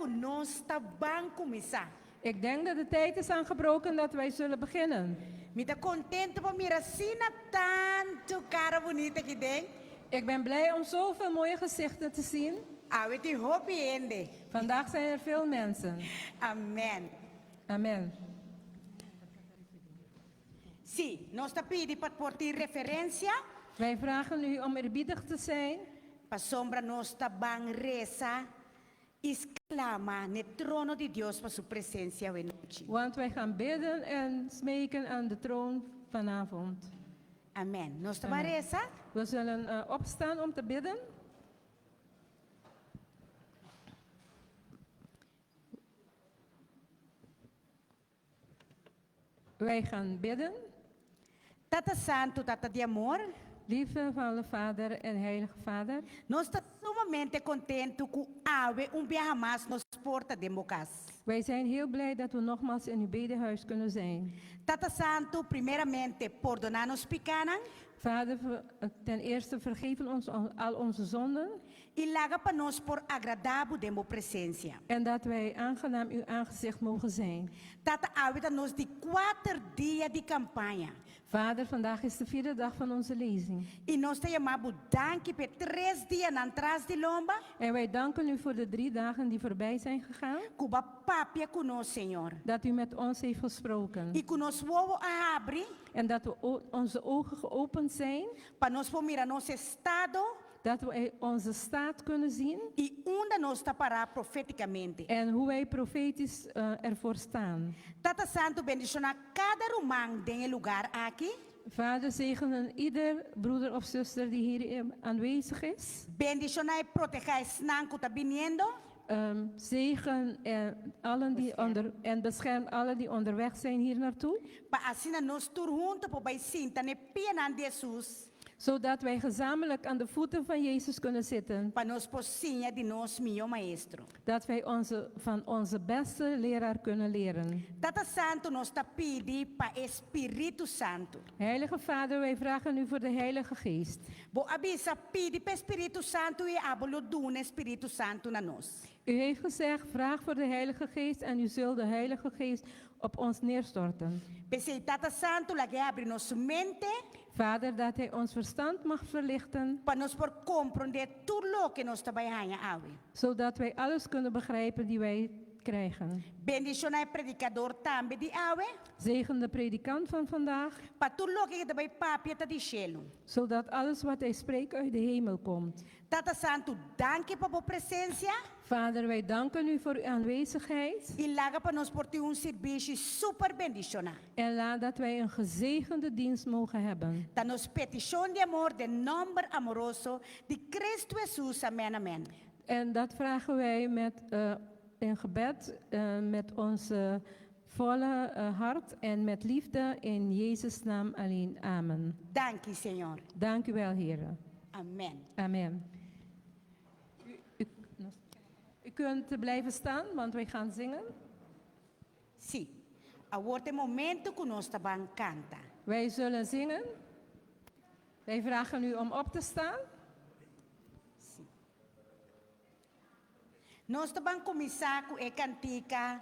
ku nos ta ban kuminsá. Ik denk dat de tijd is aangebroken dat wij zullen beginnen. Mi ta kontentu pa mira asina tantu kara bunita aki den. Ik ben blij om zoveel mooie gezichten te zien. Awe tin hopi hende. Vandaag zijn er veel mensen. Amen. Amen. Sí, nos ta pidi pa por tin referensia. Wij vragen u om eerbiedig te zijn. Pasobra nos ta ban resa i sklama n'e trono di Dios pa su presensia awe nochi. Want wij gaan bidden en smeken aan de troon vanavond. Amen. Nos ta ban resa. We zullen opstaan om te bidden. Wij gaan bidden. Tata Santu, Tata di amor. Lieve Vader, Vader en Heilige Vader. Nos ta sumamente kontentu ku awe un biaha mas nos por ta den bo kas. Wij zijn heel blij dat we nogmaals in uw bedehuis kunnen zijn. Tata Santu, primeramente pordoná nos pikánan. Vader, ten eerste vergeven ons al onze zonden. I laga pa nos por agradá bo den bo presensia. En dat wij aangenaam uw aangezicht mogen zijn. Tata, awe ta nos di kuater dia di kampaña. Vader, vandaag is de vierde dag van onze lezing. I nos ta yama bo danki p'e tres dianan tras di lomba. En wij danken u voor de drie dagen die voorbij zijn gegaan. Ku bo a papia ku nos, Señor. Dat u met ons heeft gesproken. I ku nos wowo a habri. En dat we onze ogen geopend zijn. Pa nos por mira nos estado. Dat we onze staat kunnen zien. I unda nos ta pará profétikamente. En hoe wij profetisch ervoor staan. Tata Santu bendishoná kada ruman den e lugar aki. Vader zegen ieder broeder of zuster die hier aanwezig is. Bendishoná i protehá esnan ku ta biniendo. Zegen allen die onder en bescherm allen die onderweg zijn hier naartoe. Pa asina nos tur hunto por bai sinta n'e pianan di Hesus. Zodat wij gezamenlijk aan de voeten van Jezus kunnen zitten. Pa nos por siña di nos mihó Maestro. Dat wij onze van onze beste leraar kunnen leren. Tata Santu nos ta pidi pa e Spiritu Santu. Heilige Vader, wij vragen U voor de Heilige Geest. Bo a bisa, Pidi pa e Spiritu Santu i abo lo duna e Spiritu Santu na nos. U heeft gezegd, Vraag voor de Heilige Geest en U zult de Heilige Geest op ons neerstorten. P'esei Tata Santu laga e habri nos mente. Vader, dat Hij ons verstand mag verlichten. Pa nos por komprondé tur loke nos ta bai haña awe. Zodat wij alles kunnen begrijpen die wij krijgen. Bendishoná e predikador tambe di awe. Zegen de predikant van vandaag. Pa tur loke e ta bai papia ta di shelu. Zodat alles wat hij spreekt uit de hemel komt. Tata Santu, danki pa bo presensia. Vader, wij danken U voor uw aanwezigheid. I laga pa nos por tin un sirbishi super bendishoná. En laat dat wij een gezegende dienst mogen hebben. Ta nos petishon di amor den nòmber amoroso di Cristo Hesus, amen, amen. En dat vragen wij met in gebed met onze volle hart en met liefde in Jezus naam alleen, amen. Danki, Señor. Dank u wel, Here. Amen. Amen. U, u kunt blijven staan, want wij gaan zingen. Sí. Awor ta e momento ku nos ta ban kanta. Wij zullen zingen. Wij vragen u om op te staan. Sí. Nos ta ban kuminsá ku e kantika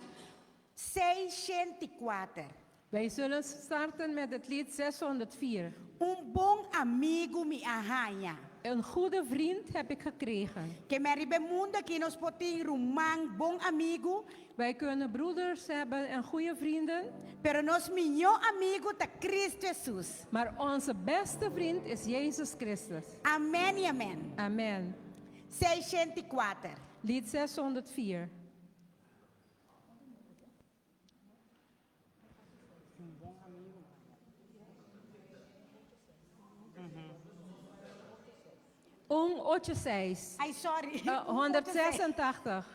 604. Wij zullen starten met het lied 604. Un bon amigu mi a haña. Een goede vriend heb ik gekregen. Ke men riba e mundu aki nos por tin ruman, bon amigu. Wij kunnen broeders hebben en goede vrienden. Pero nos mihó amigu ta Cristo Hesus. Maar onze beste vriend is Jezus Christus. Amen i amen. Amen. 604. Lied 604. Un ocho seis. Ay, sorry. Uh, 186.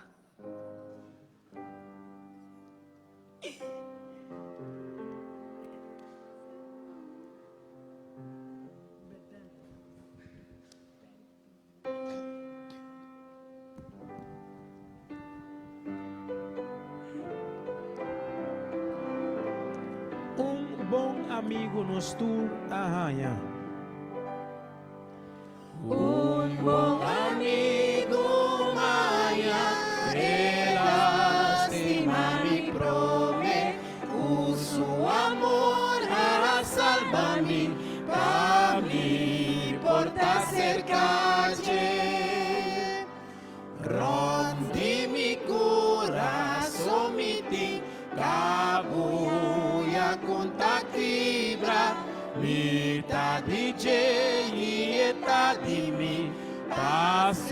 Un bon amigu nos tur a haña. Un bon amigu maña el a.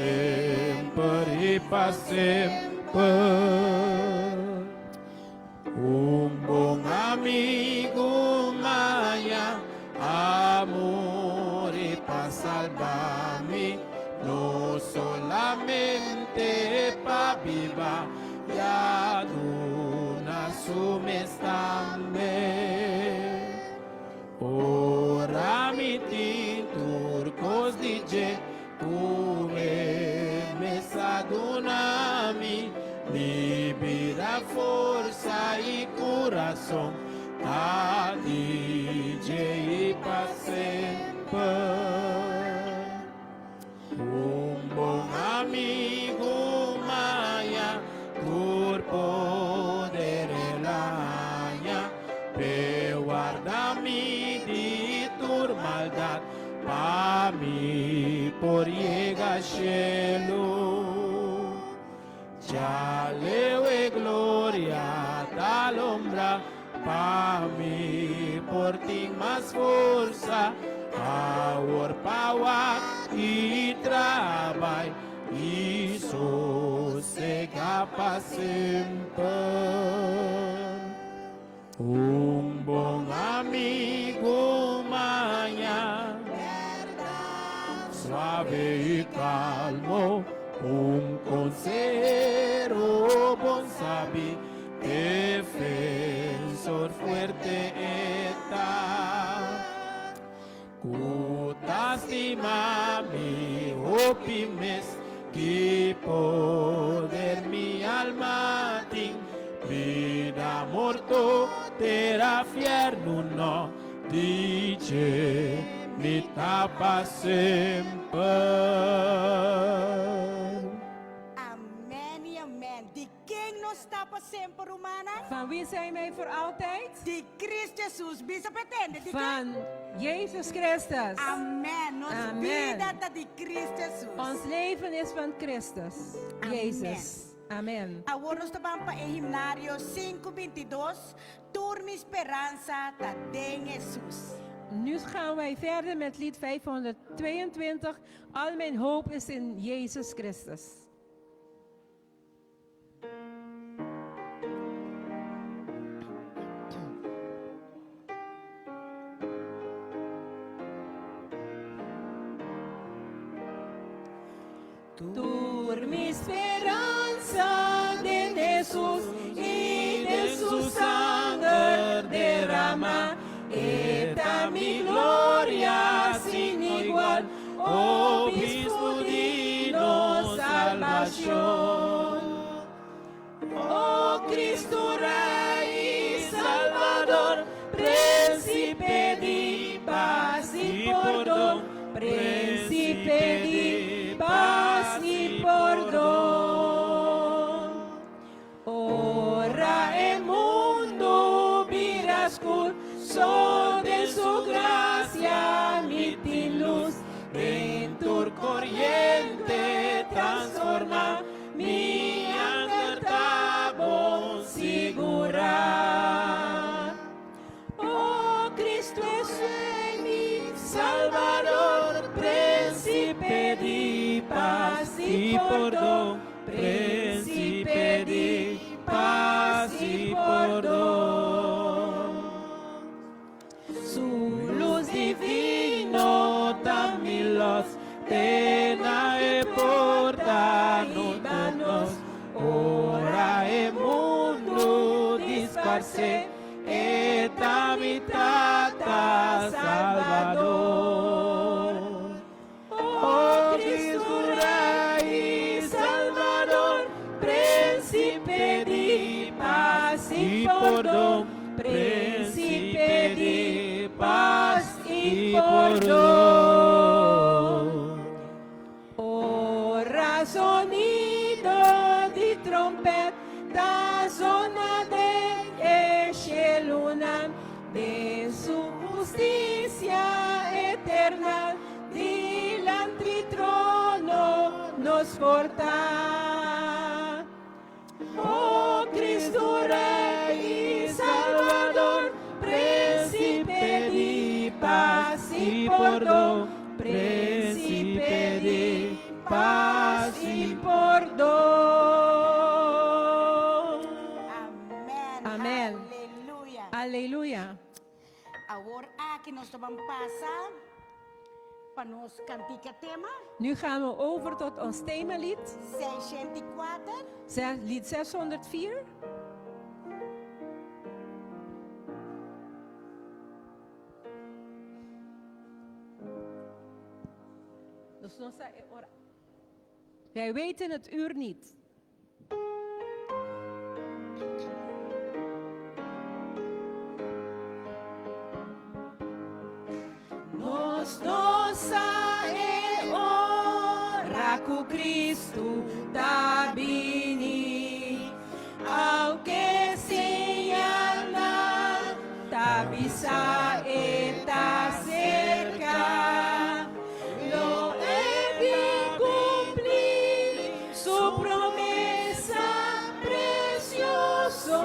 semper i pa semper. Un bon amigu m'a haña a muri pa salba mi, no solamente pa biba, el a duna su mes tambe. Ora mi tin tur kos di dje, ku e mes a duna mi, mi bida, forsa i kurason, ta di dje i pa semper. Un bon amigu m'a haña, tur poder el a haña, p'e warda mi di tur maldat, pa mi por yega shelu. Djaleu e gloria ta lombra, pa mi por tin mas forsa, awor pa wak i traha i sosegá pa semper. Un bon amigu m'a haña, suave i kalmu, un konsehero bon sabí, defensor fuerte e ta. Ku ta stima mi hopi mes, ki poder mi alma tin, bida, morto, tera, fièrnu no, di dje mi ta pa semper. Amèn i amèn. Di ken nos ta pa semper, rumannan? Van wie zijn wij voor altijd? Di Kristu Hesus. Bisa p'e tende. Di ken? Van Jezus Christus. Amèn. Nos Amèn. bida ta di Kristu Hesus. Ons leven is van Christus. Amen. Jezus. Amen. Awor nos ta bai pa e himnario 522, Tur mi speransa ta den Hesus. Nu gaan wij verder met lied 522. Al mijn hoop is in Jezus Christus. Tur mi speransa den Hesus i den su sanger derama, e ta mi gloria sin igual, obispo di nos salbashon. Oh Kristu Rei Salbador, Prínsipe di pas i pordon, Prínsipe di pas i pordon. Ora e mundu bira skur, so den su grasia mi tin lus, Den tur koriente transformá, mi anker ta bon sigurá. Oh Kristu Hesus, mi Salbador, Prínsipe di pas i pordon, Prínsipe di pas i pordon. Su lus divino ta mi lòs, te na e porta no nos. Ora e mundu disparsé, e ta mi tata Salbador. Oh Kristu Rei Salbador, Prínsipe di pas i pordon, Prínsipe di pas i pordon. Ora zonido di tròmpèt, ta zona den e shelunan, den su hustisia eterno, dilanti trono nos por ta. Oh Kristu Rei Salbador, Prínsipe di pas i pordon, Prínsipe di pas. Awor aki nos ta ban pasa pa nos kantika tema. Nu gaan we over tot ons themalied. 604. Lied 604. Nos no sa e ora. Wij weten het uur niet. Nos no sa e ora ku Kristu ta bini, aunke señalnan ta bisa e ta serka. Lo e bin kumpli su promesa presioso.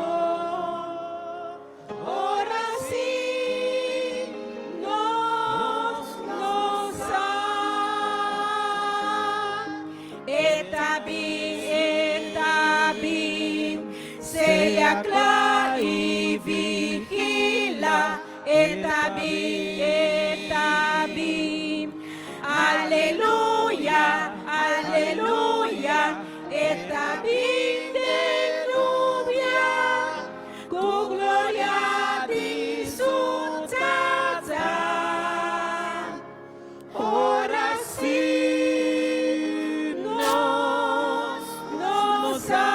Ora sí nos no sa. E ta bin, e ta bin, sea kla i vigilá. E ta bin, e ta bin. Aleluya, aleluya, e ta bin den nubia, ku gloria di su Tata. Ora sí nos no sa.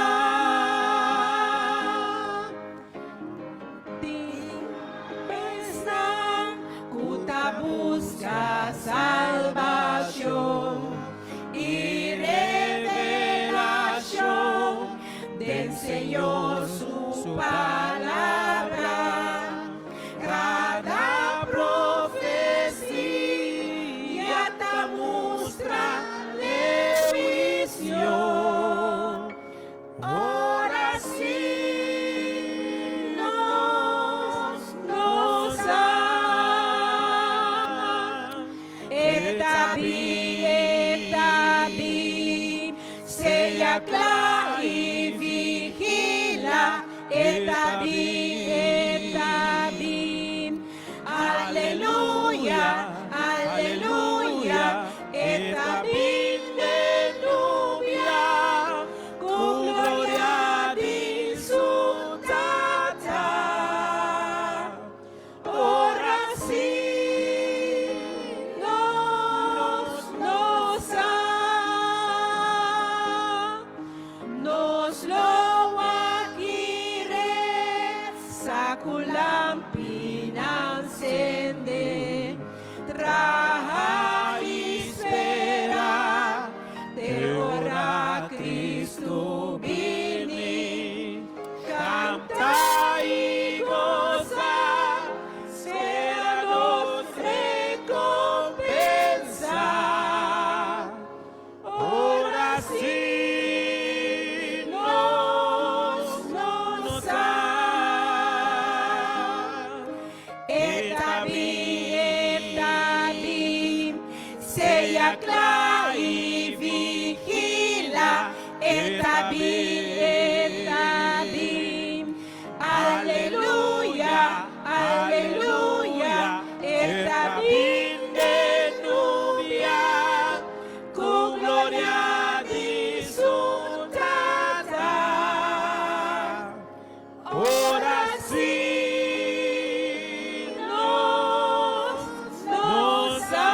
Tin esnan ku ta buska salbashon i revelashon den Señor su palabra. Kada profesia ta mustra huisio. Ora sí nos no sa. E ta bin, e ta bin, sea kla i vigilá. E ta bin, e ta bin. Aleluya, aleluya, e ta bin den nubia, ku gloria di su Tata. Ora sí nos no sa. Nos lo wak i resa ku lampinan sendé, traha i spera, te ora Kristu bini. Kanta i gosa, será nos rekompensa. Ora sí nos no sa. E ta bin, e ta bin, sea kla i vigilá. E ta bin, e ta bin. Aleluya, aleluya, e ta bin den nubia, ku gloria di su Tata. Ora sí nos no sa.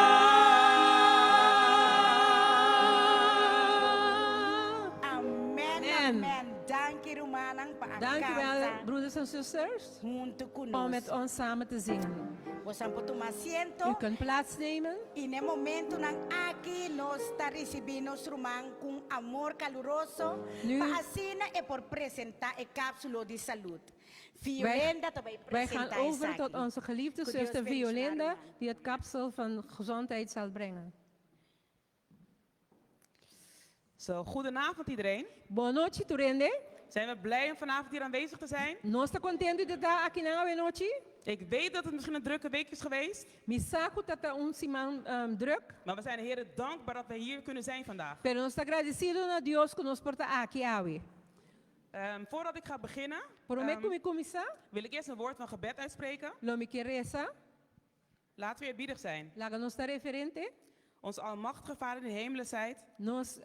Amen, Amen. amen. Danki rumannan pa Dank u wel, kanta broeders en zusters, huntu ku om nos. met ons samen te zingen. Boso por tuma asiento. U kunt plaatsnemen. I na e momentonan aki nos ta risibiendo nos ruman ku amor kaluroso Nu- pa asina e por presentá e kápsula di salú. Violenda tambe Wij gaan presentá over tot esaki. onze geliefde Ku Dios zuster bendishoná, Violinda, ruman. die het kapsel van gezondheid zal brengen. Zo, goedenavond iedereen. Bon nochi, tur hende. Zijn we blij om vanavond hier aanwezig te zijn? Nos ta kontentu di ta aki awe nochi. Ik weet dat het misschien een drukke week is geweest, Mi sa ku tabata un siman drùk, maar we zijn de Heer dankbaar dat we hier kunnen zijn vandaag. pero nos ta gradesido na Dios ku nos por ta aki awe. Voordat ik ga beginnen, Promé ku mi kuminsá, wil ik eerst een woord van gebed uitspreken. lo mi ke resa. Laten we eerbiedig zijn. Laga nos ta reverente. Onze almachtige Vader in de hemelen zijt, Nos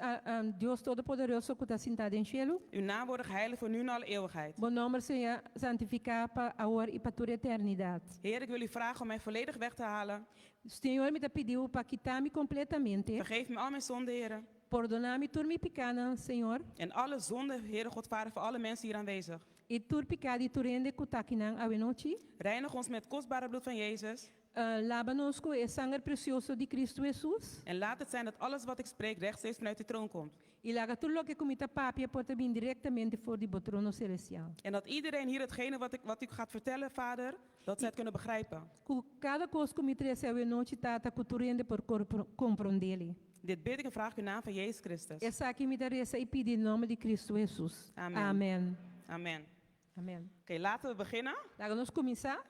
Dios Todopoderoso ku ta sintá den shelu. Uw naam worde geheiligd voor nu en alle eeuwigheid. Bo nòmber sea santifiká pa awor i pa tur eternidat. Heer, ik wil u vragen om mij volledig weg te halen. Señor, mi ta pidi bo pa kita mi kompletamente. Vergeef me al mijn zonden, Heer. Pordoná mi tur mi pikánan, Señor. En alle zonden, Heere God Vader, voor alle mensen hier aanwezig. I tur piká di tur hende ku ta akinan awenochi. Reinig ons met het kostbare bloed van Jezus. Laba nos ku e sanger presioso di Kristu Hesus. En laat het zijn dat alles wat ik spreek rechtstreeks vanuit uw troon komt. I laga tur loke ku mi ta papia por ta bin direktamente for di bo trono selestial. En dat iedereen hier hetgene wat, ik, wat u gaat vertellen, Vader, dat zij het kunnen begrijpen. Ku kada kos ku mi trese awenochi, Tata, ku tur hende por komprondé. Dit bid ik en vraag ik in naam van Jezus Christus. Esaki mi ta resa i pidi den nòmber di Kristu Hesus. Amen. Amen. Amen. Amen. Oké, laten we beginnen. Laga nos kuminsá.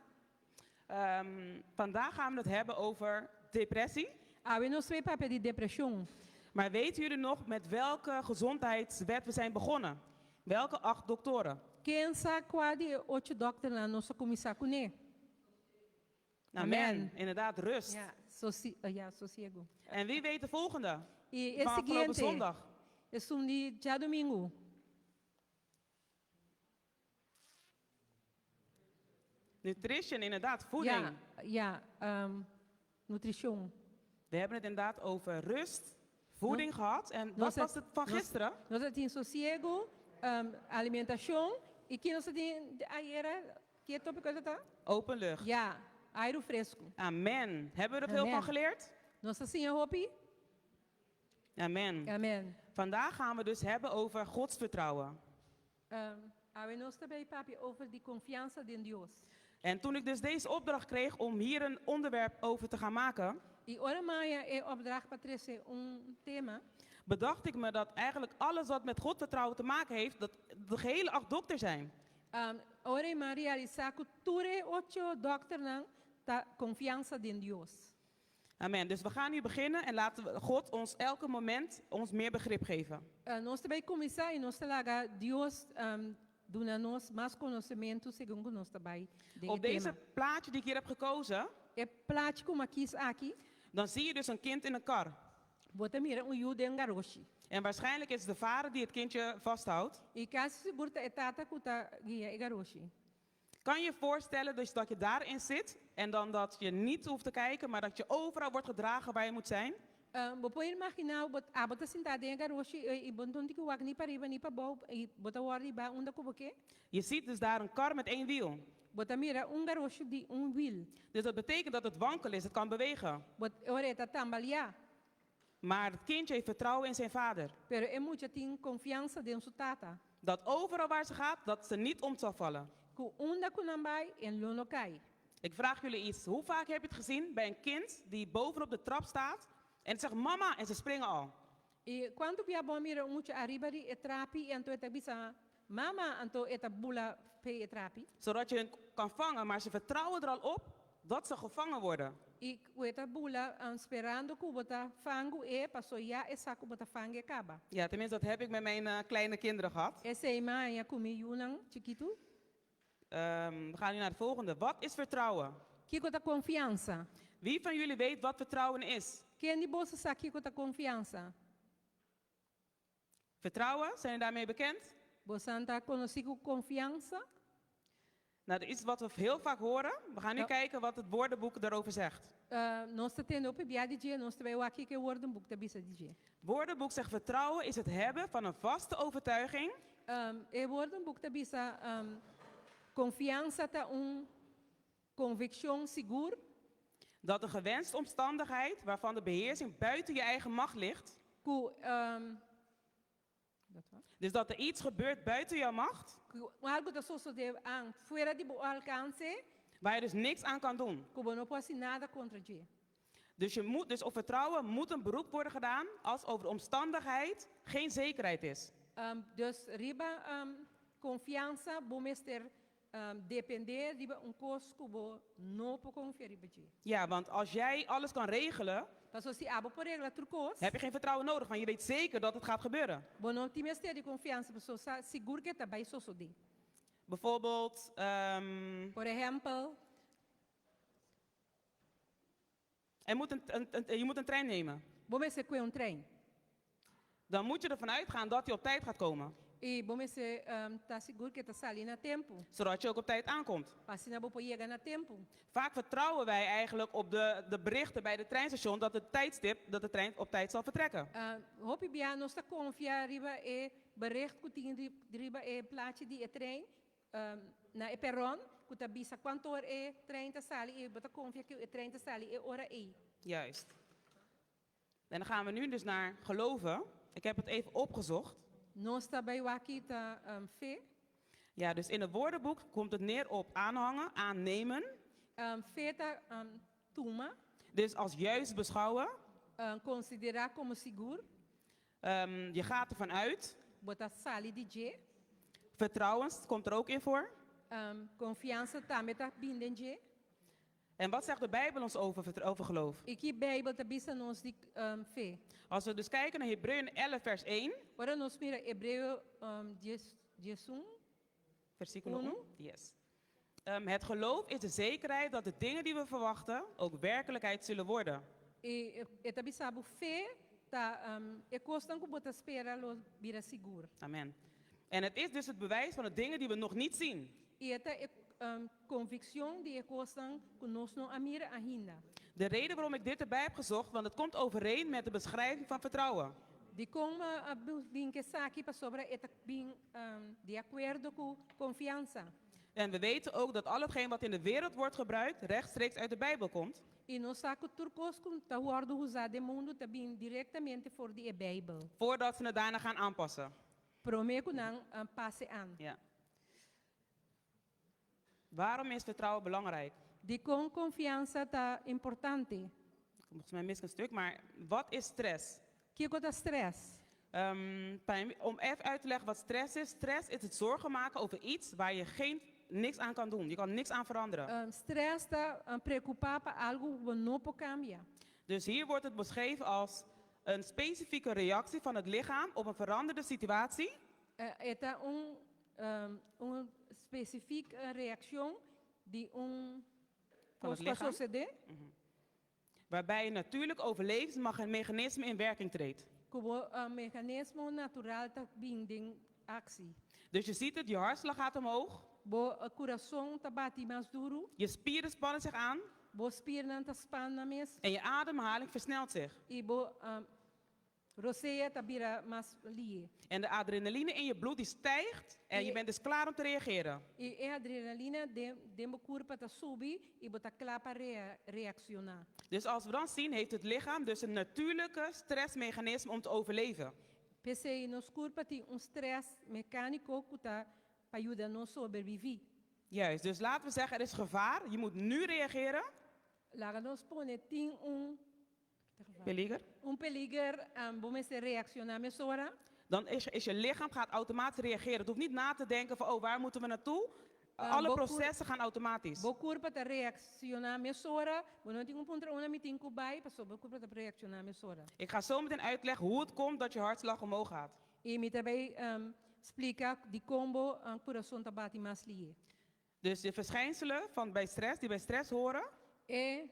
Vandaag gaan we het hebben over depressie. Awe nos ta bai papia di depreshon. Maar weten jullie nog met welke gezondheidswet we zijn begonnen? Welke acht doktoren? Ken sa kua di e ocho dòkternan nos a kuminsá kuné? Amen. Amen. Inderdaad, rust. Ja, sosi ja, sosiego. En wie weet de volgende? I e Van afgelopen siguiente, zondag. esun di djadumingu. Nutrition, inderdaad, voeding. Ja, ja, nutrishon. We hebben het inderdaad over rust, voeding gehad. En wat Nos was het van gisteren? Nos a tin sosiego, alimentashon. I ki nos a tin ayera? Ki tópiko ta? Open lucht. Ja, airu fresku. Amen. Hebben we er veel Amen. van geleerd? Nos a siña hopi? Amen. Amen. Vandaag gaan we dus hebben over Gods vertrouwen. Awe nos ta bai papia over di konfiansa den Dios. En toen ik dus deze opdracht kreeg om hier een onderwerp over te gaan maken, I ora mi a haña e opdracht pa trese un tema, bedacht ik me dat eigenlijk alles wat met God vertrouwen te maken heeft, dat de gehele acht dokters zijn. Ora mi a realisá ku tur e ocho dòkternan ta konfiansa den Dios. Amen. Dus we gaan nu beginnen en laten we God ons elke moment ons meer begrip geven. Nos ta bai kuminsá i nos ta laga Dios duna nos mas konosementu segun ku nos ta bai den e Op deze tema. plaatje die ik hier heb gekozen, E plaatje ku mi a kis aki, dan zie je dus een kind in een kar. bo ta mira un yu den garoshi. En waarschijnlijk is het de vader die het kindje vasthoudt. I kasi sigur ta e tata ku ta guia e garoshi. Kan je je voorstellen dus dat je daarin zit en dan dat je niet hoeft te kijken, maar dat je overal wordt gedragen waar je moet zijn? Bo por imaginá bo abo ta sintá den e garoshi i bo no tin ku wak ni pariba ni pabou i bo ta wòrdu hibá unda ku bo ke. Je ziet dus daar een kar met één wiel. Bo ta mira un garoshi di un wiel. Dus dat betekent dat het wankel is, het kan bewegen. Bo ora e ta tambaliá. Maar het kindje heeft vertrouwen in zijn vader. Pero e mucha tin konfiansa den su tata. Dat overal waar ze gaat, dat ze niet om zal vallen. Ku unda ku nan bai e lo no kai. Ik vraag jullie iets. Hoe vaak heb je het gezien bij een kind die bovenop de trap staat en zegt mama en ze springen al? I kuantu bia bo a mira un mucha ariba di e trapi i anto e ta bisa mama anto e ta bula p'e e trapi? Zodat je hun kan vangen, maar ze vertrouwen er al op dat ze gevangen worden. I ku e ta bula sperando ku bo ta fangu e paso ya e sa ku bo ta fangu e kaba. Ja, tenminste dat heb ik met mijn eh, kleine kinderen gehad. Esei mi a haña ku mi yunan chikitu. We gaan nu naar het volgende. Wat is vertrouwen? Kiko ta konfiansa? Wie van jullie weet wat vertrouwen is? Ken di boso sa kiko ta konfiansa? Vertrouwen, zijn jullie daarmee bekend? Bosan ta konosí ku konfiansa? Nou, dat is wat we heel vaak horen. We gaan nu Ja. kijken wat het woordenboek daarover zegt. Nos ta tende hopi bia di dje, nos ta bai wak kiko e woordenboek ta bisa di dje. Het woordenboek zegt vertrouwen is het hebben van een vaste overtuiging E woordenboek ta bisa konfiansa ta un konvikshon sigur dat de gewenste omstandigheid waarvan de beheersing buiten je eigen macht ligt, ku dat was? dus dat er iets gebeurt buiten jouw macht, Ku algu ta sosodé an fuera di bo alkanse waar je dus niks aan kan doen. ku bo no por hasi nada kontra dje. Dus, je moet, dus op vertrouwen moet een beroep worden gedaan als over de omstandigheid geen zekerheid is. Dus riba konfiansa bo mester dependé riba un kos ku bo no por konfia riba dje. Ja, want als jij alles kan regelen, Pasobra si abo por regla tur kos, heb je geen vertrouwen nodig, want je weet zeker dat het gaat gebeuren. bo no tin mester di konfiansa pasobra sa sigur ku e ta bai sosodé. Bijvoorbeeld, Por ehèmpel. Er moet een, een, een- je moet een trein nemen. Bo mester kue un trein. Dan moet je ervan uitgaan dat hij op tijd gaat komen. I bo mester ta sigur ku e ta sali na tempu. Zodat je ook op tijd aankomt. Pa asina bo por yega na tempu. Vaak vertrouwen wij eigenlijk op de, de berichten bij de treinstation dat het tijdstip, dat de trein op tijd zal vertrekken. Hopi bia nos ta konfia riba e bericht ku tin riba e plachi di e trein na e peron ku ta bisa kuantu ora e trein ta sali i bo ta konfia ku e trein ta sali e ora ei. Juist. En dan gaan we nu dus naar geloven. Ik heb het even opgezocht. Nos ta bai wak ki ta fe. Ja, dus in het woordenboek komt het neer op aanhangen, aannemen. Fe ta tuma. Dus als juist beschouwen. Konsiderá komo sigur. Je gaat ervan uit. Bo ta sali di dje. Vertrouwen komt er ook in voor. Konfiansa tambe ta bin den dje. En wat zegt de Bijbel ons over, over geloof? I ki Beibel ta bisa nos di fe? Als we dus kijken naar Hebreeën 11 vers 1. Ora nos mira Hebreo dies, diesun, Versículo Uno. 1. Yes. Het geloof is de zekerheid dat de dingen die we verwachten ook werkelijkheid zullen worden. I e ta bisa bo fe ta e kosnan ku bo ta spera lo bira sigur. Amen. En het is dus het bewijs van de dingen die we nog niet zien. I e ta e konvikshon di e kosnan ku nos no a mira ainda. De reden waarom ik dit erbij heb gezocht, want het komt overeen met de beschrijving van vertrouwen. Dikon mi a bin ku esaki? Pasobra e ta bin di akuerdo ku konfiansa. En we weten ook dat al hetgeen wat in de wereld wordt gebruikt, rechtstreeks uit de Bijbel komt. I nos sa ku tur kos ku ta wòrdu usá den mundu ta bin direktamente for di e Beibel. Voordat ze het daarna gaan aanpassen. Promé ku nan pase an. Ja. Waarom is vertrouwen belangrijk? Dikon konfiansa ta importante? Volgens mij mis ik een stuk, maar wat is stress? Kiko ta stress? Om even uit te leggen wat stress is. Stress is het zorgen maken over iets waar je geen, niks aan kan doen. Je kan niks aan veranderen. Stress ta preokupá pa algu ku bo no por kambia. Dus hier wordt het beschreven als een specifieke reactie van het lichaam op een veranderde situatie. E ta un un spesifik reakshon di un Van het kos ku a lichaam? sosodé. Waarbij een natuurlijk overlevingsmechanisme in werking treedt. Ku bo mechanismo natural ta bin den aksi. Dus je ziet het, je hartslag gaat omhoog. Bo kurason ta bati mas duru. Je spieren spannen zich aan. Bo spiernan ta span nan mes. En je ademhaling versnelt zich. I bo rosea ta bira mas lihe. En de adrenaline in je bloed die stijgt en je bent dus klaar om te reageren. I e adrenalina den den bo kurpa ta subi i bo ta kla pa reakshoná. Dus als we dan zien, heeft het lichaam dus een natuurlijke stressmechanisme om te overleven. P'esei nos kurpa tin un strès mekániko ku ta pa yuda nos sobreviví. Juist, dus laten we zeggen, er is gevaar, je moet nu reageren. Laga nos pone tin un Peliger. Un peliger, bo mester reakshoná mesora. Dan is, is je lichaam gaat automatisch reageren. Het hoeft niet na te denken van, oh, waar moeten we naartoe? Alle processen gaan automatisch. Bo kurpa ta reakshoná mesora, bo no tin ku puntra unda mi tin ku bai, pasobra bo kurpa ta reakshoná mesora. Ik ga zo meteen uitleggen hoe het komt dat je hartslag omhoog gaat. I mi ta bai splika dikon bo kurason ta bati mas lihe. Dus de verschijnselen van bij stress, die bij stress horen. E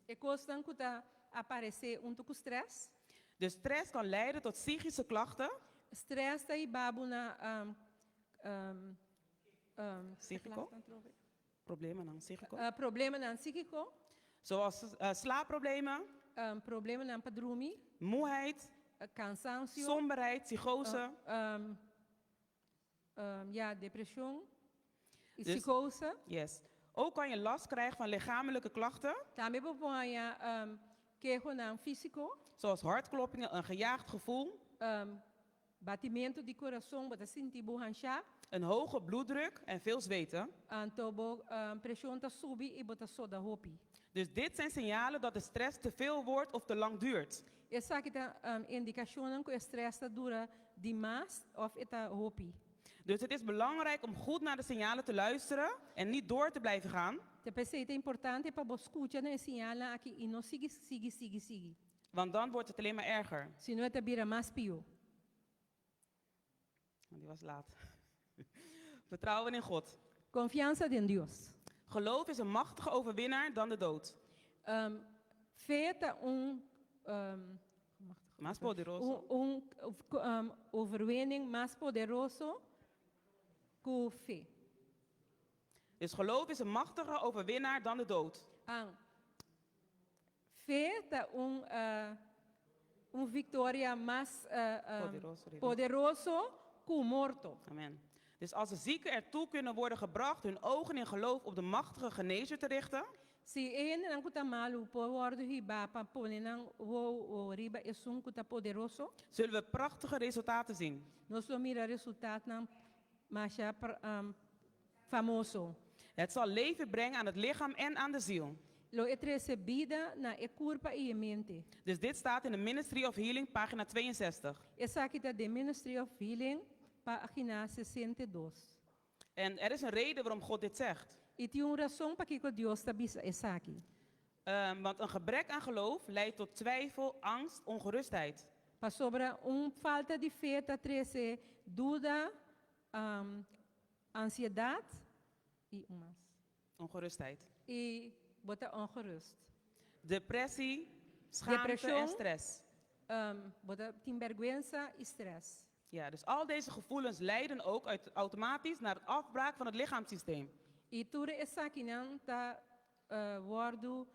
e kosnan ku ta aparesé huntu ku strès. Dus stress kan leiden tot psychische klachten. Strès ta hiba bo na Psychico? Problemanan psíkiko. Problemanan psíkiko. Zoals slaapproblemen. Problemanan pa drumi. Moeheid. Kansansio. Somberheid, psychose. Ja, depreshon i Dus psikose. Yes. Ook kan je last krijgen van lichamelijke klachten. Tambe bo por haña kehonan físiko. Zoals hartkloppingen, een gejaagd gevoel. Batimentu di kurason, bo ta sinti bo hanshá. Een hoge bloeddruk en veel zweten. Anto bo preshon ta subi i bo ta soda hopi. Dus dit zijn signalen dat de stress te veel wordt of te lang duurt. Esaki ta indikashonnan ku e stress ta dura dimas òf e ta hopi. Dus het is belangrijk om goed naar de signalen te luisteren en niet door te blijven gaan. Ta p'esei ta importante pa bo skucha na e siñalnan aki i no sigui sigui sigui sigui. Want dan wordt het alleen maar erger. Sino e ta bira mas pió. Die was laat. Vertrouwen in God. Konfiansa den Dios. Geloof is een machtige overwinnaar dan de dood. Fe ta un Mas poderoso. Un overwinning mas poderoso ku fe. Dus geloof is een machtiger overwinnaar dan de dood. An. Fe ta un un viktoria mas Poderoso, poderoso ku morto. Amen. Dus als de zieken ertoe kunnen worden gebracht hun ogen in geloof op de machtige genezer te richten, Si e hendenan ku ta malu por wòrdu hibá pa pone nan wowo riba esun ku ta poderoso, zullen we prachtige resultaten zien. nos lo mira resultatnan masha famoso. Het zal leven brengen aan het lichaam en aan de ziel. Lo e trese bida na e kurpa i e mente. Dus dit staat in de Ministry of Healing, pagina 62. Esaki ta den Ministry of Healing, pagina 62. En er is een reden waarom God dit zegt. I tin un rason pakiko Dios ta bisa esaki. Want een gebrek aan geloof leidt tot twijfel, angst, ongerustheid. Pasobra un falta di fe ta trese duda, ansiedat i un mas. Ongerustheid. I bo ta ongerust. Depressie, schaamte en Depreshon. stress. Bo ta tin bèrgwensa i strès. Ja, dus al deze gevoelens leiden ook uit, automatisch naar het afbraak van het lichaamssysteem. I tur esakinan ta wòrdu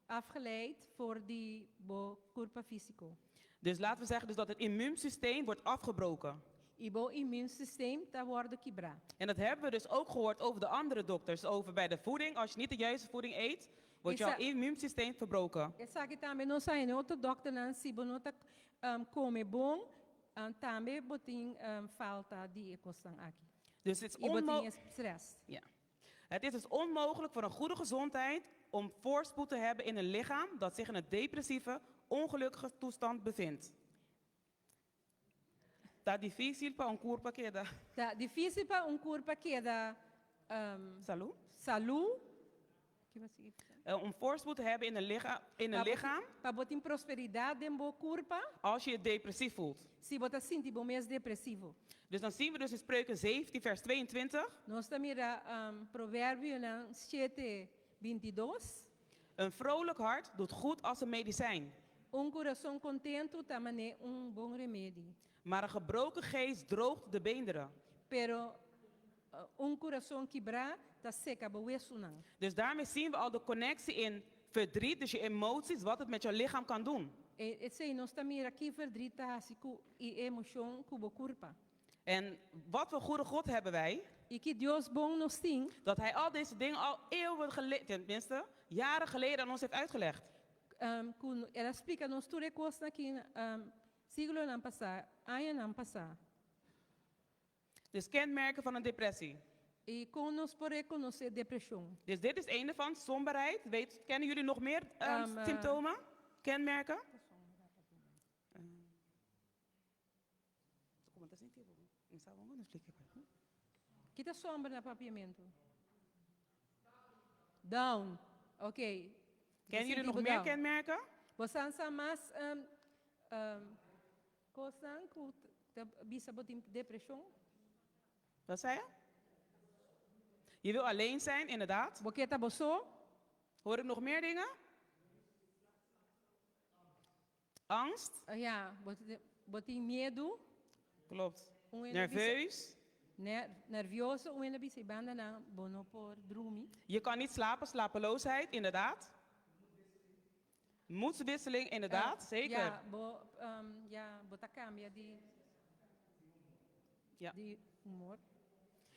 afgeleid for di bo kurpa físiko. Dus laten we zeggen dus dat het immuunsysteem wordt afgebroken. I bo immuunsysteem ta wòrdu kibrá. En dat hebben we dus ook gehoord over de andere dokters, over bij de voeding. Als je niet de juiste voeding eet, wordt jouw immuunsysteem verbroken. Esaki tambe nos a hende otro dòkternan si bo no ta kome bon, tambe bo tin falta di e kosnan aki. Dus het is I bo tin onmo e stress. Ja. Het is dus onmogelijk voor een goede gezondheid om voorspoed te hebben in een lichaam dat zich in een depressieve, ongelukkige toestand bevindt. Ta difícil pa un kurpa keda. Ta difícil pa un kurpa keda Salú. Salú. Ki bo sigui bisa? Om voorspoed te hebben in een licha in een Pa bo tin lichaam. pa bo tin prosperidat den bo kurpa. Als je je depressief voelt. Si bo ta sinti bo mes depresivo. Dus dan zien we dus in Spreuken 17 vers 22. Nos ta mira Proverbionan shete, 22. Een vrolijk hart doet goed als een medicijn. Un kurason kontentu ta man'é un bon remedi. Maar een gebroken geest droogt de beenderen. Pero un kurason kibrá ta seka bo wesunan. Dus daarmee zien we al de connectie in verdriet, dus je emoties, wat het met jouw lichaam kan doen. E esei nos ta mira ki verdriet ta hasi ku i emoshon ku bo kurpa. En wat voor goede God hebben wij? I ki Dios bon nos tin. Dat hij al deze dingen al eeuwen geleden, tenminste jaren geleden aan ons heeft uitgelegd. Ku el a splika nos tur e kosnan aki siglonan pasá, añanan pasá. Dus kenmerken van een depressie. I kon nos por rekonosé depreshon? Dus dit is een ervan, somberheid. Weet, kennen jullie nog meer symptomen? Kenmerken? Ki ta somber na papiamentu? Down. Ok. Kennen jullie nog meer kenmerken? Bo sa sa mas kosnan ku ta bisa bo tin depreshon? Wat zei je? Je wil alleen zijn, inderdaad. Bo ke ta bo so? Hoor ik nog meer dingen? Angst? Ja, bo tin miedu. Klopt. Nerveus? Nervioso, un hende bisa e bandanan bo no por drumi. Je kan niet slapen, slapeloosheid, inderdaad. Moedswisseling, inderdaad, zeker. Ja, bo, ja, bo ta cambia di, Ja. di humor.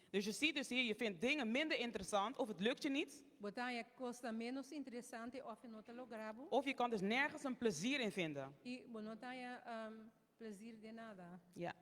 Dus je ziet dus hier, je vindt dingen minder interessant of het lukt je niet. Bo ta haña kosnan ménos interesante òf e no ta logra bo. Of je kan dus nergens een plezier in vinden. I bo no ta haña plezir den nada. Ja.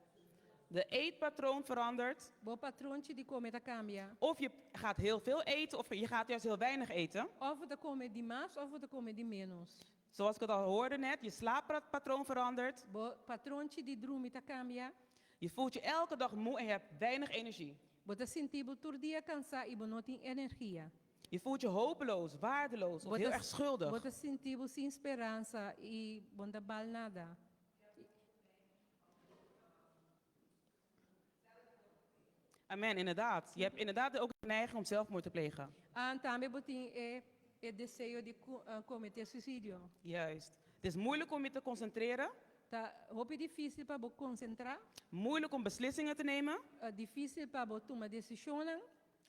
De eetpatroon verandert. Bo patronchi di kome ta kambia. Of je gaat heel veel eten of je gaat juist heel weinig eten. Òf bo ta kome di mas òf bo ta kome di ménos. Zoals ik het al hoorde net, je slaappatroon verandert. Bo patronchi di drumi ta kambia. Je voelt je elke dag moe en je hebt weinig energie. Bo ta sinti bo tur dia kansá i bo no tin energia. Je voelt je hopeloos, waardeloos of Bo heel ta erg schuldig. Bo ta sinti bo sin speransa i bo no ta bal nada. Amen, inderdaad. Je hebt inderdaad ook de neiging om zelfmoord te plegen. An tambe bo tin e E deseo di kometé suisidio. Juist. Het is moeilijk om je te concentreren. Ta hopi difísil pa bo konsentrá. Moeilijk om beslissingen te nemen. Difísil pa bo tuma desishonnan.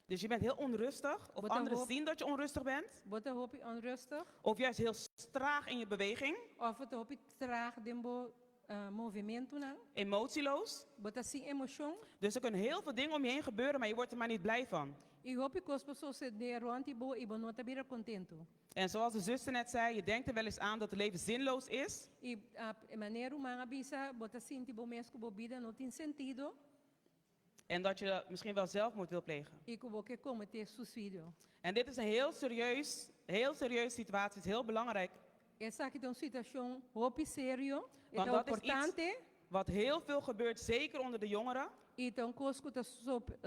Dus je bent heel onrustig. Of Bo ta anderen hop- zien dat je onrustig bent. Bo ta hopi onrustig. Of juist heel traag in je beweging. Òf bo ta hopi traag den bo movementunan. Emotieloos. Bo ta sin emoshon. Dus er kunnen heel veel dingen om je heen gebeuren, maar je wordt er maar niet blij van. I hopi kos por sosodé rònt di bo i bo no ta bira kontentu. En zoals de zuster net zei, je denkt er wel eens aan dat het leven zinloos is. I manera ruman a bisa, bo ta sinti bo mes ku bo bida no tin sentido. En dat je misschien wel zelfmoord wil plegen. I ku bo ke kometé suisidio. En dit is een heel serieus, heel serieus situatie, het is heel belangrijk. Esaki ta un situashon hopi serio, e Want ta dat is iets importante. wat heel veel gebeurt, zeker onder de jongeren. I ta un kos ku ta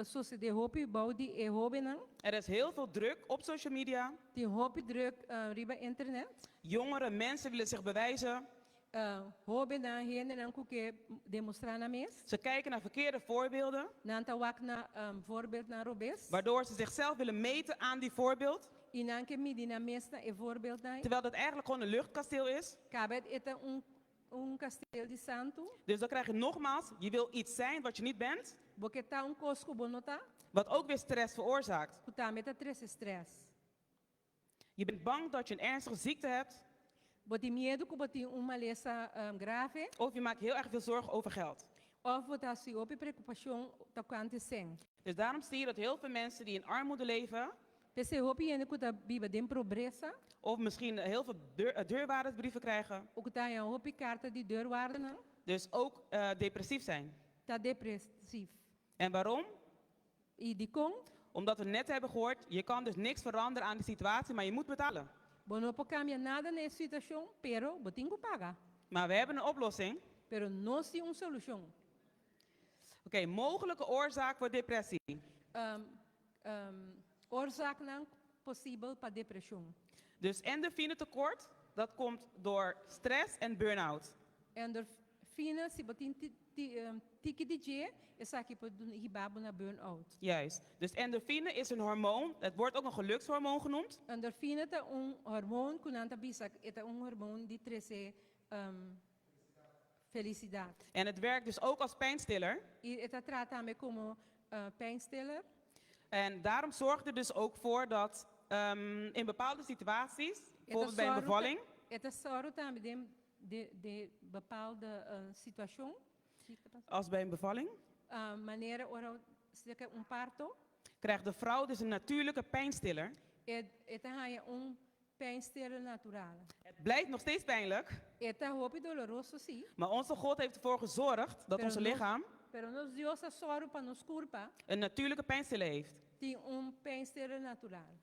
sosodé hopi bou di e hóbennan. Er is heel veel druk op social media. Tin hopi druk riba internet. Jongere mensen willen zich bewijzen. Hóbennan, hendenan ku ke demostrá nan mes. Ze kijken naar verkeerde voorbeelden. Nan ta wak na voorbeeldnan robes. Waardoor ze zichzelf willen meten aan die voorbeeld. I nan ke midi nan mes na e voorbeeldnan. Terwijl dat eigenlijk gewoon een luchtkasteel is. Kaba e ta un un kasteel di santu. Dus dan krijg je nogmaals, je wil iets zijn wat je niet bent. Bo ke ta un kos ku bo no ta. Wat ook weer stress veroorzaakt. Ku tambe ta trese stress. Je bent bang dat je een ernstige ziekte hebt. Bo tin miedu ku bo tin un malesa grave. Of je maakt heel erg veel zorgen over geld. Òf bo ta hasi hopi preokupashon tokante sèn. Dus daarom zie je dat heel veel mensen die in armoede leven. P'esei hopi hende ku ta biba den pobresa. Of misschien heel veel deurwaardersbrieven krijgen. O ku ta haña hopi karta di deurwaardernan. Dus ook depressief zijn. Ta depresief. En waarom? I dikon? Omdat we net hebben gehoord, je kan dus niks veranderen aan de situatie, maar je moet betalen. Bo no por kambia nada na e situashon, pero bo tin ku paga. Maar we hebben een oplossing. Pero nos tin un solushon. Oké, mogelijke oorzaak voor depressie. Oorzaaknan posibel pa depreshon. Dus endorfine tekort, dat komt door stress en burn-out. Endorfine, si bo tin tiki di dje, esaki por hiba bo na burn-out. Juist. Dus endorfine is een hormoon, het wordt ook een gelukshormoon genoemd. Endorfine ta un hormoon ku nan ta bisa e ta un hormoon di trese felisidat. En het werkt dus ook als pijnstiller. I e ta traha tambe komo pijnstiller. En daarom zorgt het dus ook voor dat in bepaalde situaties, bijvoorbeeld bij een bevalling. E ta sòru tambe den den bepaalde situashon. Als bij een bevalling. Manera ora seka un parto. Krijgt de vrouw dus een natuurlijke pijnstiller. E ta haña un pijnstiller natural. Het blijft nog steeds pijnlijk. E ta hopi doloroso si. Maar onze God heeft ervoor gezorgd dat onze lichaam. Pero nos Dios a sòru pa nos kurpa. Een natuurlijke pijnstiller heeft. Tin un pijnstiller natural.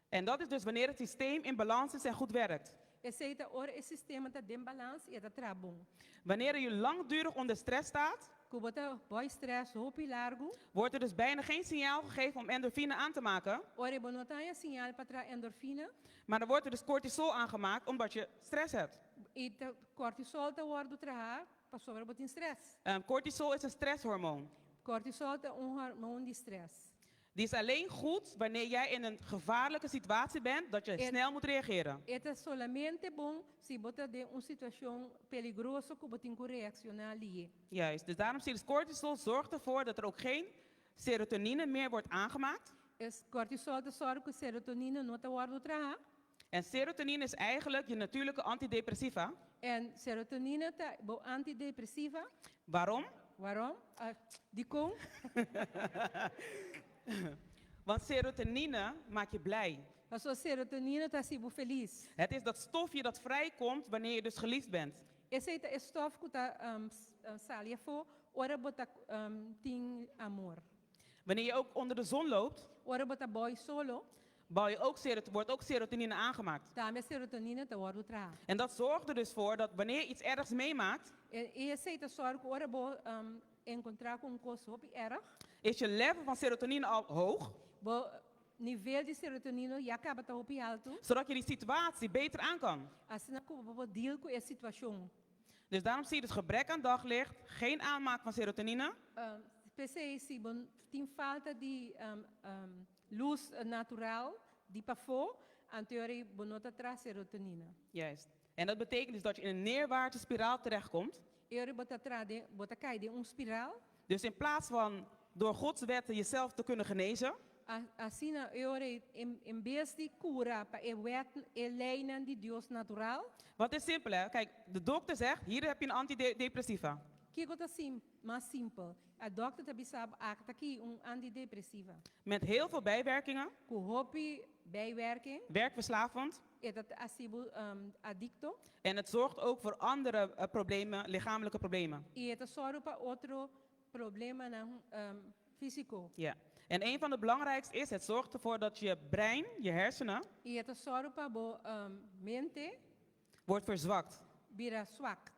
En dat is dus wanneer het systeem in balans is en goed werkt. Esei ta ora e sistema ta den balans i e ta traha bon. Wanneer u langdurig onder stress staat. Ku bo ta bou stress hopi largu. Wordt er dus bijna geen signaal gegeven om endorfine aan te maken. Ora bo no ta haña siñal pa traha endorfine. Maar dan wordt er dus cortisol aangemaakt omdat je stress hebt. I ta cortisol ta wòrdu traha pasobra bo tin stress. Cortisol is een stresshormoon. Cortisol ta un hormoon di stress. Die is alleen goed wanneer jij in een gevaarlijke situatie bent dat je snel moet reageren. E ta solamente bon si bo ta den un situashon peligroso ku bo tin ku reakshoná lié. Juist, dus daarom zie je dus cortisol zorgt ervoor dat er ook geen serotonine meer wordt aangemaakt. E cortisol ta sòru ku serotonine no ta wòrdu traha. En serotonine is eigenlijk je natuurlijke antidepressiva. En serotonine ta bo antidepressiva. Waarom? Waarom? Dikon? Want serotonine maakt je blij. Pasobra serotonine ta hasi bo felis. Het is dat stofje dat vrijkomt wanneer je dus geliefd bent. Esei ta e stof ku ta sali afó ora bo ta tin amor. Wanneer je ook onder de zon loopt, Ora bo ta bou solo, bouw je ook serot-, wordt ook serotonine aangemaakt. Tambe serotonine ta wòrdu traha. En dat zorgt er dus voor dat wanneer je iets ergs meemaakt, I esei ta sòru ku ora bo enkontrá ku un kos hopi erg, is je level van serotonine al hoog, bo nivel di serotonine ya kaba ta hopi altu, zodat je die situatie beter aan kan. Asina ku bo por deal ku e situashon. Dus daarom zie je dus gebrek aan daglicht, geen aanmaak van serotonine. P'esei si bo tin falta di lus natural di pafó, Anto ora bo no ta traha serotonina. Juist. En dat betekent dus dat je in een neerwaartse spiraal terechtkomt. E ora bo ta traha den, bo ta kai den un spiraal. Dus in plaats van door Gods wetten jezelf te kunnen genezen, Asina e ora ei, en, en bes di kura pa e wet, e leinan di Dios natural. Want het is simpel hè, kijk, de dokter zegt, hier heb je een antidepressiva. Kiko ta sim, mas simpel? E dòkter ta bisa bo, Ata aki un antidepresiva. Met heel veel bijwerkingen. Ku hopi bijwerking. Werkverslavend. E ta hasi bo adikto. En het zorgt ook voor andere problemen, lichamelijke problemen. I e ta sòru pa otro problemanan físiko. Ja. En een van de belangrijkste is, het zorgt ervoor dat je brein, je hersenen, I e ta sòru pa bo mente wordt verzwakt. Bira swak.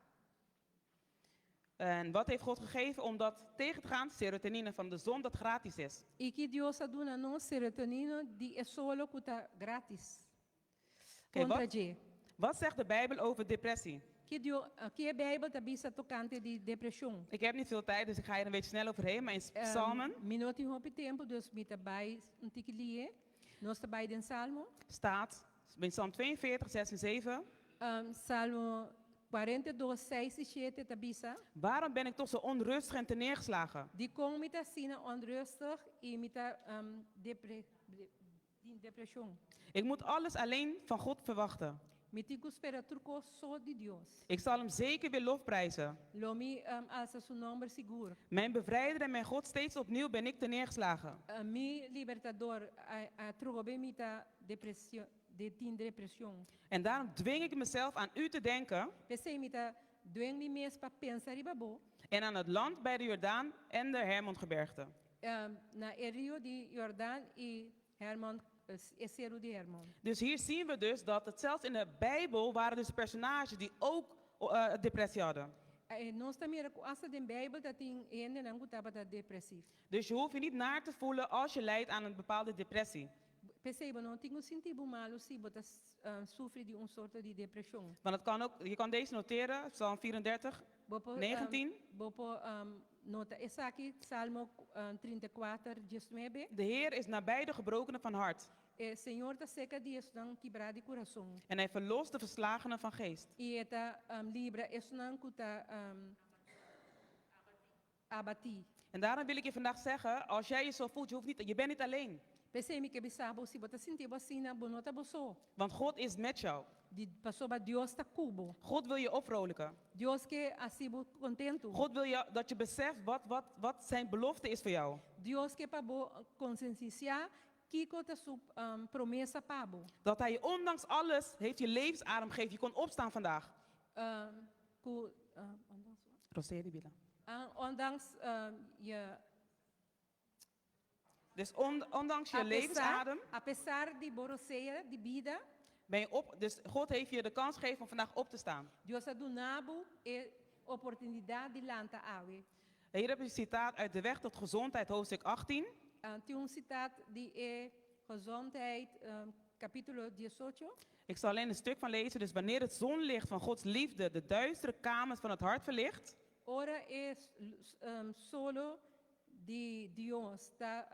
En wat heeft God gegeven om dat tegen te gaan? Serotonine van de zon dat gratis is. I ki Dios a duna nos? Serotonina di e solo ku ta gratis. Oké, Kontra wat, dje. wat zegt de Bijbel over depressie? Ki Dio, ki e Bijbel ta bisa tokante di depreshon? Ik heb niet veel tijd, dus ik ga hier een beetje snel overheen. Maar in Psalmen Mi no tin hopi tempu, dus mi ta bai un tiki lihe. Nos ta bai den Salmo. Staat, in Psalm 42, 6 en 7. Salmo 42, 6 i 7 ta bisa. Waarom ben ik toch zo onrustig en terneergeslagen? Dikon mi ta asina onrustig i mi ta tin depreshon? Ik moet alles alleen van God verwachten. Mi tin ku spera tur kos so di Dios. Ik zal hem zeker weer lofprijzen. Lo mi alsa su nomber sigur. Mijn bevrijder en mijn God, steeds opnieuw ben ik terneergeslagen. Mi libertador, atrobe mi ta tin depresion. En daarom dwing ik mezelf aan u te denken. P'esei mi ta dwing mi mes pa pensa riba bo. En aan het land bij de Jordaan en de Hermongebergte. Na e rio di Jordaan i Hermon, e seru di Hermon. Dus hier zien we dus dat het zelfs in de Bijbel waren dus personages die ook depressie hadden. Nos ta mira ku asta den Bijbel ta tin hendenan ku tabata depresief. Dus je hoeft je niet naar te voelen als je lijdt aan een bepaalde depressie. P'esei bo no tin ku sinti bo malu si bo ta sufri di un sorto di depreshon. Want het kan ook, je kan deze noteren, Psalm 34, Bo por 19. Bo por nota esaki, Salmo 34, 19. De Heer is nabij de gebrokenen van hart. E Señor ta serka di esnan kibrá di kurason. En hij verlost de verslagenen van geest. I e ta libra esnan ku ta abatí. En daarom wil ik je vandaag zeggen, als jij je zo voelt, je hoeft niet, je bent niet alleen. P'esei mi ke bisa bo, si bo ta sinti bo asina, bo no ta bo so. Want God is met jou. Di pasobra Dios ta ku bo. God wil je opvrolijken. Dios ke hasi bo kontentu. God wil je, dat je beseft wat, wat, wat zijn belofte is voor jou. Dios ke pa bo konsiensiá kiko ta su promesa pa bo. Dat hij je ondanks alles heeft je levensadem gegeven. Je kon opstaan vandaag. Ku, ondanks wat? Rosé di bida. Ondanks je Dus on, ondanks je Apesar, levensadem apesar di bo rosea di bida. Ben je op. Dus God heeft je de kans gegeven om vandaag op te staan. Dios a duna bo e oportunidat di lanta awe. Hier heb je een citaat uit De Weg tot Gezondheid, hoofdstuk 18. Tin un sitat di e Gezondheid, kapítulo 18. Ik zal alleen een stuk van lezen. Dus wanneer het zonlicht van Gods liefde de duistere kamers van het hart verlicht, Ora e solo di Dios ta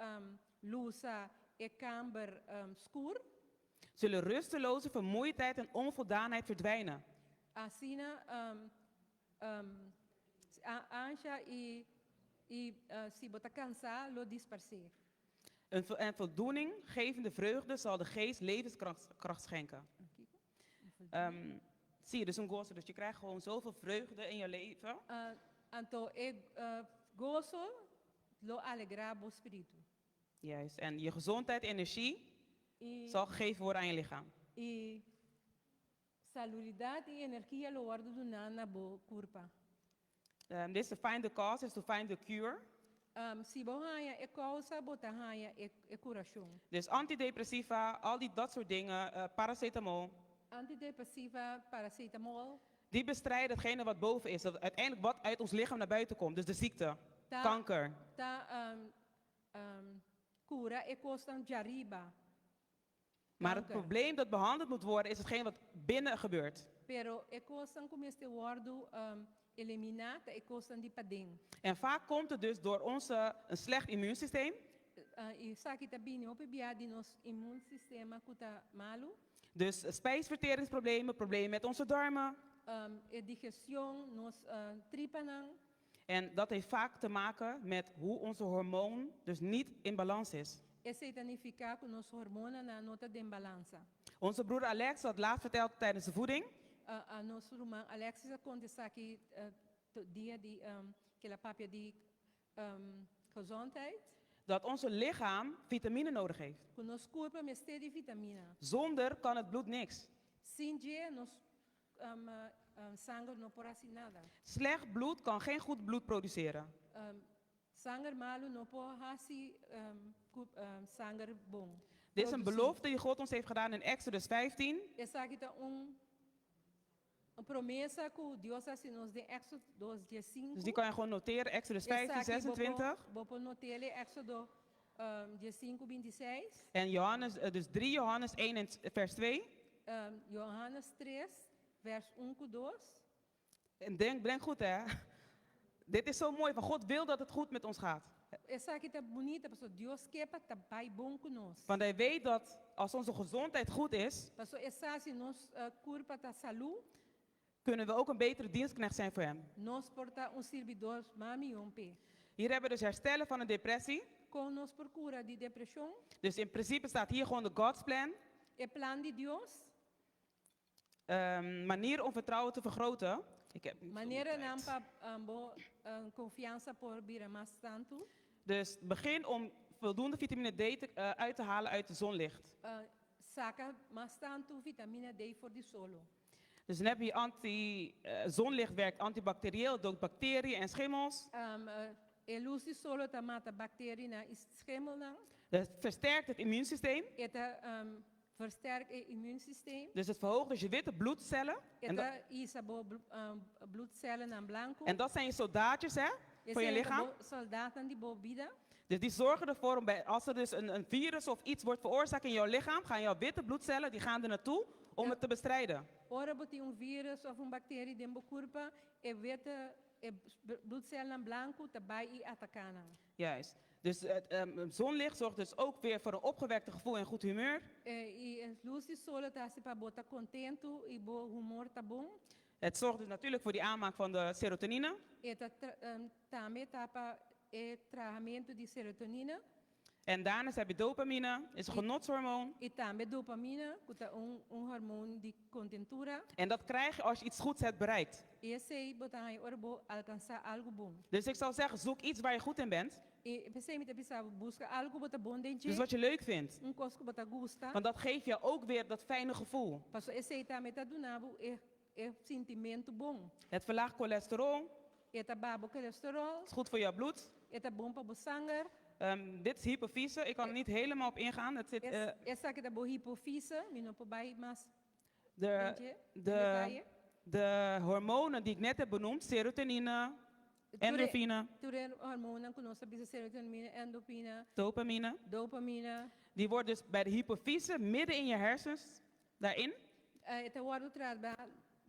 lusa e kamber skur. Zullen rusteloze vermoeidheid en onvoldaanheid verdwijnen. Asina ansha i si bo ta kansá lo disparsé. Een en voldoening gevende vreugde zal de geest levenskracht kracht schenken. Zie je, dus een gozo. Dus je krijgt gewoon zoveel vreugde in je leven. Anto e goso lo alegrá bo spiritu. Juist. En je gezondheid, energie I, zal gegeven worden aan je lichaam. I salubridat i energia lo wòrdu duná na bo kurpa. This to find the cause is to find the cure. Si bo haña e kousa, bo ta haña e, e kurashon. Dus antidepressiva, al die dat soort dingen, paracetamol. Antidepressiva, paracetamol. Die bestrijden hetgene wat boven is. Dat uiteindelijk wat uit ons lichaam naar buiten komt. Dus de ziekte, Ta, kanker. Ta kura e kosnan djariba. Maar het Kanker. Probleem dat behandeld moet worden is hetgeen wat binnen gebeurt. Pero e kosnan ku mester wòrdu eliminá ta e kosnan di paden. En vaak komt het dus door onze, een slecht immuunsysteem. I esaki ta bini hopi bia di nos immuunsistema ku ta malu. Dus spijsverteringsproblemen, problemen met onze darmen. E digestion, nos tripanan. En dat heeft vaak te maken met hoe onze hormoon dus niet in balans is. Esei ta nifiká ku nos hormonanan no ta den balansa. Onze broer Alex had laatst verteld tijdens de voeding. Nos ruman Alexis a konta esaki dia di ku el a papia di gezondheid. Dat onze lichaam vitamine nodig heeft. Ku nos kurpa mester di vitamina. Zonder kan het bloed niks. Sin dje nos sanger no por hasi nada. Slecht bloed kan geen goed bloed produceren. Sanger malu no por hasi sanger bon. Dit is een belofte die God ons heeft gedaan in Exodus 15. Esaki ta un promesa ku Dios a hasi nos den Éxodo 15. Dus die kan je gewoon noteren, Exodus 15, 26. Bo por not'é Éxodo 15, 26. En Johannes, dus 3 Johannes 1 en vers 2. Johannes 3, vers 1 ku 2. En denk goed, hè. Dit is zo mooi, van God wil dat het goed met ons gaat. Esaki ta bunita, pasobra Dios ke pa ta bai bon ku nos. Want hij weet dat als onze gezondheid goed is, Pasobra e sa si nos kurpa ta salú, kunnen we ook een betere dienstknecht zijn voor hem. Nos por ta un sirbidor mas mihó p'e. Hier hebben we dus herstellen van een depressie. Kon nos por kura di depreshon? Dus in principe staat hier gewoon de God's plan. E plan di Dios. Manier om vertrouwen te vergroten. Ik heb niet veel Maneranan tijd. Pa bo konfiansa por bira mas tantu. Dus begin om voldoende vitamine D uit te halen uit de zonlicht. Saka mas tantu vitamina D for di solo. Dus dan heb je anti, zonlicht werkt antibacterieel, doodt bacteriën en schimmels. E lus di solo ta mata bakterianan i schimmelnan. Het versterkt het immuunsysteem. E ta versterk e immuunsysteem. Dus het verhoogt dus je witte bloedcellen. E En ta hisa bo bloedcelnan blanku. En dat zijn je soldaatjes, hè, E voor je esei ta lichaam. bo soldaatnan di bo bida. Dus die zorgen ervoor om bij, als er dus een virus of iets wordt veroorzaakt in jouw lichaam, gaan jouw witte bloedcellen, die gaan er naartoe om het te bestrijden. Ora bo tin un virus of un bacterie den bo curpa, e witte e bloedcelnan blanco ta bay y ataca nan. Juist. Dus het zonlicht zorgt dus ook weer voor een opgewekte gevoel en goed humeur. Y e luz di solo ta haci pa bo ta contento y bo humor ta bon. Het zorgt dus natuurlijk voor die aanmaak van de serotonine. E ta tambe ta pa e trahamento di serotonina. En daarnaast heb je dopamine, is een genotshormoon. Y tambe dopamina, cu ta un hormoon di contentura. En dat krijg je als je iets goeds hebt bereikt. Y esey bo ta haña ora bo alcansa algo bon. Dus ik zou zeggen, zoek iets waar je goed in bent. Y p'esey mi ta bisa bo, busca algo cu bo ta bon den dje. Dus wat je leuk vindt. Un cos cu bo ta gusta. Want dat geeft je ook weer dat fijne gevoel. Paso esey tambe ta duna bo e sintimento bon. Het verlaagt cholesterol. E ta baha bo cholesterol. Het is goed voor jouw bloed. E ta bon pa bo sanger. Dit is hypofyse. Ik kan er niet helemaal op ingaan. Het zit, Esaki ta bo hypofyse. Mi no por bai mas den dje, detaye. De hormonen die ik net heb benoemd, serotonine, endorfine, Tur e hormonen ku nos a bisa, serotonine, endorfine, dopamine. Dopamine. Die wordt dus bij de hypofyse, midden in je hersens, daarin. E ta wòrdu traha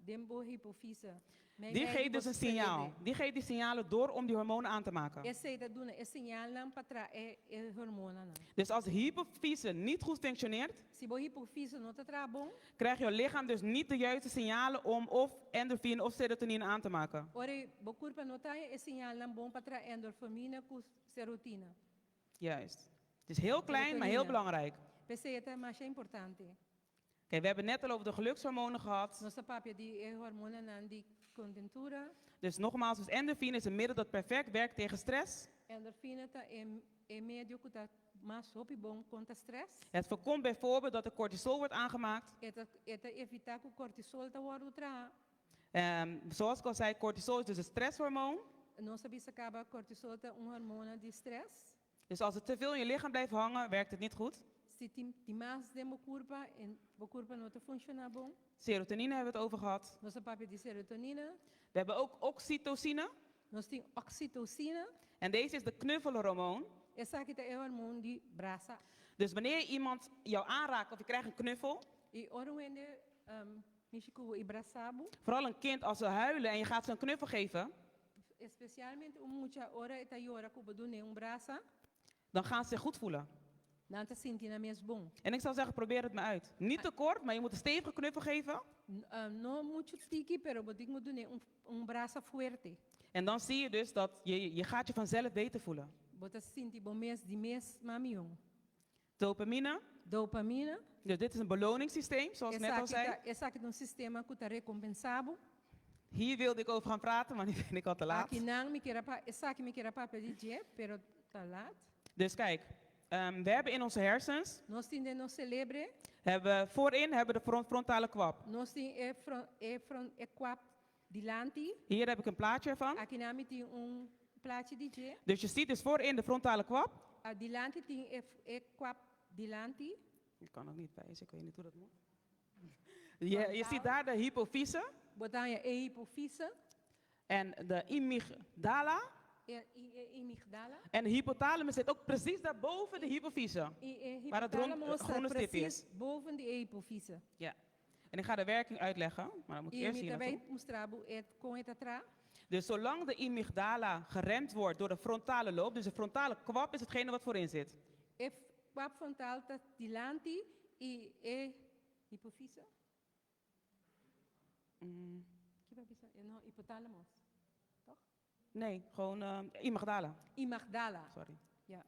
den bo hypofyse. Mei Die mei geeft di dus bo een signaal. cerebro. Die geeft die signalen door om die hormonen aan te maken. Esei ta duna e señalnan pa traha e hormonanan. Dus als de hypofyse niet goed functioneert, Si bo hypofyse no ta traha bon, krijgt jouw lichaam dus niet de juiste signalen om of endorfine of serotonine aan te maken. Ora bo kurpa no ta haña e señalnan bon pa traha endorfina ku serotina. Juist. Het is heel klein, maar heel Serotonine. belangrijk. P'esei e ta masha importante. Oké, we hebben net al over de gelukshormonen gehad. Nos a papia di e hormonanan di kontentura. Dus nogmaals, dus endorfine is een middel dat perfect werkt tegen stress. Endorfina ta e medio ku ta mas hopi bon kontra stress. Het voorkomt bijvoorbeeld dat er cortisol wordt aangemaakt. E ta evitá ku cortisol ta wòrdu traha. Zoals ik al zei, cortisol is dus een stresshormoon. Nos a bisa kaba cortisol ta un hormona di stress. Dus als het te veel in je lichaam blijft hangen, werkt het niet goed. Si tin dimas den bo kurpa, en bo kurpa no ta funshoná bon. Serotonine hebben we het over gehad. Nos a papia di serotonine. We hebben ook oxytocine. Nos tin oxytocine. En deze is de knuffelhormoon. Esaki ta e hormoon di brasa. Dus wanneer iemand jou aanraakt of je krijgt een knuffel. I ora un hende mishi ku bo i brasa bo. Vooral een kind als ze huilen en je gaat ze een knuffel geven. Espesialmente un mucha ora e ta yora ku bo dun'é un brasa. Dan gaan ze zich goed voelen. Nan ta sinti nan mes bon. En ik zou zeggen, probeer het maar uit. Niet te kort, maar je moet een stevige knuffel geven. No muchu tiki, pero bo tin ku dun'é un brasa fuerte. En dan zie je dus dat je gaat je vanzelf beter voelen. Bo ta sinti bo mes di mes mas mihó. Dopamine. Dopamina. Dus dit is een beloningssysteem, zoals ik net al zei. Esaki ta un sistema ku ta rekompensá bo. Hier wilde ik over gaan praten, maar nu ben ik al te laat. Akinan mi ker a pa, esaki mi ker a papia di dje, pero ta laat. Dus kijk, we hebben in onze hersens, Nos tin den nos selebre. hebben we voorin hebben we de frontale kwab. Nos tin e front, e front, e kwab dilanti. Hier heb ik een plaatje ervan. Akinan mi tin un plachi di dje. Dus je ziet dus voorin de frontale kwab. Dilanti tin e, e kwab dilanti. Ik kan ook niet wijzen, ik weet niet hoe dat moet. Je ziet daar de hypofyse Bo ta haña e hipofise. En de amygdala. E, e amygdala. En de hypothalamus zit ook precies daarboven de hypofyse. I e Waar het hypothalamus ta groene stipje precies is. boven di e hipofise. Ja. En ik ga de werking uitleggen, maar dan moet ik I eerst mi hier ta bai naartoe. mustra bo e kon e ta traha. Dus zolang de amygdala geremd wordt door de frontale lob, dus de frontale kwab is hetgene wat voorin zit. E kwab frontal ta dilanti i e hipofise. Ki pa bisa? No, hypothalamus. Toch? Nee, gewoon amygdala. Amygdala. Sorry. Ja.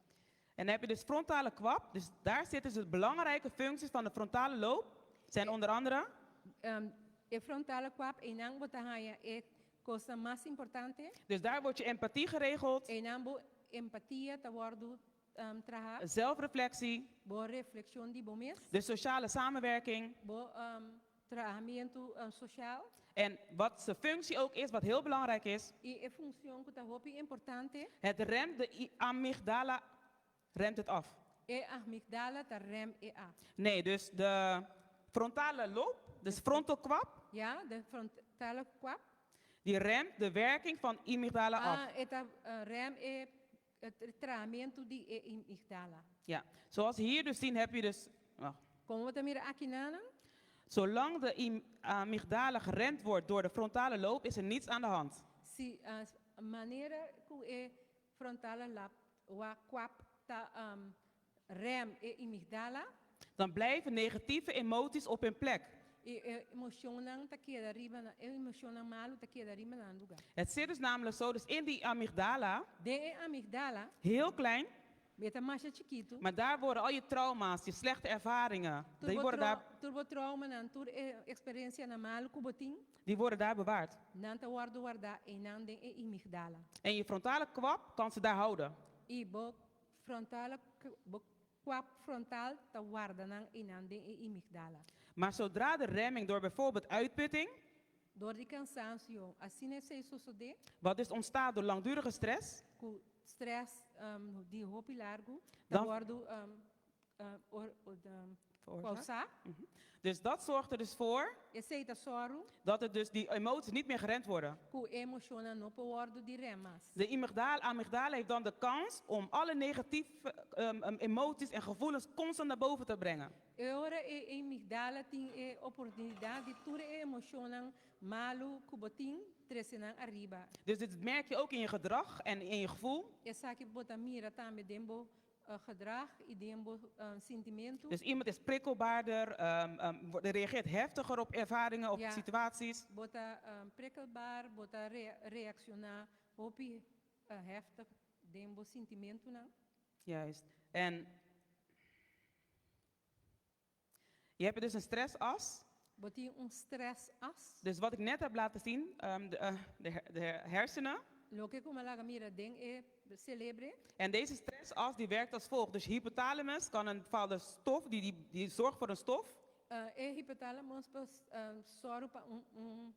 En dan heb je dus frontale kwab. Dus daar zitten dus de belangrijke functies van de frontale lob. Zijn onder andere... E frontale kwab, einan bo ta haña e kosnan mas importante. Dus daar wordt je empathie geregeld. Einan bo empatia ta wòrdu traha. Zelfreflectie. Bo reflekshon di bo mes. De sociale samenwerking. Bo trahamentu sosial. En wat zijn functie ook is, wat heel belangrijk is. I e funshon ku ta hopi importante. Het remt de amygdala, remt het af. E amygdala ta rem e af. Nee, dus de frontale lob, dus frontal kwab. Ja, de frontale kwab. Die remt de werking van amygdala af. Ah, e ta rem e trahamentu di e amygdala. Ja, zoals hier dus zien heb je dus... Wacht. Kon bo ta mira aki nanan? Zolang de amygdala geremd wordt door de frontale lob, is er niets aan de hand. Si manera ku e frontale lab wa kwab ta rem e amygdala. Dan blijven negatieve emoties op hun plek. E e emoshonnan ta keda riba na, e emoshonnan malu ta keda riba nan lugá. Het zit dus namelijk zo, dus in die amygdala, Den e amygdala, heel klein, e ta masha chikitu. Maar daar worden al je trauma's, je slechte ervaringen, die worden daar, Tur bo traumanan, tur e eksperensianan malu ku bo tin. Die worden daar bewaard. Nan ta wòrdu wardá einan den e amygdala. En je frontale kwab kan ze daar houden. I bo frontale, bo kwab frontal ta warda nan einan den e amygdala. Maar zodra de remming door bijvoorbeeld uitputting, Dor di kansansio, asina esei sosodé. Wat dus ontstaat door langdurige stress, Ku stress di hopi largu, ta Dan wòrdu or, Veroorzaakt. kousá. Dus dat zorgt er dus voor Esei ta sòru. Dat het dus die emoties niet meer geremd worden. Ku emoshonnan no por wòrdu di rem mas. De amygdala heeft dan de kans om alle negatieve emoties en gevoelens constant naar boven te brengen. E ora e amygdala tin e oportunidat di tur e emoshonnan malu ku bo tin trese nan ariba. Dus dit merk je ook in je gedrag en in je gevoel. Esaki bo ta mira tambe den bo gedrag i den bo sintimentu. Dus iemand is prikkelbaarder, reageert heftiger op ervaringen, op Ja. situaties. Bo ta prikkelbaar, bo ta reakshoná hopi heftig den bo sintimentunan. Juist. En je hebt dus een stressas. Bo tin un stressas. Dus wat ik net heb laten zien, de hersenen. Loke ku mi a laga mira den e selebre. En deze stressas die werkt als volgt. Dus hypothalamus kan een bepaalde stof, die zorgt voor een stof. E hypothalamus por sòru pa un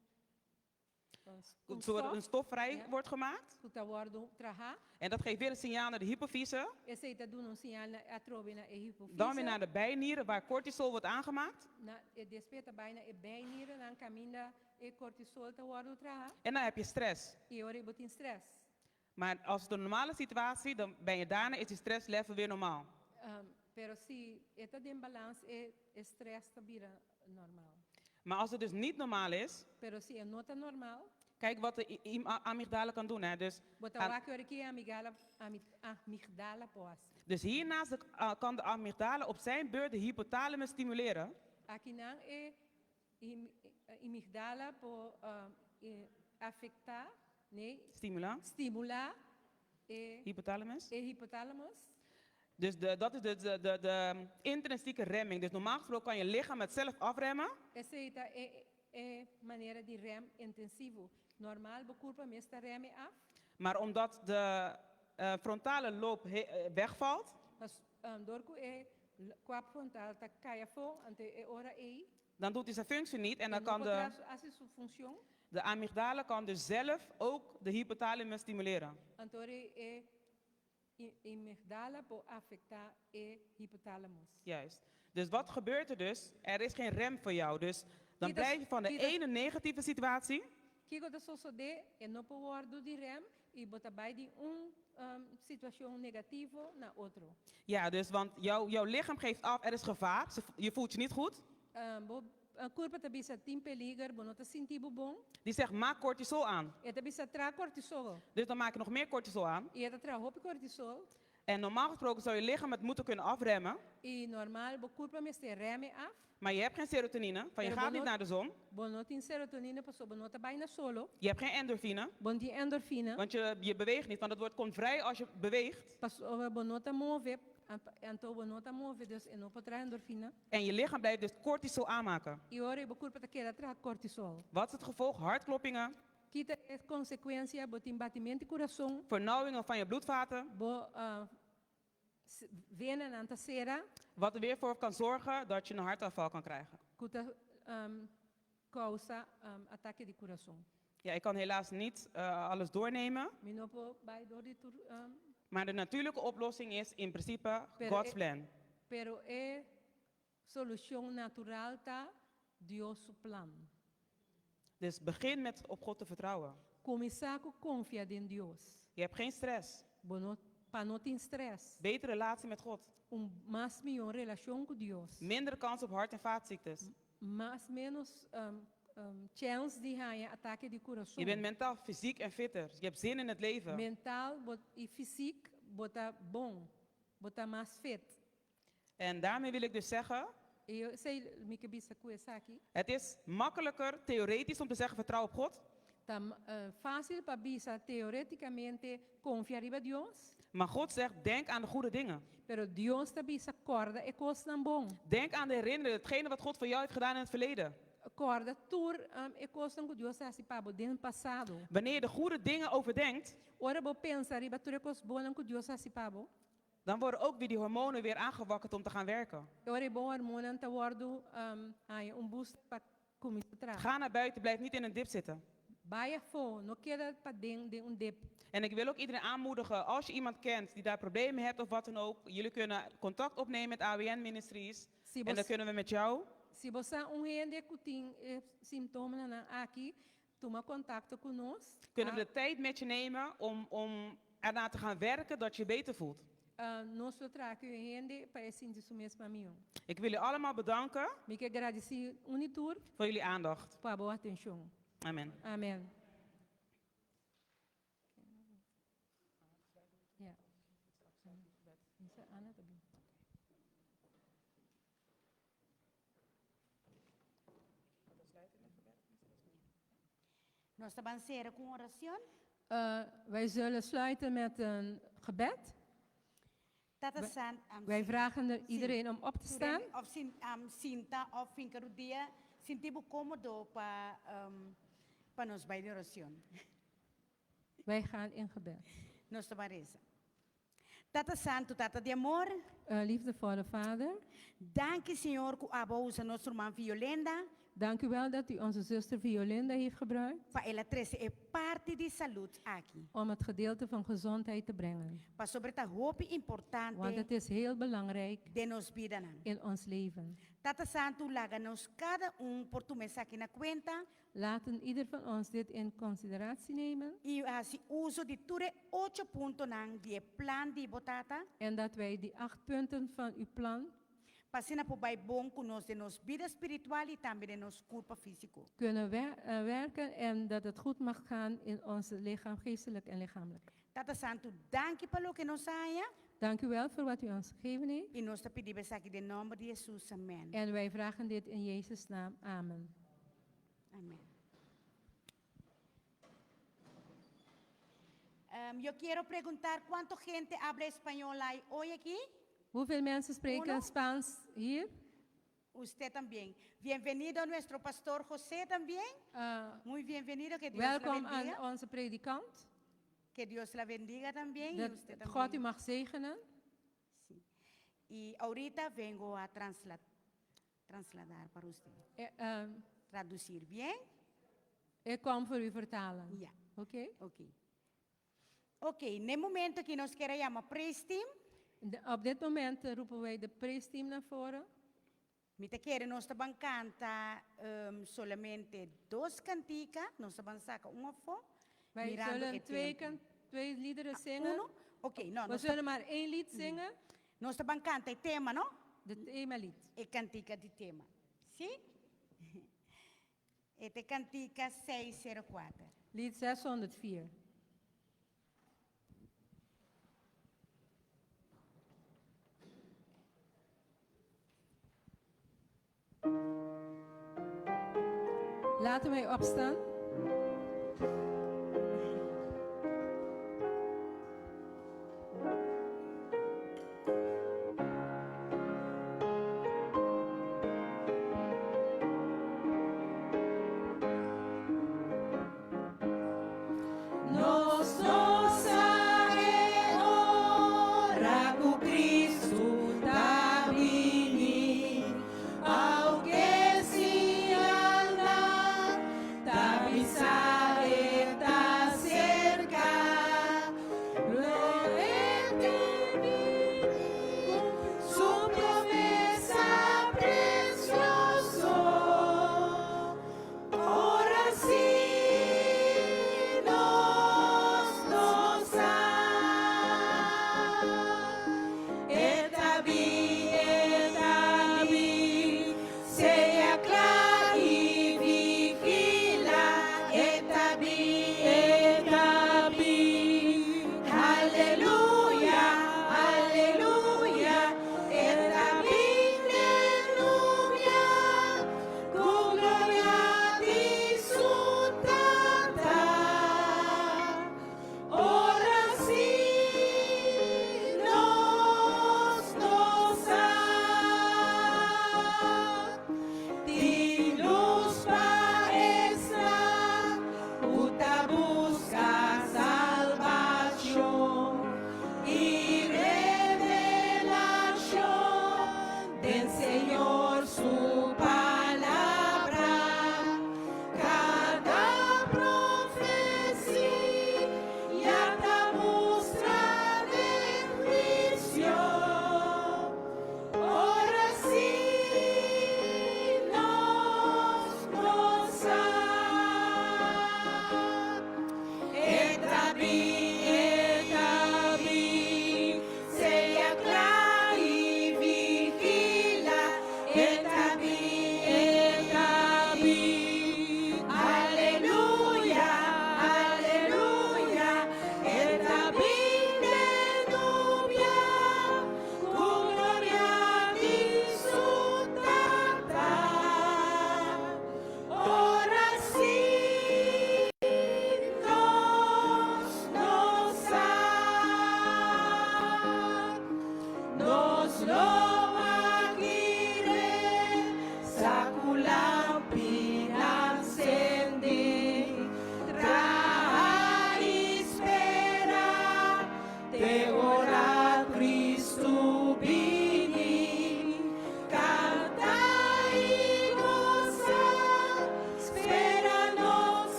Zodat stof. een stof vrij Ja. wordt gemaakt. Ku ta wòrdu traha. En dat geeft weer een signaal naar de hypofyse. Esei ta duna un señal na atrobe na e hypofyse. Dan weer naar de bijnieren waar cortisol wordt aangemaakt. Na, e despues ta bai na e bijnierennan kaminda e cortisol ta wòrdu traha. En dan heb je stress. I ora bo tin stress. Maar als het een normale situatie, dan ben je daarna is die stresslevel weer normaal. Pero si e ta den balans, e stress ta bira normal. Maar als het dus niet normaal is, Pero si e no ta normal, kijk wat de amygdala kan doen. Hè? Dus, bo ta aan wak ora kiko e amygdala, amygdala por hasi. Dus hiernaast de, ah, kan de amygdala op zijn beurt de hypothalamus stimuleren. Akinan e amygdala por afektá, nee, Stimula. stimulá e Hypothalamus. e hypothalamus. Dus de, dat is de, de, de, de intrinsieke remming. Dus normaal gesproken kan je lichaam het zelf afremmen. Esei ta e e manera di rem intensivo. Normal bo kurpa mes ta rem e af. Maar omdat de eh, frontale lob he- eh, wegvalt, Pas, dor ku e kwap frontal ta kai afó, anto e ora ei dan doet hij zijn functie niet. En e dan no kan por de, traha hasi su funshon. de amygdala kan dus zelf ook de hypothalamus stimuleren. Anto e amygdala por afektá e hypothalamus. Juist. Dus wat gebeurt er dus? Er is geen rem voor jou. Dus dan blijf je van de ene negatieve situatie Kiko ta sosodé? E no por wòrdu di rem i bo ta bai di un situashon negativo na otro. Ja, dus want jouw, jouw lichaam geeft af, er is gevaar, ze- je voelt je niet goed. Bo kurpa ta bisa tin peliger, bo no ta sinti bo bon. Die zegt, maak cortisol aan. E ta bisa traha kortisol. Dus dan maak je nog meer cortisol aan. I e ta traha hopi kortisol. En normaal gesproken zou je lichaam het moeten kunnen afremmen. I normal bo kurpa mester rem e af. Maar je hebt geen serotonine, van je Pero gaat bo niet no, naar de zon. bo no tin serotonina pasobra bo no ta bai na solo. Je hebt geen endorfine, Bo no tin endorfina. want je, je beweegt niet. Want het woord komt vrij als je beweegt. Pasobra bo no ta move, anto bo no ta move, dus e no por traha endorfina. En je lichaam blijft dus cortisol aanmaken. I ora bo kurpa ta keda traha kortisol. Wat is het gevolg? Hartkloppingen, Ki ta e konsekuensia? Bo tin batimentu di kurason. vernauwingen van je bloedvaten. Bo venanan ta sera. Wat er weer voor kan zorgen dat je een hartaanval kan krijgen. Ku ta kousa atake di kurason. Ja, ik kan helaas niet eh, alles doornemen. Mi no por bai dor di tur. Maar de natuurlijke oplossing is in principe Pero God's e, plan. pero e solushon natural ta Dios su plan. Dus begin met op God te vertrouwen. Kuminsá ku konfia den Dios. Je hebt geen stress. Bo no, pa no tin stress. Betere relatie met God. Un mas mihó relashon ku Dios. Minder kans op hart- en vaatziektes. Mas ménos chèns di haña atake di Je kurason. bent mentaal, fysiek en fitter. Je hebt zin in het leven. Mental bo i fysiek bo ta bon, bo ta mas fit. En daarmee wil ik dus zeggen, I esei mi ke bisa ku esaki. het is makkelijker theoretisch om te zeggen vertrouw op God. Ta fásil pa bisa teorétikamente konfia riba Dios. Maar God zegt, denk aan de goede dingen. Pero Dios ta bisa kòrda e kosnan bon. Denk aan de herinneren, hetgene wat God voor jou heeft gedaan in het verleden. Kòrda tur e kosnan ku Dios a hasi pa bo den pasado. Wanneer je de goede dingen overdenkt, Ora bo pensa riba tur e kos bonnan ku Dios a hasi pa bo. dan worden ook weer die hormonen weer aangewakkerd om te gaan werken. E ora e bon hormonnan ta wòrdu haña un boost pa kuminsá traha. Ga naar buiten, blijf niet in een dip zitten. Bai afó, no keda paden den un dip. En ik wil ook iedereen aanmoedigen, als je iemand kent die daar problemen hebt of wat dan ook, jullie kunnen contact opnemen met AWN Ministries. Si En dan bos, kunnen we met jou si bo sa un hende ku tin e simptomanan aki, tuma kontakto ku nos. kunnen we de tijd met je nemen om, om ernaar te gaan werken dat je je beter voelt. Nos lo traha ku e hende pa e sinti su mes mas mihó. Ik wil jullie allemaal bedanken Mi ke gradisí un i tur voor jullie aandacht. pa bo atenshon. Amen. Amen. Ja. Ana ta bin. Nos ta ban sera ku un orashon. Wij zullen sluiten met een gebed. Tata Wij, San, wij vragen er si, iedereen om op te staan. Of sin, sinta of finka rudia, sinti bo kómodo pa, pa nos bai den orashon. Wij gaan in gebed. Nos ta ban resa. Tata Santu, Tata di amor. Liefdevolle Vader. Danki Señor ku Abo a usa nos ruman Violenda. Dank u wel dat u onze zuster Violinda heeft gebruikt. Pa el a trese e parti di salud aki. Om het gedeelte van gezondheid te brengen. Pasobra e ta hopi importante. Want het is heel belangrijk. Den nos bidanan. In ons leven. Tata Santu laga nos kada un por tuma esaki na kuenta. Laten ieder van ons dit in consideratie nemen. I hasi uso di tur e ocho puntonan di e plan di bo Tata. En dat wij die acht punten van uw plan. Pa asina por bai bon ku nos den nos bida spiritual i tambe den nos kurpa físiko. Kunnen werken en dat het goed mag gaan in ons lichaam, geestelijk en lichamelijk. Tata Santu, danki pa loke nos a haña. Dank u wel voor wat u ons gegeven heeft. I nos ta pidi esaki den nòmber di Hesus. Amèn. En wij vragen dit in Jezus' naam. Amen. Amèn. Yo quiero preguntar cuánto gente habla español hay hoy aquí. Hoeveel mensen spreken Uno. Spaans hier? Usted también. Bienvenido nuestro pastor José también. Muy bienvenido, que Dios la Welkom bendiga. aan onze predikant. Que Dios la bendiga también y Dat usted God u también. mag zegenen. Sí. Y ahorita vengo a trasladar para usted. Traducir bien. Ik kom voor u vertalen. Ja. Oké? Ok. Ok, na e momento aki nos ke yama praise team. Op dit moment roepen wij de praise naar voren. Mi ta kere nos ta ban kanta solamente dos kantika, nos ta ban saka un afó. Wij mirando zullen e twee, tempo. twee liederen zingen. Uno? Ok, no, We nos ta, zullen maar één lied zingen. Nos ta ban kanta e tema, no? De themalied. E kantika di tema. Si? E kantika 604. Lied 604. Laten wij opstaan. Nos no sa e ora ku Kristu ta bini, aunke señalnan ta.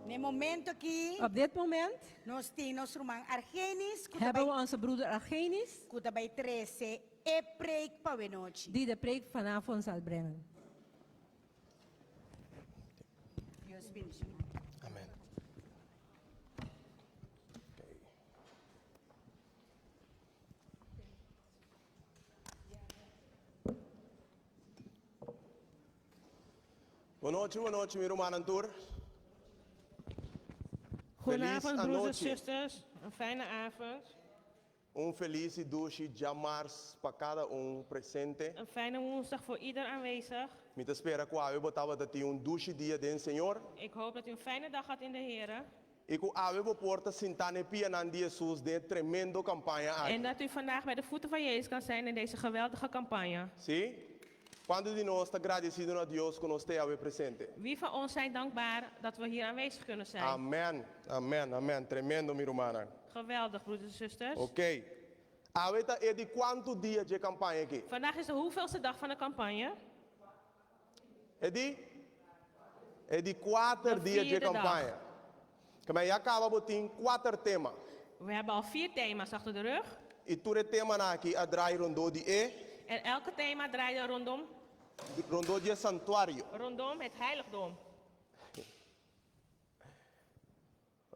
Na e momento aki. Op dit moment. Nos tin nos ruman Argenis ku ta Hebben bai we onze broeder Argenis. ku ta bai trese e preek pa wenochi. Die de preek vanavond zal brengen. Dios bendiciona. Amen. Bon nochi, bon nochi, mi rumannan tur. Feliz Goedenavond, broers en anochi. zusters. Een fijne avond. Un felis i dushi djamars pa kada un presente. Een fijne woensdag voor ieder aanwezig. Mi ta spera ku awe bo tabata tin un dushi dia den Señor. Ik hoop dat u een fijne dag had in de Here. I ku awe bo por ta sintá na e pianan di Hesus den e tremendo kampaña En aki. dat u vandaag bij de voeten van Jezus kan zijn in deze geweldige campagne. Sí? Kuantu di nos ta gradesido na Dios ku nos ta awe presente? Wie van ons zijn dankbaar dat we hier aanwezig kunnen zijn? Amèn, amèn, amèn. Tremendo, mi rumannan. Geweldig, broeders en zusters. Oké. Awe ta e di kuantu dia dje kampaña aki? Vandaag is de hoeveelste dag van de campagne? E di? E di kuater De dia dje vierde dag. kampaña. Kemey ya kaba bo tin kuater tema. We hebben al vier thema's achter de rug. I tur e temanan aki a draai rondó di e. En elke thema draaide rondom. Rondó di e santuario. Rondom het heiligdom.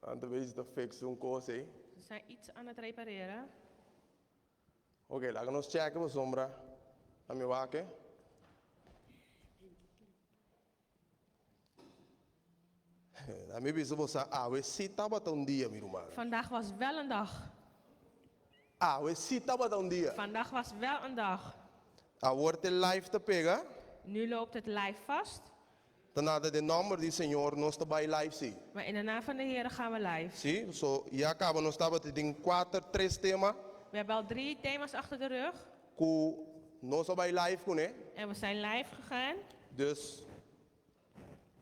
Nan ta bezig ta fix un kos ei. Ze zijn iets aan het repareren. Ok, laga nos check pasobra a mi wak e. A mi bisa bo sa awe si tabata un dia, mi ruman. Vandaag was wel een dag. Awe si tabata un dia. Vandaag was wel een dag. Awor te live ta pega. Nu loopt het live vast. Ta nada den nomber di Señor nos ta bai live si. Maar in de naam van de Heere gaan we live. Si, so ya caba nos tabata den kuater, tres tema. We hebben al drie thema's achter de rug. Cu nos a bai live cune. En we zijn live gegaan. Dus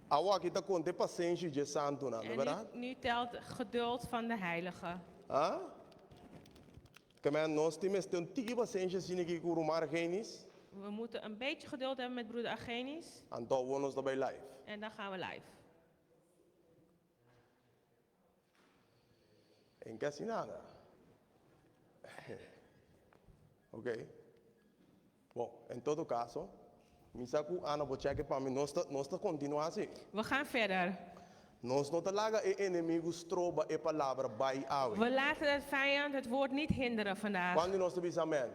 awo aki ta conta e pasenshi dje santunan, no En berdad? nu, nu telt geduld van de heilige. Ha? Kemen nos tin mester un tiki pasenshi asina aki cu Rumar Genis. We moeten een beetje geduld hebben met broeder Argenis. Anto awo nos ta bai live. En dan gaan we live. En ke hasi nada. Ok. Bon, en todo caso, mi sa cu Ana por check pa mi. Nos ta, nos ta continua asi. We gaan verder. Nos no ta laga e enemigo stroba e palabra bai awe. We laten de vijand het woord niet hinderen vandaag. Cuando di nos ta bisa amen?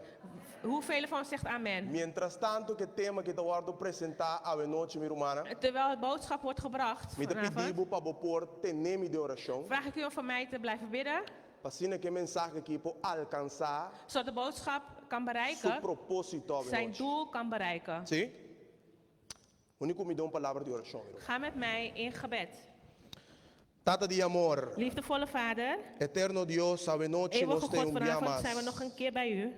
Hoeveel van ons zegt amen? Mientras tanto cu e tema cu ta wordo presenta awe nochi, mi rumannan, Terwijl het boodschap wordt gebracht mi ta pidi vanavond, bo pa bo por tene mi den oracion, vraag ik u om voor mij te blijven bidden, pa asina cu e mensahe aki por alcansa zodat de boodschap kan su bereiken, proposito awe zijn nochi. doel kan bereiken. Si? Uni cu mi den un palabra di oracion, mi ruman. Ga met mij in gebed. Tata di amor, Liefdevolle Vader, eterno Dios, awe nochi eeuwige nos ta God, un bia vanavond mas. zijn we nog een keer bij u.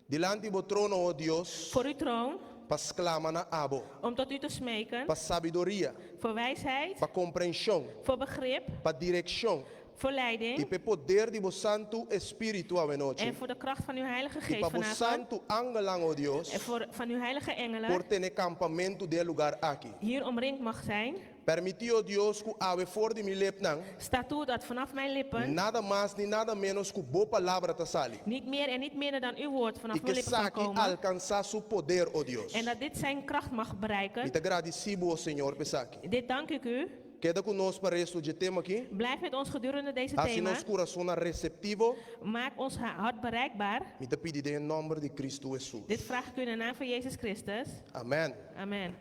Dilanti bo trono, o Dios, Voor uw troon, pa sklama na abo, om tot u te smeken, pa sabiduria, voor wijsheid, pa komprenshon, voor begrip, pa direkshon voor i leiding pa e poder di bo Santu Espíritu awe nochi. en voor de kracht van uw Heilige I Geest pa bo vanavond Santu angelnan, o Dios, en voor van uw Heilige engelen por tene kampamentu den e lugar aki. hier omringd mag zijn. Permití, o Dios, ku awe for di mi lepnan, Sta toe dat vanaf mijn lippen nada mas ni nada ménos ku bo palabra ta sali. niet meer en niet minder dan uw woord vanaf I mijn ku lippen zal esaki komen. alkansá su poder, o Dios. En dat dit zijn kracht mag Mi bereiken. ta gradisí bo, o Señor, pa esaki. Dit dank ik u. Keda ku nos pa resto dje tema aki. Blijf met ons gedurende deze Hasi thema. nos kurasonnan reseptivo. Maak ons hart bereikbaar. Mi ta pidi den e nòmber di Kristu Hesus. Dit vraag ik u in de naam van Jezus Christus. Amèn. Amen.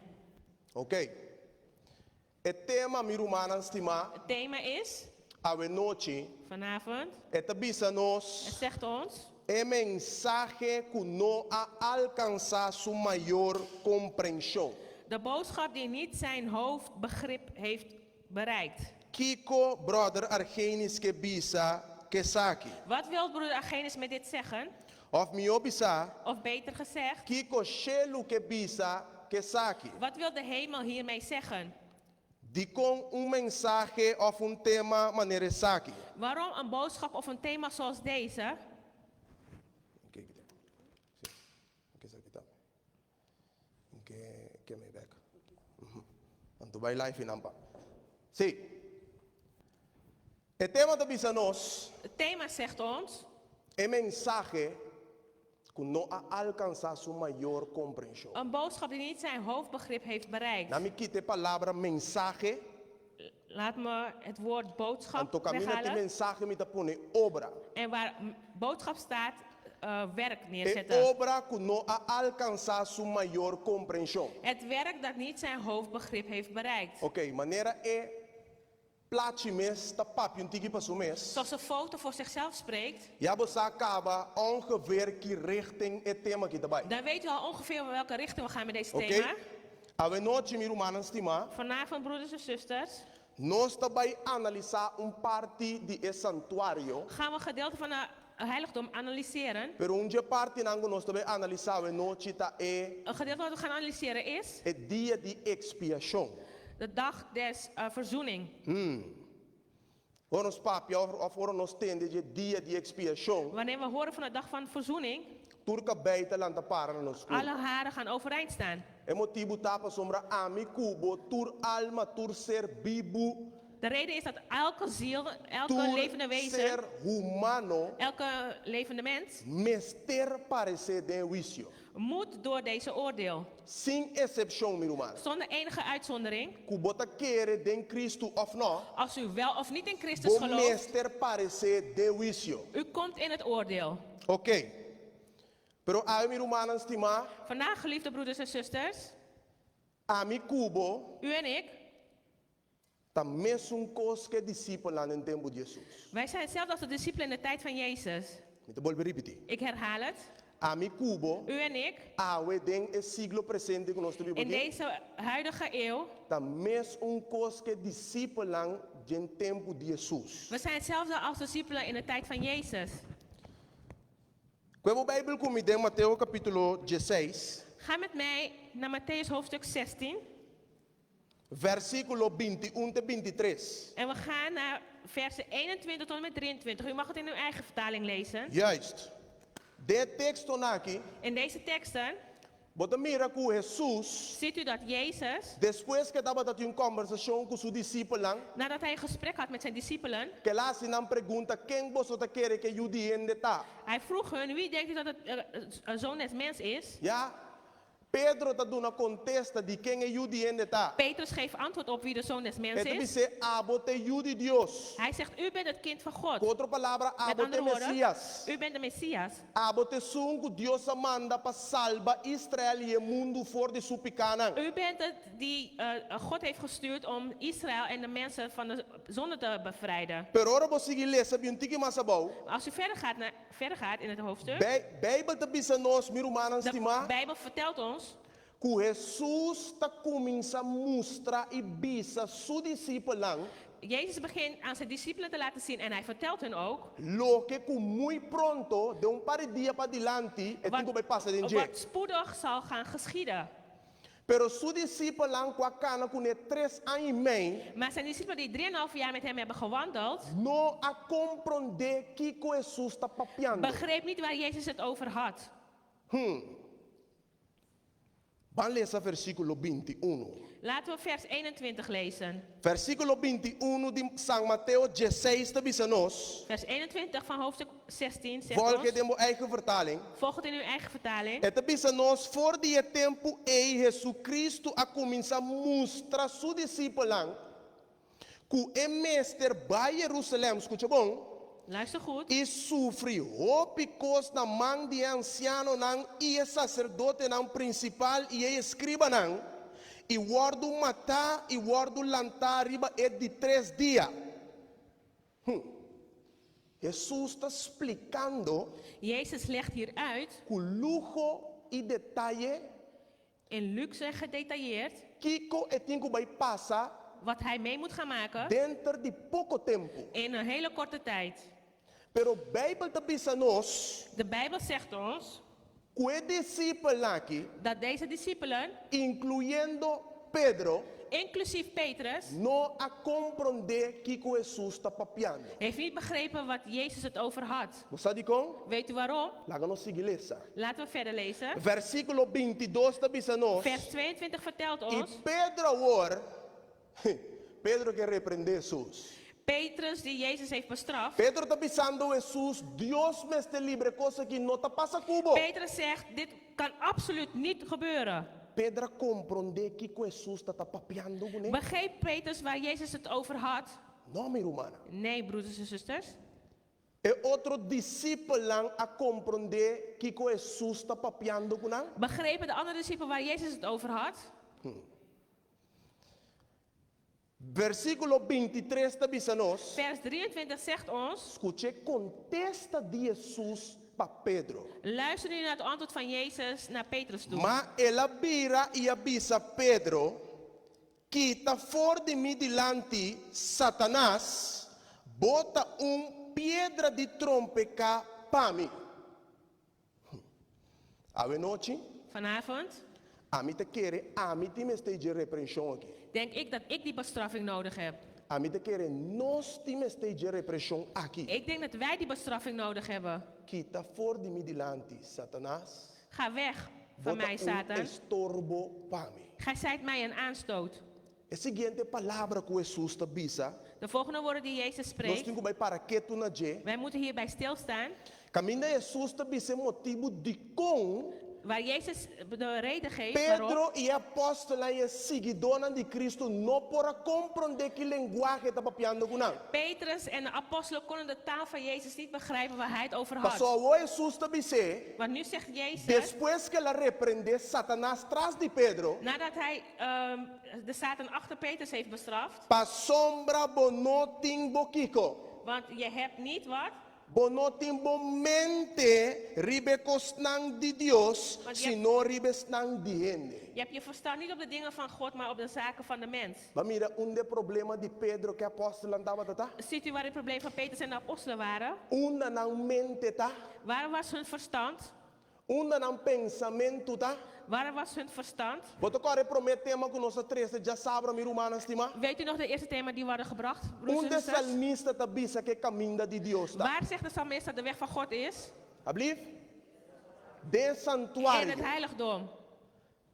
Ok. E tema, mi rumannan stimá, Het thema is awenochi, vanavond, e ta bisa het nos zegt ons, e mensahe ku no a alkansá su mayor komprenshon. de boodschap die niet zijn hoofdbegrip heeft bereikt. Kiko brother Argenis ke bisa k'esaki? Wat wil broeder Argenis met dit zeggen? Òf mihó bisá, Of beter gezegd, kiko shelu ke bisa k'esaki? wat wil de hemel hiermee zeggen? Dikon un mensahe òf un tema manera esaki? Waarom een boodschap of een thema zoals deze? Oké, kita. Sí. Oké, esaki ta. Oké, ke mi bek. Anto bai live nan pa. Sí. E tema ta bisa nos. Het thema zegt ons. E mensahe ku no a alkansá su mayor komprenshon. Een boodschap die niet zijn hoofdbegrip heeft bereikt. Na mi kita e palabra mensahe. Laat me het woord boodschap Anto kaminda tin weghalen. mensahe mi ta pone obra. En waar boodschap staat, werk E neerzetten. obra ku no a alkansá su mayor komprenshon. Het werk dat niet zijn hoofdbegrip heeft bereikt. Oké, manera e plachi mes ta papia un tiki pa su mes. Zoals de foto voor zichzelf spreekt. Ya bo sa kaba ongeveer ki richting e tema aki ta bai. Dan weet u al ongeveer in welke richting we gaan met deze Oké? thema. Awenochi mi rumannan stimá. Vanavond broeders en zusters. Nos ta bai analisá un parti di e santuario. Gaan we een gedeelte van de heiligdom analyseren. Pero un dje partinan ku nos ta bai analisá awenochi ta e. Een gedeelte wat we gaan analyseren is. E dia di ekspiashon. De dag des verzoening. Ora nos papia òf ora nos tende dje dia di ekspiashon. Wanneer we horen van de dag van verzoening. Tur kabei ta lanta para na nos kurpa. Alle haren gaan overeind staan. E motibu ta pasobra ami ku bo, tur alma, tur ser bibu. De reden is dat elke ziel, elke Tur levende wezen. ser humano. Elke levende mens. Mester paresé den e huisio. Moet door deze oordeel. Sin esepshon, mi ruman. Zonder enige uitzondering. Ku bo ta kere den Kristu òf nò. Als u wel of niet in Christus Bo gelooft. mester paresé den huisio. U komt in het oordeel. Oké. Pero awe mi rumannan stimá. Vandaag, geliefde broeders en zusters. Ami ku bo. U en ik. Ta mesun kos ku e disipelnan den tempu di Hesus. Wij zijn hetzelfde als de discipelen in de tijd van Jezus. Mi ta bolbe ripití. Ik herhaal het. Ami ku bo. U en ik. Awe den e siglo presente ku nos ta biba In aki. deze huidige eeuw. Ta mes un kos ku e disipelnan den tempu di Hesus. We zijn hetzelfde als discipelen in de tijd van Jezus. Kue bo Beibel ku mi den Mateo kapítulo dieseis. Ga met mij naar Mattheüs hoofdstuk 16. Versíkulo binti un te bintitres. En we gaan naar versen 21 tot en met 23. U mag het in uw eigen vertaling lezen. Juist. Den e tekstonan aki. In deze teksten. Bo ta mira ku Hesus. Ziet u dat Jezus. Despues ku e tabata tin un kòmbersashon ku su disipelnan. Nadat hij een gesprek had met zijn discipelen. Ku el a hasi nan pregunta, Ken boso ta kere ku e Yu di hende ta? Hij vroeg hun, wie denkt u dat het zoon des mens is? Ya. Pedro ta duna kontesta di ken e Yu di hende ta. Petrus geeft antwoord op wie de zoon des mens E ta is. bis'é, Abo ta e Yu di Dios. Hij zegt, u bent het kind van God. Ku otro palabra, Met abo ta e andere woorden, Mesias. u bent de Messias. Abo ta esun ku Dios a manda pa salba Israel i e mundu for di su pikánan. U bent het die God heeft gestuurd om Israël en de mensen van de zonde te bevrijden. Pero ora bo sigui lesa bin un tiki mas abou. Als u verder gaat, naar, verder gaat in het hoofdstuk. Bij, Bijbel ta bisa nos, mi rumannan De stimá. Bijbel vertelt ons. Ku Hesus ta kuminsá mustra i bisa su disipelnan. Jezus begint aan zijn discipelen te laten zien en hij vertelt hun ook. Loke ku muy pronto, den un par di dia padilanti, e tin ku bai pasa den dje. Wat spoedig zal gaan geschieden. Pero su disipelnan ku a kana kuné tres aña i mei. Maar zijn discipelen die drieënhalf jaar met hem hebben gewandeld. No a komprondé kiko Hesus ta papiando. Begreep niet waar Jezus het over had. Ban lesa versíkulo binti unu. Laten we vers 21 lezen. Versíkulo binti unu di San Mateo dieseis ta bisa nos. Vers 21 van hoofdstuk 16 zegt Volg ons. den bo eigen vertaling. Volg het in uw eigen vertaling. E ta bisa nos for di e tempu ei Hesu-Kristu a kuminsá mustra su disipelnan ku e mester bai Yerusalèm, skucha bon, Luister goed. i sufri hopi kos na man di e ansianonan i e saserdotenan prinsipal i e eskribanan, i wòrdu matá i wòrdu lantá riba e di tres dia. Hm. Hesus ta splikando. Jezus legt hier uit. Ku luho i detaye. In luxe en gedetailleerd. Kiko e tin ku bai pasa. Wat hij mee moet gaan maken. Denter di poko tempu. In een hele korte tijd. Pero Beibel ta bisa nos. De Bijbel zegt ons. Ku e disipelnan aki. Dat deze discipelen. Inkluyendo Pedro. Inclusief Petrus. No a komprondé kiko Hesus ta papiando. Heeft niet begrepen wat Jezus het over had. Bo sa dikon? Weet u waarom? Laga nos sigui lesa. Laten we verder lezen. Versíkulo bintidos ta bisa nos. Vers 22 vertelt I ons. Pedro awor, Pedro ke reprendé Hesus. Petrus die Jezus heeft bestraft. Pedro ta bisando Hesus, Dios mester libra e kos aki no ta pasa ku bo. Petrus zegt, dit kan absoluut niet gebeuren. Pedro a komprondé kiko Hesus ta ta papiando kuné? Begreep Petrus waar Jezus het over had? No, mi rumannan. Nee, broeders en zusters. E otro disipelnan a komprondé kiko Hesus ta papiando ku nan? Begrepen de andere discipelen waar Jezus het over had? Versíkulo bintitres ta bisa nos. Vers 23 zegt ons. Skucha e kontesta di Hesus pa Pedro. Luister nu naar het antwoord van Jezus naar Petrus toe. Ma el a bira i a bisa Pedro, Kita for di mi dilanti, Satanas, bo ta un piedra di trompeká pa mi. Awe nochi. Vanavond. Ami ta kere ami tin mester dje reprenshon aki. Denk ik dat ik die bestraffing nodig heb. Ami ta kere nos tin mester dje represhon aki. Ik denk dat wij die bestraffing nodig hebben. Kita for di mi dilanti, Satanas. Ga weg Bo van ta mij, un Satan. estorbo pa mi. Gij zijt mij een aanstoot. E siguiente palabra ku Hesus ta bisa. De volgende woorden die Jezus Nos spreekt. tin ku bai para ketu na dje. Wij moeten hierbij stilstaan. Kaminda Hesus ta bisa e motibu dikon. Waar Jezus de reden geeft waarop. Pedro i e apòstelnan i e siguidónan di Kristu no por a komprondé ki lenguahe e ta papiando ku nan. Petrus en de apostelen konden de taal van Jezus niet begrijpen waar hij het over had. Pasobra awor Hesus ta bis'é. Want nu zegt Jezus. Despues ku el a reprendé Satanas tras di Pedro. Nadat hij de Satan achter Petrus heeft bestraft. Pasobra bo no tin bo kiko. Want je hebt niet wat? Bo no tin bo mente riba e kosnan di Dios, sino riba esnan di hende. Je hebt je verstand niet op de dingen van God, maar op de zaken van de mens. Bo a mira unda e problema di Pedro ku e apòstelnan tabata ta? Ziet u waar het probleem van Petrus en de apostelen waren? Unda nan mente ta? Waar was hun verstand? Unda nan pensamentu ta? Waar was hun verstand? Bo ta kòrda e promé tema ku nos a trese djasabra, mi rumannan stimá? Weet u nog de eerste tema die we hadden gebracht, broers en Unda e zusters? salmista ta bisa ku e kaminda di Dios ta? Waar zegt de psalmist dat de weg van God is? Ablief? Den e In het santuario. heiligdom.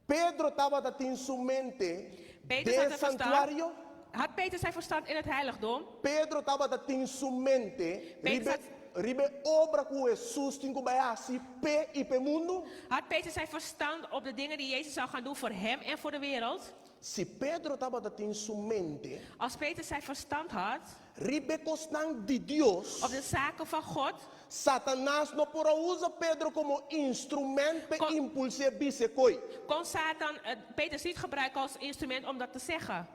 Pedro tabata tin su mente Petrus den had e zijn verstand. santuario? Had Petrus zijn verstand in het heiligdom? Pedro tabata tin su mente Petrus riba had riba e obra ku Hesus tin ku bai hasi p'e i p'e mundu? Had Petrus zijn verstand op de dingen die Jezus zou gaan doen voor hem en voor de wereld? Si Pedro tabata tin su mente Als Petrus zijn verstand had riba e kosnan di Dios, op de zaken van God, Satanas no por a usa Pedro komo instrument p'e Kon impuls'é bis'é koi. kon Satan Petrus niet gebruiken als instrument om dat te zeggen.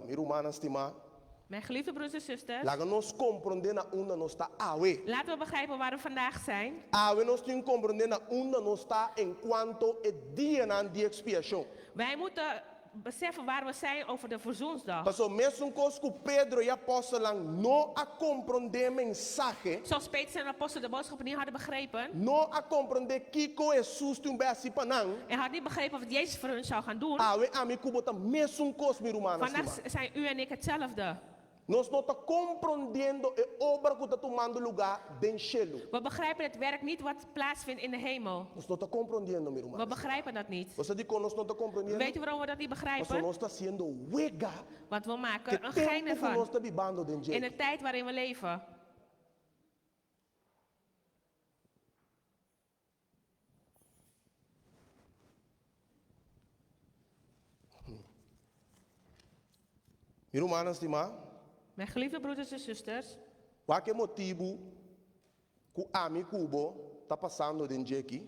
Mi rumannan stimá, Mijn geliefde broers en zusters, laga nos komprondé na unda nos ta awe. laten we begrijpen waar we vandaag zijn. Awe nos tin komprondé na unda nos ta en kuanto e dianan di ekspiashon. Wij moeten beseffen waar we zijn over de verzoensdag. Pasobra mesun kos ku Pedro i apòstelnan no a komprondé mensahe, Zoals Petrus en de apostelen de boodschap niet hadden begrepen. no a komprondé kiko Hesus tin un bai hasi pa nan, En had niet begrepen wat Jezus voor hun zou gaan doen. awe ami ku bo ta mesun kos, mi rumannan Vandaag stimá. zijn u en ik hetzelfde. Nos no ta komprondiendo e obra ku ta tumando lugá den shelu. We begrijpen het werk niet wat plaatsvindt in de hemel. Nos no ta komprondiendo, mi We rumannan. begrijpen dat niet. Bo sa dikon nos no ta komprondiendo? Weet u waarom we dat niet Pasobra begrijpen? nos ta hasiendo wega Want we ku maken e een gein tempu ku nos ervan. ta bibando den dje. In de tijd waarin we leven. Mi rumannan stimá, Mijn geliefde broeders en zusters, wak e motibu ku ami ku bo ta pasando den dje aki.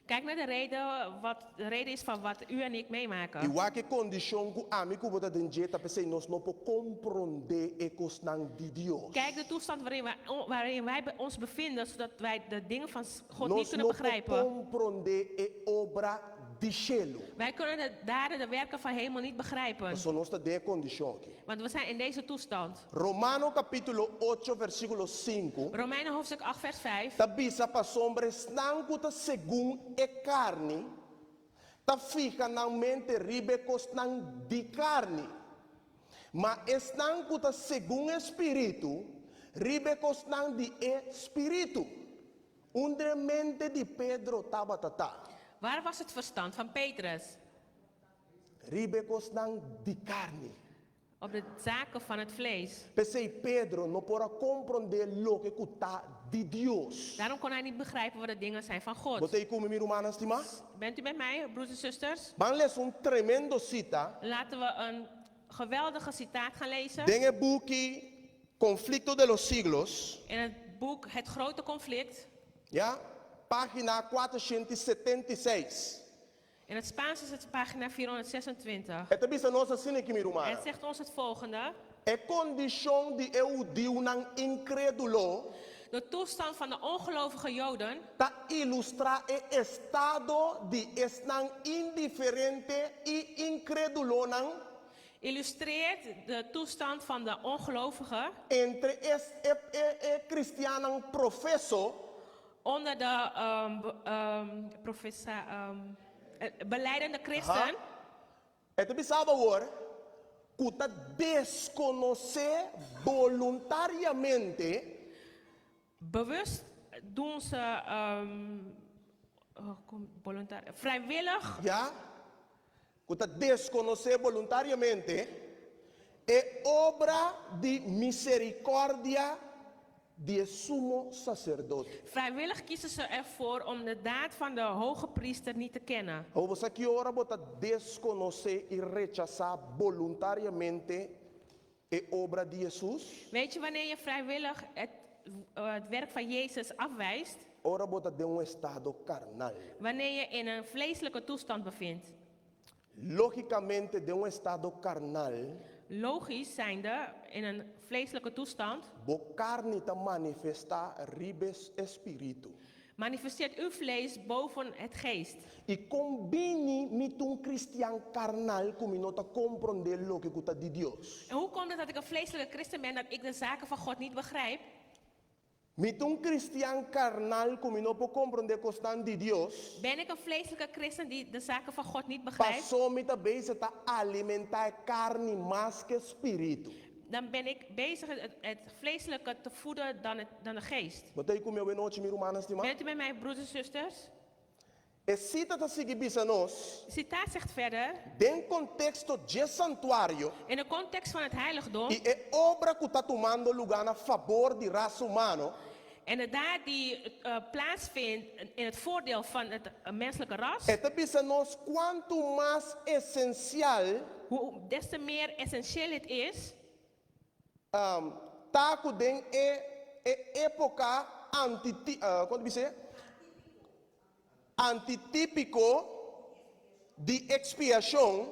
Kijk naar de reden, wat de reden is van wat u en ik meemaken. I wak e kondishon ku ami ku bo ta den dje ta p'esei nos no por komprondé e kosnan di Dios. Kijk de toestand waarin wij, waarin wij ons bevinden, zodat wij de dingen van God niet Nos kunnen no por begrijpen. komprondé e obra di shelu. Wij kunnen de daden, de werken van hemel niet begrijpen. Pasobra nos ta den e kondishon aki. Want we zijn in deze toestand. Romano kapítulo ocho versíkulo sinku Romeinen hoofdstuk 8 vers 5. ta bisa pasobra esnan ku ta segun e karni ta fiha nan mente riba e kosnan di karni, ma esnan ku ta segun e spiritu riba e kosnan di e spiritu. Unda e mente di Pedro tabata ta? Waar was het verstand van Petrus? Riba e kosnan di karni. Op de zaken van het vlees. P'esei Pedro no por a komprondé loke ku ta di Dios. Daarom kon hij niet begrijpen wat de dingen zijn van Bo God. ta ei ku mi, mi rumannan stimá? Bent u met mij, broers en zusters? Ban lesa un tremendo sita Laten we een geweldige citaat gaan lezen. den e buki Conflicto de los Siglos, In het boek Het Grote Conflict. ya, página 476. In het Spaans is het pagina 426. E ta bisa nos asina aki, mi Het rumannan. zegt ons het volgende. E kondishon di e hudiunan inkrédulo De toestand van de ongelovige Joden ta ilustrá e estado di esnan indiferente i inkrédulonan illustreert de toestand van de ongelovigen entre e e e kristiannan profeso onder de ehm, be- ehm, professa, ehm, eh, belijdende christen. E ta bisa bo awor ku ta deskonosé boluntariamente. Bewust doen ze ehm, oh, kom, voluntar- vrijwillig Ya, ku ta deskonosé boluntariamente e obra di miserikòrdia di e sumo saserdote. Vrijwillig kiezen ze ervoor om de daad van de hoge priester niet te kennen. Awor bo sa ki ora bo ta deskonosé i rechasá boluntariamente e obra di Hesus? Weet je wanneer je vrijwillig het, eh, het werk van Jezus afwijst? Ora bo ta den un estado karnal. Wanneer je in een vleeselijke toestand bevindt. Lógikamente den un estado karnal. Logisch zijnde, in een vleeselijke toestand. Bo karni ta manifestá riba e spiritu. Manifesteert uw vlees boven het geest. I kon bini mi ta un kristian karnal ku mi no ta komprondé loke ku ta di Dios? En hoe komt het dat ik een vleeselijke christen ben dat ik de zaken van God niet begrijp? Mi ta un kristian karnal ku mi no por komprondé kosnan di Dios? Ben ik een vleeselijke christen die de zaken van God niet begrijpt? Pasó mi ta bezig ta alimentá e karni mas ku e spiritu. Dan ben ik bezig het, het vleeselijke te voeden dan, het, dan de geest. Bo ta ei ku mi awenochi, mi rumannan stimá? Bent u met mij, broeders en zusters? E sita ta sigui bisa nos. De citaat zegt verder. Den konteksto dje santuario. In de context van het heiligdom. I e obra ku ta tumando lugá na fabor di rasa humano. En de daad die plaatsvindt in het voordeel van het menselijke ras. E ta bisa nos kuantu mas esensial. Hoe des te meer essentieel het is. Ta ku den e e époka anti, kon ta bis'é? Antitípiko di ekspiashon,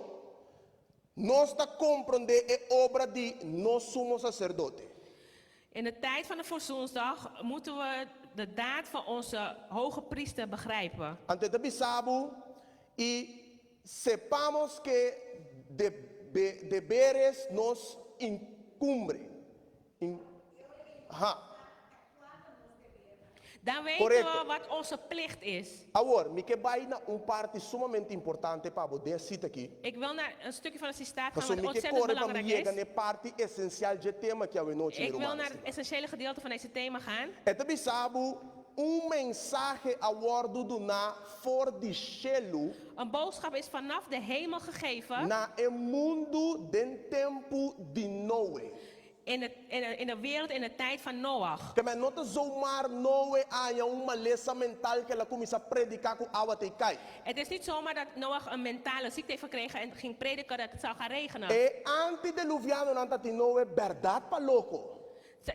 nos ta komprondé e obra di nos Sumo Saserdote. In de tijd van de Verzoensdag moeten we de daad van onze hoge priester begrijpen. Anto e ta bisa bo, I sepamos ke de deberes nos incumbre. In, ha. Dan weten we Korekto. wat onze plicht is. Awor, mi ke bai na un parti sumamente importante pa bo den e sita aki. Ik wil naar een stukje van de citaat gaan Pasobra wat mi ke ontzettend kore pa mi belangrijk yega is. na e parti esensial dje tema aki awenochi, mi Ik wil rumannan naar het stimá. essentiële gedeelte van deze thema gaan. E ta bisa bo, Un mensahe a wòrdu duná for di shelu. Een boodschap is vanaf de hemel gegeven. Na e mundu den tempu di Noe. In de, in de, in de wereld in de tijd van Noach. Ke men no ta zomaar Noe a haña un malesa mental ku el a kuminsá prediká ku awa ta kai. Het is niet zomaar dat Noach een mentale ziekte heeft gekregen en ging prediken dat het zou gaan regenen. E antideluvianonan ta tin Noe bèrdat pa loko.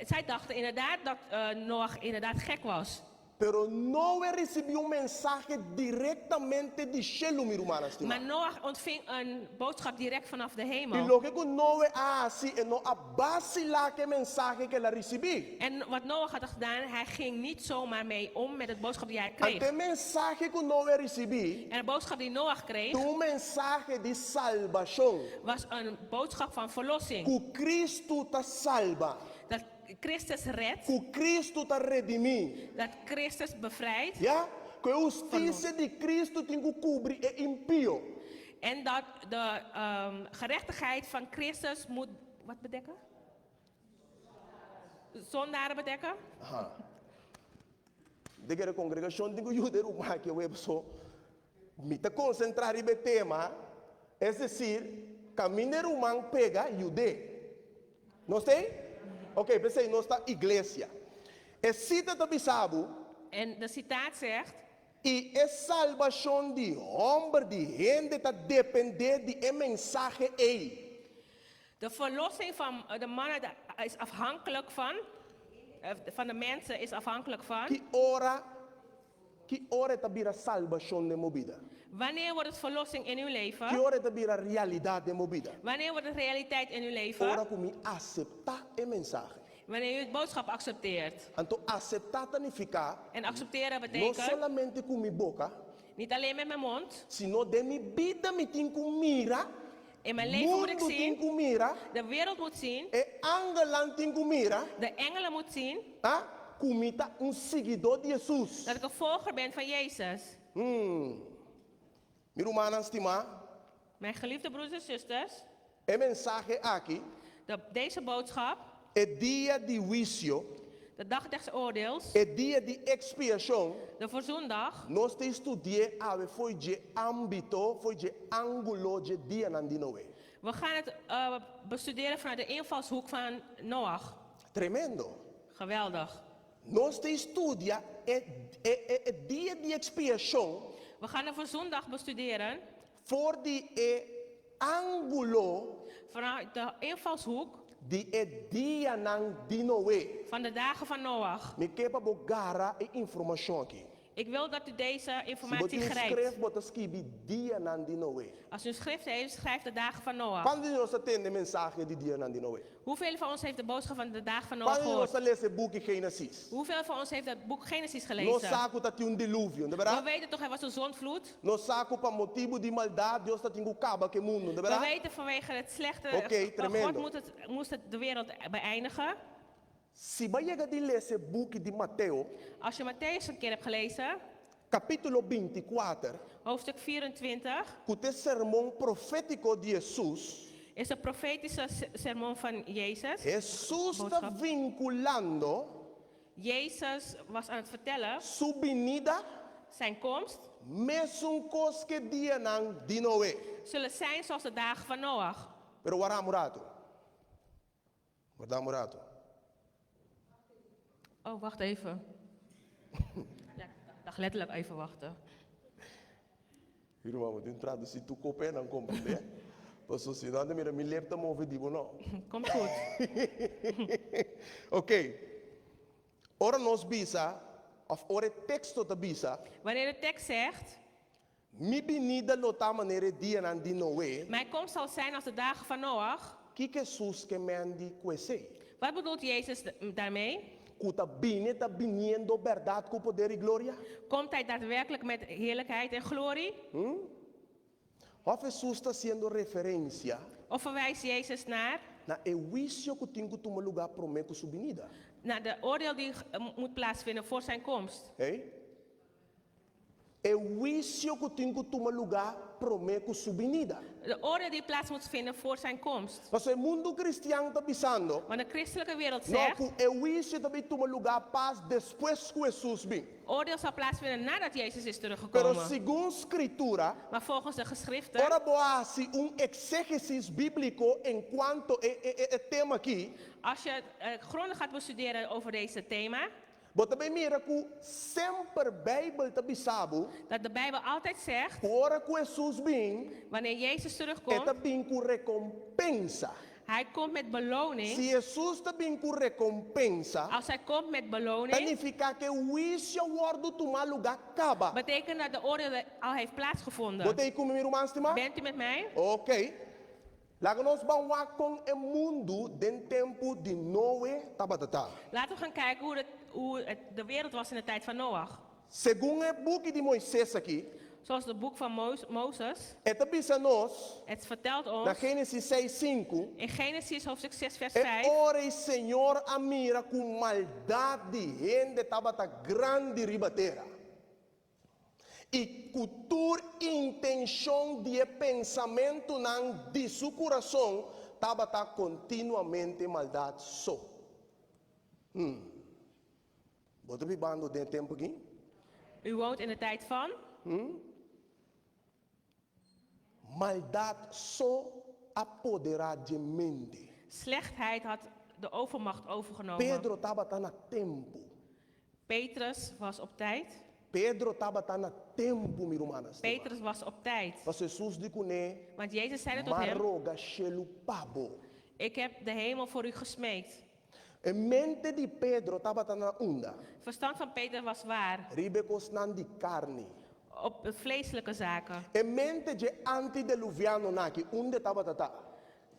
Zij dachten inderdaad dat Noach inderdaad gek was. Pero Noe risibí un mensahe direktamente di shelu, mi rumannan stimá. Maar Noach ontving een boodschap direct vanaf de I hemel. loke ku Noe a hasi, e no a basilá ku e mensahe ku el a risibí. En wat Noach had gedaan, hij ging niet zomaar mee om met het boodschap die hij kreeg. Anto e mensahe ku Noe a risibí. En de boodschap die Noach kreeg. Ta un mensahe di salbashon. Was een boodschap van verlossing. Ku Kristu ta salba. Dat Christus redt. Ku Kristu ta redimí. Dat Christus bevrijdt. Ya, ku e hustisia di Kristu tin ku kubri e impio. En dat de gerechtigheid van Christus moet wat bedekken? Zondaren bedekken? Aha. Den kere kongregashon tin ku yuda e ruman aki awor paso mi ta konsentrá riba e tema, es desir. kaminda e ruman pega, yud'é. Nos ta ei? Ok, p'esei nos ta iglesia. E sita ta bisa bo. En de citaat zegt. I e salbashon di hòmber di hende ta dependé di e mensahe ei. De verlossing van de mannen is afhankelijk van, van de mensen is afhankelijk van. Ki ora, ki ora e ta bira salbashon den bo bida? Wanneer wordt het verlossing in uw leven? Ki ora e ta bira realidat den bo bida? Wanneer wordt het realiteit in uw leven? Ora ku mi aseptá e mensahe. Wanneer u het boodschap accepteert. Anto aseptá ta nifiká En accepteren no betekent. solamente ku mi boka. Niet alleen met mijn mond. Sino den mi bida mi tin ku mira. In mijn leven moet ik Mundu tin zien. ku mira. De wereld moet zien. E angelnan tin ku mira. De engelen moet zien. A ku mi ta un siguidó di Hesus. Dat ik een volger ben van Jezus. Mi rumannan stimá. Mijn geliefde broeders en zusters. E mensahe aki. De, deze boodschap. E dia di huisio. De dag des oordeels. E dia di ekspiashon. De verzoendag. Nos ta studi'é awe fo'i dje ámbito, fo'i dje ángulo dje dianan di Noe. We gaan het bestuderen vanuit de invalshoek van Noach. Tremendo! Geweldig. Nos ta studia e e e dia di ekspiashon. We gaan de verzoendag bestuderen. For di e ángulo. Vanuit de invalshoek. Di e dianan di Noe. Van de dagen van Noach. Mi ke pa bo gara e informashon aki. Ik wil dat u deze Si bo informatie tin un grijpt. skref bo ta skibi dianan di Noe. Als u een schrift heeft, schrijf de dagen van Noach. Kuantu di nos a tende e mensahe di dianan di Noe? Hoeveel van ons heeft de boodschap van de dagen van Noach Kuantu di nos gehoord? a lesa e buki Génesis? Hoeveel van ons heeft het boek Genesis Nos gelezen? sa ku ta tin un diluvio, no We berdad? weten toch, er was een zondvloed? Nos sa ku pa motibu di maldat Dios ta tin ku kaba ku e mundu, no We berdad? weten vanwege het slechte, Oké, eh, God tremendo. moet het, moest het de wereld beëindigen. Si bo a yega di lesa e buki di Mateo. Als je Mattheüs een keer hebt gelezen. Kapítulo 24. Hoofdstuk 24. Ku ta e sermon profétiko di Hesus. Is de profetische sermon van Jezus. Hesus ta Boodschap. vinkulando. Jezus was aan het vertellen. Su binida. Zijn komst. Mesun kos ku e dianan di Noe. Zullen zijn zoals de dagen van Noach. Pero warda un ratu. Warda un ratu. Oh, wacht even. Ja, ik dacht letterlijk even wachten. Mi ruman, bo tin traduci tur ko p'e nan comprende. Paso si no, mira mi lep ta move di bo no. Komt goed. Ok. Ora nos bisa, of ora e teksto ta bisa. Wanneer de tekst zegt. Mi binida lo ta manera e dianan di Noe. Mijn komst zal zijn als de dagen van Noach. Kiko Hesus ke men di ku esei? Wat bedoelt Jezus daarmee? Ku ta bini ta biniendo bèrdat ku poder i gloria? Komt hij daadwerkelijk met heerlijkheid en glorie? Hm? Òf Hesus ta hasiendo referensia. Of verwijst Jezus naar? Na e huisio ku tin ku tuma lugá promé ku su binida? Naar de oordeel die moet plaatsvinden voor zijn komst. Hey? E huisio ku tin ku tuma lugá promé ku su binida. De oordeel die plaats moet vinden voor zijn komst. Pasobra e mundu kristian ta bisando. Want de christelijke wereld No, zegt. ku e huisio ta bin tuma lugá pas despues ku Hesus bin. Oordeel zal plaatsvinden nadat Jezus is Pero teruggekomen. segun Skritura. Maar volgens de geschriften. Ora bo a hasi un ekségesis bíbliko enkuanto e e e tema akí. Als je grondig gaat bestuderen over deze thema. Bo ta bay mira ku semper Bijbel ta bisa bo. Dat de Bijbel altijd zegt. Ku ora ku Hesus bin. Wanneer Jezus E terugkomt. ta bin ku rekompensa. Hij komt met beloning. Si Hesus ta bin ku rekompensa. Als hij komt met Ta beloning. nifiká ku e huisio wòrdu tumá lugá kaba. Betekent dat de oordeel al heeft plaatsgevonden. Bo ta ei ku mi, mi ruman stimá? Bent u met mij? Oké. Laga nos ban wak kon e mundu den tempu di Noe tabata ta. Laten we gaan kijken hoe de, hoe het, de wereld was in de tijd van Noach. Segun e buki di Moises aki. Zoals het boek van Mo Mozes. E ta bisa nos. Het vertelt ons. Na Génesis seis sinku. In Genesis hoofdstuk 6 vers E 5. ora ei Señor a mira ku maldat di hende tabata grandi riba tera. I ku tur intenshon di e pensamentunan di su kurason tabata kontinuamente maldat so. Hmm. Bo ta bibando den e tempu aki? U woont in de tijd van. Hmm. Maldat so a poderá dje mente. Slechtheid had de overmacht overgenomen. Pedro tabata na tempu. Petrus was op tijd. Pedro tabata na tempu, mi rumannan stimá. Petrus was op tijd. Pasobra Hesus di kuné, Want Jezus zeide tot M'a hem, roga shelu pa bo. ik heb de hemel voor u gesmeekt. E mente di Pedro tabata na unda? Verstand van Peter was waar? Riba e kosnan di karni. Op de vleeselijke zaken. E mente dje antideluvianonan aki, unda e tabata ta?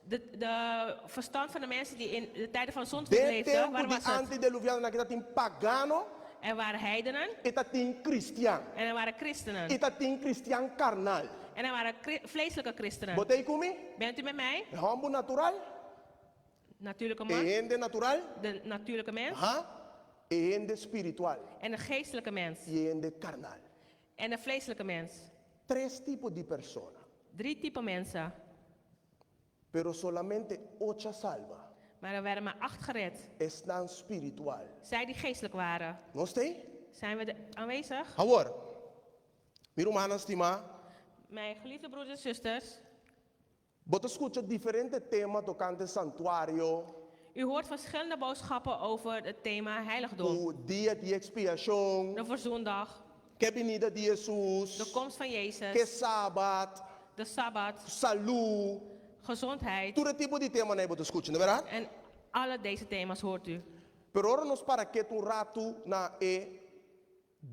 De, de verstand van de mensen die in de tijden van zondvloed Den leefden, tempu waar di was het? antideluvianonan aki tatin pagano Er waren heidenen i tatin kristian. en er waren christenen. I tatin kristian karnal. En er waren chri- vleeselijke christenen. Bo ta ei ku mi? Bent u met mij? E hòmber natural, Natuurlijke e man, hende natural, de natuurlijke mens ha? E hende spiritual en de geestelijke mens. i e hende karnal. En de vleeselijke mens. Tres tipo di persona, Drie typen mensen, pero solamente ocho a salba, maar er werden maar acht gered. esnan spiritual. Zij die geestelijk waren. Nos t'ei? Zijn we de- aanwezig? Awor, mi rumannan stimá, Mijn geliefde broeders en zusters, bo ta skucha diferente tema tokante santuario, u hoort verschillende boodschappen over het thema heiligdom. ku dia di ekspiashon, De verzoendag, ke binida di Hesus, de komst van ke Jezus, sabat, de Sabbat, salú, gezondheid. tur e tipo di temanan ei bo ta skucha, no bèrdat? En alle deze thema's hoort u. Pero ora nos para ketu un ratu na e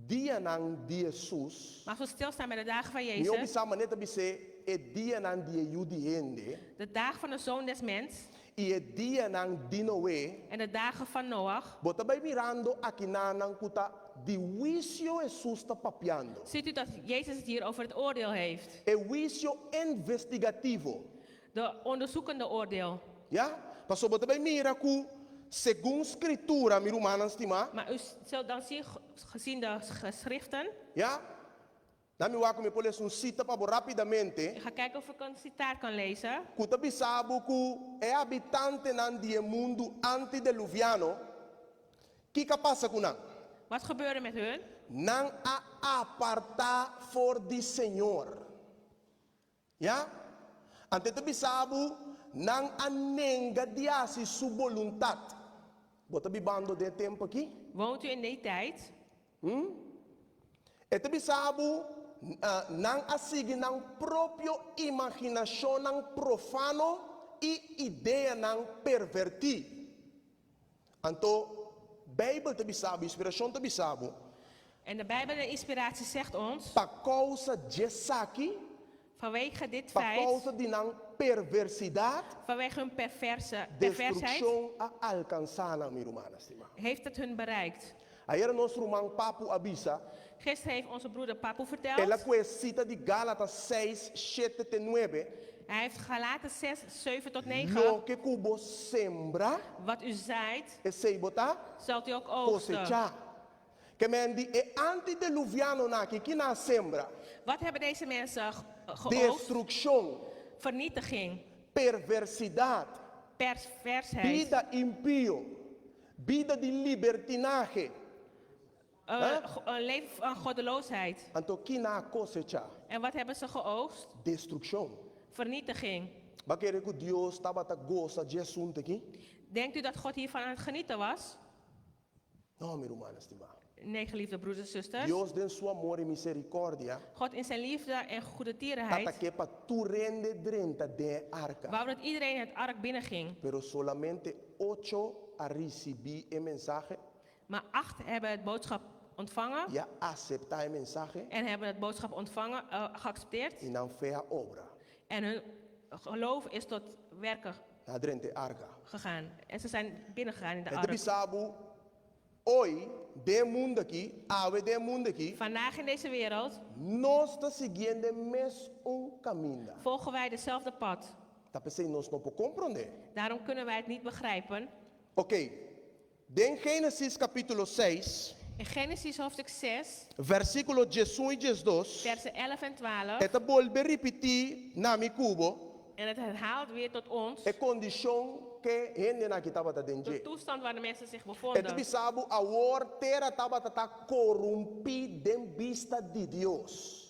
dianan di Hesus, Maar als we stilstaan bij de dagen van mi Jezus, hopi sa manera ta bis'é e dianan di e Yu di hende de dagen van de Zoon des Mens i e dianan di Noé, en de dagen van Noach, bo ta bai mirando akinanan ku ta di huisio Hesus ta papiando. ziet u dat Jezus het hier over het oordeel heeft. E huisio investigativo. De onderzoekende oordeel. Ya? Pasobra bo ta bai mira ku segun Skritura, mi rumannan stimá, Maar u zult dan zien, gezien de geschriften, ya? Na mi wak ku mi por lesa un sita pa bo rápidamente. Ik ga kijken of ik een citaat kan lezen. Ku ta bisa bo ku e habitantenan di e mundu antideluviano, kiko a pasa ku nan? Wat gebeurde met hun? Nan a apartá for di Señor. Ya? Anto e ta bisa bo, nan a nenga di hasi su boluntat. Bo ta bibando den e tempu aki? Woont u in die tijd? E ta bisa bo, nan a sigui nan propio imaginashonnan profano i ideanan pervertí. Anto, Beibel ta bisa bo, inspirashon ta bisa bo. En de Bijbel de inspiratie zegt ons. Pa kousa djesaki. Vanwege dit Pa feit. kousa di nan perversidat. Vanwege hun perverse perversheid. Destrukshon a alkansá nan, mi rumannan stimá. Heeft het hun bereikt. Ayera nos ruman Papu a bisa. Gisteren heeft onze broeder Papu verteld. El a kue sita di Gálatas seis, shete te nuebe. Hij heeft Galaten 6, 7 tot 9. Loke ku bo sembra. Wat u zaait. Esei bo ta. Zult u ook oogsten. Kosechá. Ke men di e antideluvianonan aki, ki nan a sembra? Wat hebben deze mensen geoogst? Destrukshon. Vernietiging. Perversidat. Perversheid. Bida impio. Bida di libertinahe. Een leven van goddeloosheid. Anto ki nan a kosechá? En wat hebben ze geoogst? Destrukshon. Vernietiging. Bo a kere ku Dios tabata gosa dje asuntu aki? Denkt u dat God hiervan aan het genieten was? No, mi rumannan stimá. Nee, geliefde broeders en zusters. Dios den su amor i misericordia God in zijn liefde en goede tata tierenheid ke pa tur hende drenta den e arka. wou dat iedereen het ark binnenging. Pero solamente ocho a risibí e mensahe. Maar acht hebben het boodschap ontvangen. I a aseptá e mensahe. En hebben het boodschap ontvangen, geaccepteerd. I nan fe a obra. En hun geloof is tot werken Nan a drenta e arka. gegaan. En ze zijn binnengegaan in de E ta ark. bisa bo, Oi, den e mundu aki, awe den e mundu aki. Vandaag in deze wereld. Nos ta siguiendo e mes un kaminda. Volgen wij dezelfde pad. Ta p'esei nos no por komprondé. Daarom kunnen wij het niet begrijpen. Oké, den Génesis kapítulo seis. In Genesis hoofdstuk 6. Versíkulo diesun i diesdos. Versen 11 en 12. E ta bolbe ripití na mi ku bo. En het herhaalt weer tot ons. E kondishon ke hendenan aki tabata den De dje. toestand waar de mensen zich E ta bevonden. bisa bo awor tera tabata ta korumpí den bista di Dios.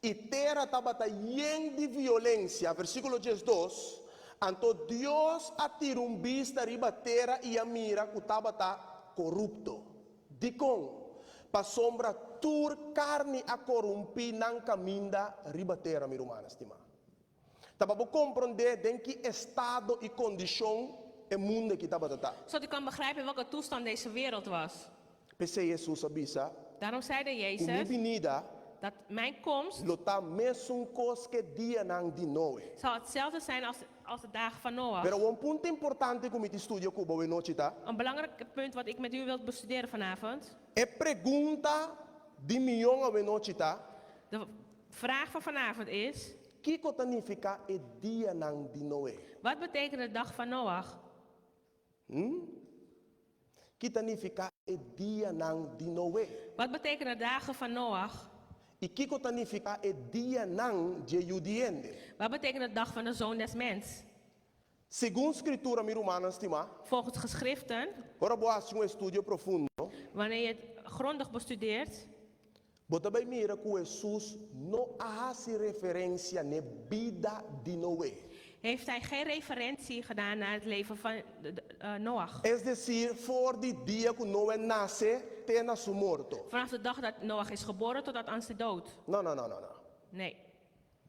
I tera tabata yen di violensia. Versíkulo diesdos. Anto Dios a tira un bista riba tera i a mira ku tabata korupto. Dikon? Pasobra tur karni a korumpí nan kaminda riba tera, mi rumannan stimá. Ta pa bo komprondé den ki estado i kondishon e mundu aki tabata ta. Zodat u kan begrijpen in welke toestand deze wereld was. P'esei Hesus a bisa, Daarom zeide Ku mi Jezus, binida dat mijn komst lo ta mesun kos ku e dianan di Noe. zal hetzelfde zijn als, als de dagen van Noach. Pero un punto importante ku mi tin studia ku bo awe nochi ta. Een belangrijk punt wat ik met u wil bestuderen vanavond. E pregunta di mion awe nochi ta. De vraag van vanavond is. Kiko ta nifiká e dianan di Noe? Wat betekent de dag van Noach? Hm? Ki ta nifiká e dianan di Noe? Wat betekenen de dagen van Noach? I kiko ta nifiká e dianan dje Yu di hende? Wat betekent de dag van de Zoon des Mens? Segun Skritura, mi rumannan stimá. Volgens geschriften. Ora bo hasi un estudio profundo. Wanneer je het grondig bestudeert. Bo ta bai mira ku Hesus no a hasi referensia n'e bida di Noe. Heeft hij geen referentie gedaan naar het leven van Noach. Es desir, for di dia ku Noe nase te na su morto. Vanaf de dag dat Noach is geboren totdat aan zijn dood. No, no, no, no, no. Nee.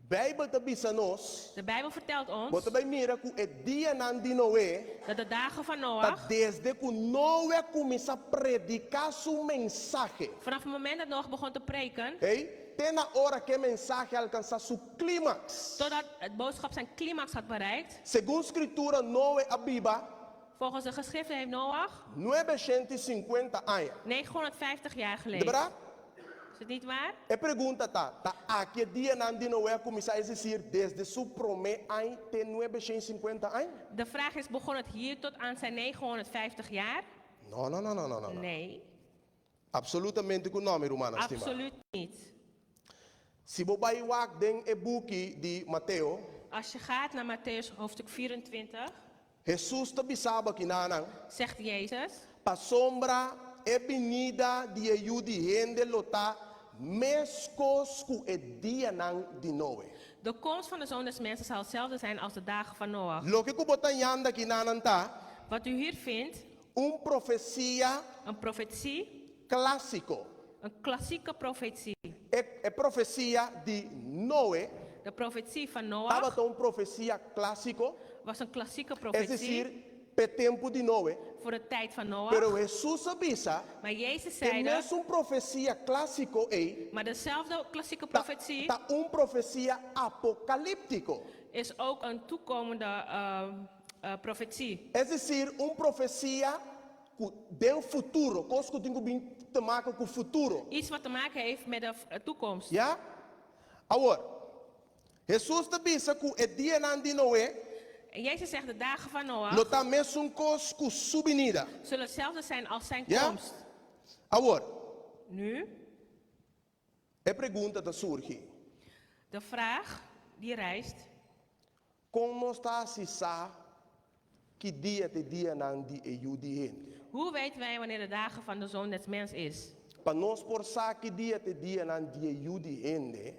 Bijbel ta bisa nos. De Bijbel vertelt ons. Bo ta bai mira ku e dianan di Noe. Dat de dagen van Ta Noach. desde ku Noe a kuminsá prediká su mensahe. Vanaf het moment dat Noach begon te preken. Hey, te na ora ku e mensahe a alkansá su klímaks. Totdat het boodschap zijn climax had bereikt. Segun Skritura Noe a biba. Volgens de geschriften heeft Noach. Nuebeshentisinkuenta aña. 950 jaar De geleefd. bèrdat? Is het niet waar? E pregunta ta, Ta aki e dianan di Noe a kuminsá, es desir, desde su promé añ te 950 añ? De vraag is, begon het hier tot aan zijn 950 jaar? No, no, no, no, no, no, no. Nee. Absolutamente ku no, mi rumannan stimá. Absoluut niet. Si bo bai wak den e buki di Mateo. Als je gaat naar Mattheüs hoofdstuk 24. Hesus ta bisa bo kinanan. Zegt Jezus. Pasobra e binida di e Yu di hende lo ta meskos ku e dianan di Noe. De komst van de Zoon des Mensen zal hetzelfde zijn als de dagen van Noach. Loke ku bo ta yanda kinanan ta. Wat u hier vindt. Un profesia. Een profetie. Klásiko. Een klassieke profetie. E e profesia di Noe. De profetie van Noach. Tabata un profesia klásiko. Was een klassieke Es profetie. desir, p'e tempu di Noe. Voor de tijd van Noach. Pero Hesus a bisa. Maar Jezus E zeide. mesun profesia klásiko ei. Maar dezelfde klassieke Ta, profetie. ta un profesia apokalíptiko. Is ook een toekomende uh, uh, profetie. Es desir, un profesia ku den futuro, kos ku tin ku bin te maka ku futuro. Iets wat te maken heeft met de toekomst. Ya? Awor, Hesus ta bisa ku e dianan di Noe En Jezus zegt de dagen van Noach lo ta mesun kos ku su binida. zullen hetzelfde zijn als zijn Ya? komst. Awor, Nu, e pregunta ta surgi. de vraag die rijst. Kon nos ta hasi sa ki dia ta e dianan di e Yu di hende? Hoe weten wij wanneer de dagen van de Zoon des Mens is? Pa nos por sa ki dia ta e dianan di e Yu di hende,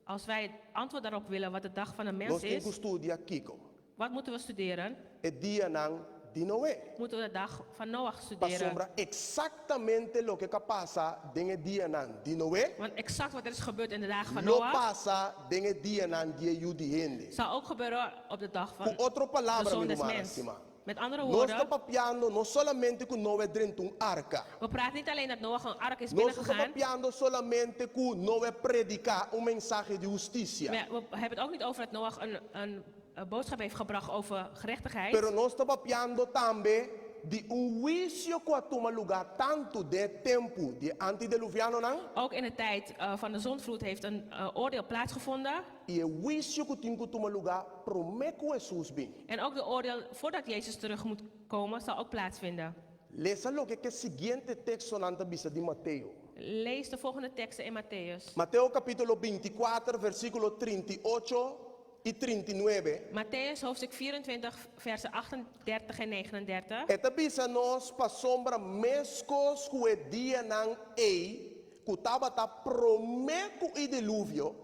Als wij het antwoord daarop willen wat de dag van de mens nos tin ku is, studia kiko? wat moeten we studeren? E dianan di Noe. Moeten we de dag van Noach studeren. Pasobra eksaktamente loke ka pasa den e dianan di Noe, Want exact wat er is gebeurd in de dagen van lo Noach, pasa den e dianan di e Yu di hende. zal ook gebeuren op de dag Ku van otro de palabra, Zoon mi des rumannan Mens. stimá, Met andere nos ta woorden, papiando no solamente ku Noe drenta un arka. we praten niet alleen dat Noach een ark is Nos no ta binnengegaan. papiando solamente ku Noe prediká un mensahe di hustisia. We, we hebben het ook niet over dat Noach een, een, een boodschap heeft gebracht over gerechtigheid. Pero nos ta papiando tambe di un huisio ku a tuma lugá tantu den e tempu di e antideluvianonan. Ook in de tijd eh, van de zondvloed heeft een eh, oordeel plaatsgevonden. I e huisio ku tin ku tuma lugá promé ku Hesus bin. En ook de oordeel voordat Jezus terug moet komen zal ook plaatsvinden. Lesa loke ku e siguiente tekstonan ta bisa di Mateo. Lees de volgende teksten in Mattheüs. Mateo kapítulo 24, versíkulo 38 i 39. Mattheüs hoofdstuk 24, versen 38 en 39. E ta bisa nos pasobra meskos ku e dianan ei ku tabata promé ku e diluvio.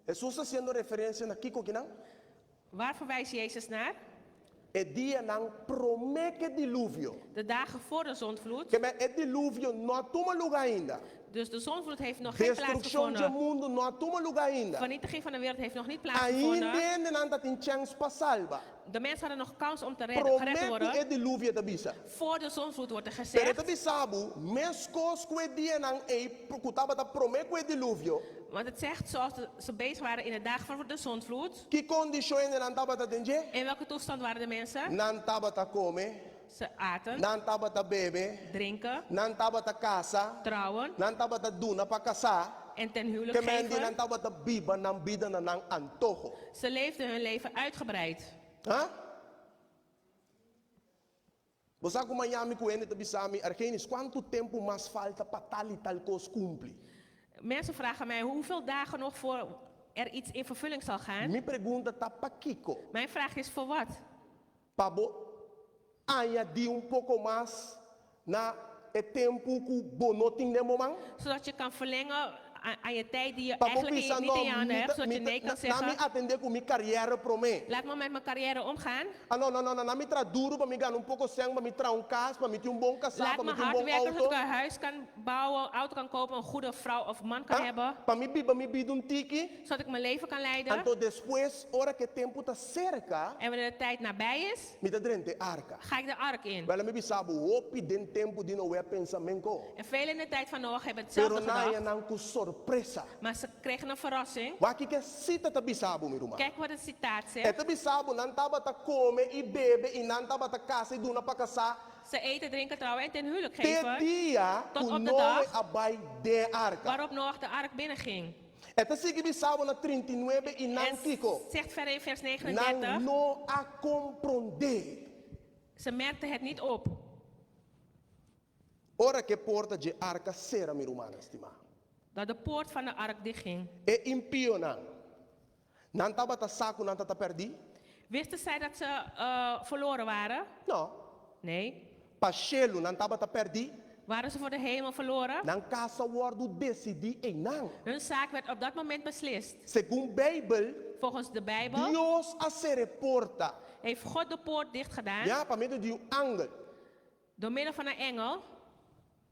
Hesus ta hasiendo referensia na kiko kinan? Waar verwijst Jezus naar? E dianan promé ku e diluvio. De dagen voor de zondvloed. Ke men e diluvio no a tuma lugá ainda. Dus de zondvloed heeft nog geen Destrukshon dje plaatsgevonden. mundu no a tuma lugá ainda. Vernietiging van de wereld heeft nog niet plaatsgevonden. Ainda hendenan ta tin chèns pa salba. De mensen hadden nog kans om te redden, gered te Promé ku worden. e diluvio ta bisa. Voor de zondvloed wordt er Pero e ta gezegd. bisa bo, meskos ku e dianan ei ku tabata promé ku e diluvio. Want het zegt zoals de, ze bezig waren in de dagen voor de zondvloed. Ki kondishon hendenan tabata den dje? In welke toestand waren de mensen? Nan tabata kome, Ze aten, nan tabata bebe, drinken, nan tabata kasa, trouwen nan tabata duna pa kasá, en ten huwelijk ke men di nan geven. tabata biba nan bida na nan antoho. Ze leefden hun leven uitgebreid. Ha? Bo sa ku maña mi ku hende ta bisa mi, Argenis, kuantu tempu mas falta pa tal i tal kos kumpli? Mensen vragen mij hoeveel dagen nog voor er iets in vervulling zal gaan. Mi pregunta ta pakiko? Mijn vraag is voor wat? Pa bo añadí un poko mas na e tempu ku bo no tin den bo man? Zodat je kan verlengen aan, aan je tijd die je Pa bo eigenlijk bisa, niet in no, je handen mi hebt. ta, Zodat mi je ta, nee kan na, na mi zeggen. atendé ku mi kariera promé. Laat me met mijn carrière omgaan. Ah, no, no, no, no, na mi traha duru pa mi gana un poko sèn, pa mi traha un kas, pa mi tin un bon kasá, Laat pa me mi tin un hard bon werken zodat outo. ik een huis kan bouwen, auto kan kopen, een goede vrouw of man kan Ah, hebben. pa mi biba mi bida un tiki. Zodat ik mijn leven kan leiden. Anto despues, ora ku e tempu ta serka, En wanneer de tijd nabij is, mi ta drenta e arka. ga ik de ark in. Wèl, mi bisa bo, hopi den tempu di Noe a pensa menko. En velen in de tijd van Noach hebben hetzelfde Pero nan a haña gedacht. nan ku sorpresa. Maar ze kregen een verrassing. Wak kiko e sita ta bisa bo, mi ruman. Kijk wat het citaat E zegt. ta bisa bo, nan tabata kome i bebe i nan tabata kasa i duna pa kasá Ze eten, drinken, trouwen en ten huwelijk te geven. dia Tot ku op de Noe dag a bai den arka. waarop Noach de ark binnenging. E ta sigui bisa bo na 39 i nan En kiko? zegt verder in vers Nan 39. no a komprondé. Ze merkten het niet op. Ora ku e porta dje arka sera, mi rumannan stimá. Dat de poort van de ark dichtging. E impionan, nan tabata sa ku nan ta ta pèrdí? Wisten zij dat ze eh, verloren waren? No. Nee. Pa shelu nan tabata pèrdí? Waren ze voor de hemel verloren? Nan kas a wòrdu desidí einan. Hun zaak werd op dat moment beslist. Segun Beibel, Volgens de Bijbel Dios a sera e porta. heeft God de poort dicht gedaan Ya, pa medio di un angel. door middel van een engel.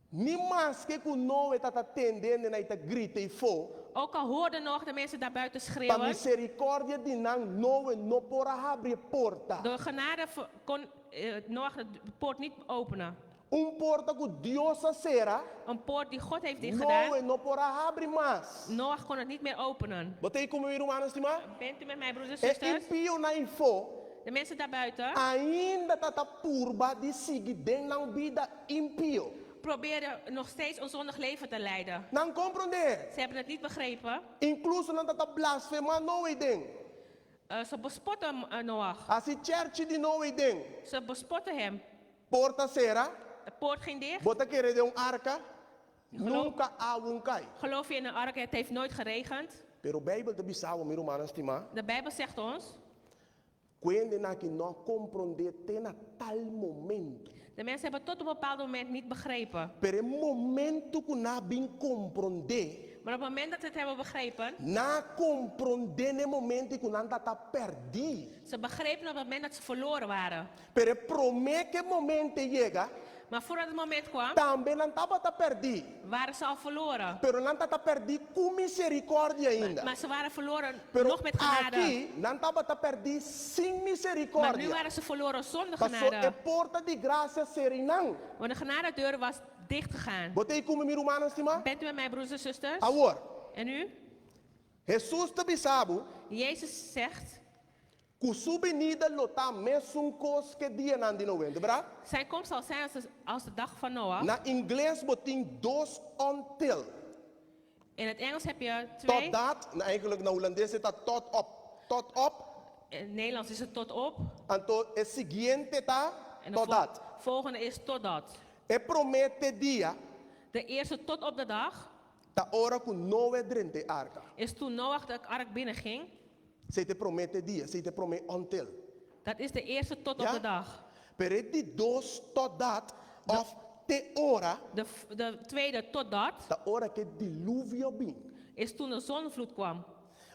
Ni maske ku Noe ta ta tende hendenan i ta grita eifó, Ook al hoorden nog de mensen daarbuiten pa schreeuwen. miserikòrdia di nan Noe no por a habri e porta. Door genade kon eh, Noach de poort niet openen. Un porta ku Dios a sera, Een poort die God heeft dicht Noe gedaan. no por a habri mas. Noach kon het niet meer openen. Bo ta ei ku mi, rumannan stimá? Bent u met mij, broeders en E zusters? impionan eifó De mensen daarbuiten ainda ta ta purba di sigui den nan bida impio. probeerden nog steeds een zondig leven te leiden. Nan komprondé. Ze hebben het niet begrepen. Inkluso nan ta ta blasfemá Noe den. Eh, ze bespotten eh, Noach. Hasi chèrchi di Noe den. Ze bespotten hem. Porta sera, De poort ging dicht. bo ta kere den un arka, Geloof, nunka awa un kai. geloof je in een ark? Het heeft nooit geregend. Pero Beibel ta bisa bo, mi rumannan stimá, De Bijbel zegt ons, ku hendenan aki no a komprondé te na tal momento. de mensen hebben tot op een bepaald moment niet begrepen. Pero e momento ku nan a bin komprondé, Maar op het moment dat ze het hebben begrepen, nan a komprondé n'e momento ku nan ta pèrdí. ze begrepen op het moment dat ze verloren waren. Pero e promé ku e momento yega, Maar voordat het moment kwam, tambe nan tabata pèrdí. waren ze al verloren. Pero nan tabata pèrdí ku miserikòrdia ainda. Maar ze waren verloren Pero nog met genade. aki nan tabata pèrdí sin Maar nu miserikòrdia. waren ze verloren zonder Paso e genade. porta di grasia sera einan. Want de genadedeur was dichtgegaan. Bo ta ei ku mi, mi rumannan stimá? Bent u met mij, broers en zusters? Awor, En u? Hesus ta bisa bo Jezus zegt, ku su binida lo ta mesun kos ku e dianan di Noe, bèrdat? zijn komst zal zijn als de, als de dag van Noach. Na ingles bo tin dos until. In het Engels heb je twee. Totdat, na eigenlijk na hulandes e ta tot op. Tot op. In het Nederlands is het tot op. Anto e siguiente ta En de totdat. volgende is totdat. E promé te dia De eerste tot op de dag ta ora ku Noe drenta e arka. is toen Noach de ark binnenging. Esei ta e promé te dia, esei ta e promé until. Dat is de eerste tot op Ja? de dag. Pero e di dos totdat òf te ora De, de tweede totdat ta ora ku e diluvio bin. is toen de zonvloed kwam.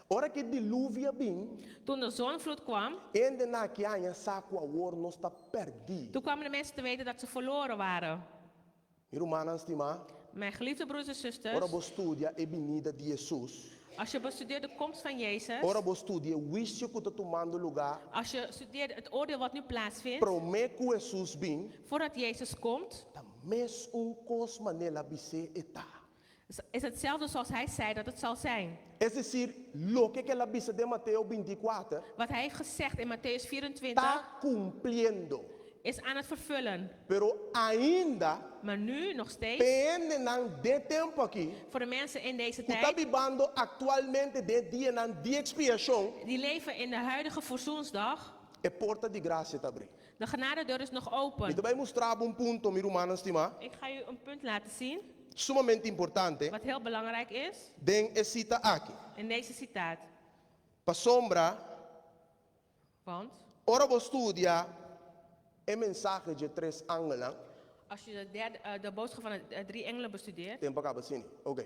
Ora ku e diluvio a bin. Toen de zondvloed kwam. Hendenan aki a haña sa ku awor nos ta pèrdí. Toen kwamen de mensen te weten dat ze verloren waren. Mi rumannan stimá. Mijn geliefde broers en zusters. Ora bo studia e binida di Hesus. Als je bestudeert de komst van Jezus. Ora bo studia e huisio ku ta tumando lugá. Als je studeert het oordeel wat nu plaatsvindt. Promé ku Hesus bin. Voordat Jezus komt. Ta mes un kos manera el a bis'é e ta. Is hetzelfde zoals hij zei dat het zal zijn. Es desir, loke ku el a bisa den Mateo bintikuater. Wat hij heeft gezegd in Mattheüs 24. Ta kumpliendo. Is aan het vervullen. Pero ainda. Maar nu nog steeds. P'e hendenan den tempu aki. Voor de mensen in deze Ku ta tijd. bibando aktualmente den dianan di ekspiashon. Die leven in de huidige verzoensdag. E porta di grasia ta abrí. De genadedeur is nog open. Mi ta bai mustra bo un punto, mi rumannan stimá. Ik ga u een punt laten zien. Sumamente importante. Wat heel belangrijk is. Den e sita aki. In deze citaat. Pasobra. Want. Ora bo studia e mensahe dje tres angelnan. Als je de derde, de boodschap van de drie engelen bestudeert. Tempo a kaba, sini? Oké.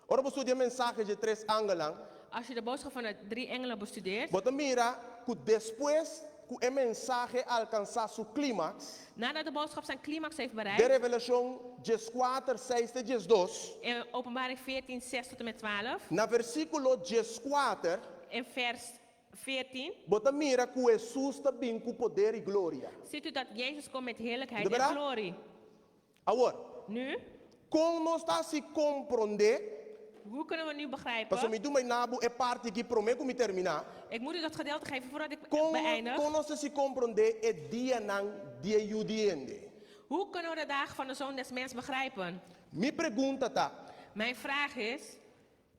Ora bo studia e mensahe dje tres angelnan. Als je de boodschap van de drie engelen bestudeert. Bo ta mira ku despues ku e mensahe alkansá su klimaks. Nadat de boodschap zijn climax heeft bereikt. Den Revelashon dieskuater, seis te diesdos. In Openbaring 14, 6 tot en met 12. Na versíkulo dieskuater. In vers 14. Bo ta mira ku Hesus ta bin ku poder i gloria. Ziet u dat Jezus komt met heerlijkheid De en berdad? glorie. Awor, Nu? kon nos ta hasi komprondé? Hoe kunnen we nu begrijpen? Pasobra mi duna na bo e parti aki promé ku mi terminá. Ik moet u dat gedeelte geven voordat ik Kon beëindig. kon nos ta hasi komprondé e dianan di e Yu di hende? Hoe kunnen we de dagen van de Zoon des Mens begrijpen? Mi pregunta ta. Mijn vraag is.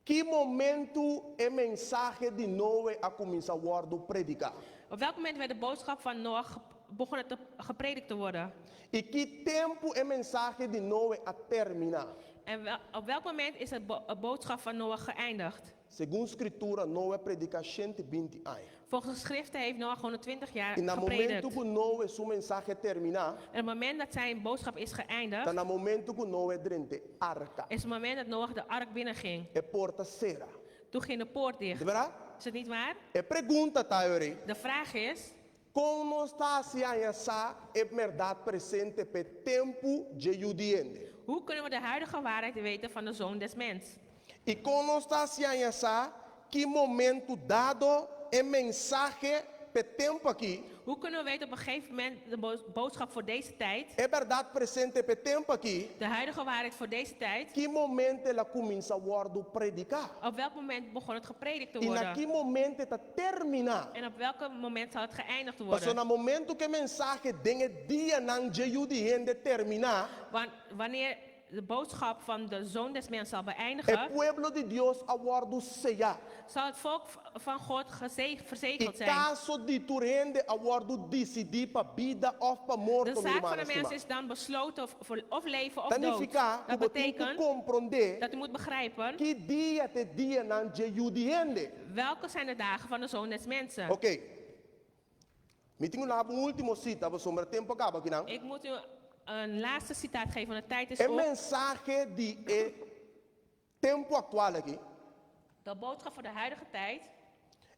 Ki momentu e mensahe di Noe a kuminsá wòrdu prediká? Op welk moment werd de boodschap van Noach begonnen te gepredikt te worden? I ki tempu e mensahe di Noe a terminá? En op welk moment is het boodschap van Noach geëindigd? Segun Skritura, Noe a prediká shente binti aña. Volgens de schriften heeft Noach 120 jaar I na momentu gepredikt. ku Noe su mensahe terminá, En het moment dat zijn boodschap is geëindigd, ta na momentu ku Noe drenta e arka. is het moment dat Noach de ark binnenging. E porta sera. Toen ging de poort dicht. Di bèrdat? Is het niet waar? E pregunta ta yori. De vraag is. Kon nos ta hasi haña sa e bèrdat presente p'e tempu dje Yu di hende? Hoe kunnen we de huidige waarheid weten van de Zoon des Mens? I kon nos ta hasi haña sa ki momentu dado e mensahe p'e tempu aki? Hoe kunnen we weten op een gegeven moment de boodschap voor deze tijd? E bèrdat presente p'e tempu aki. De huidige waarheid voor deze tijd. Ki momento el a kuminsá wòrdu prediká? Op welk moment begon het gepredikt te I na worden? ki momento e ta terminá? En op welk moment zal het geëindigd Pasobra worden? na momento ku e mensahe den e dianan dje Yu di hende terminá, Want wanneer de boodschap van de Zoon des Mensen zal e beëindigen, pueblo di Dios a wòrdu seyá. zal het volk van God I verzegeld zijn. kaso di tur hende a wòrdu disidí pa bida òf pa De morto, mi zaak van rumannan de mens stimá. is dan besloten of, voor, of leven of Ta dood. nifiká ku Dat bo tin ku betekent komprondé dat u moet begrijpen ki dia ta e dianan dje Yu di hende. welke zijn de dagen van de Zoon des Mensen. Oké. Mi tin ku duna bo un último sita pasobra tempu a kaba akinan. Ik moet u een laatste citaat geven, want de tijd is E op. mensahe di e tempu aktual aki. De boodschap voor de huidige tijd.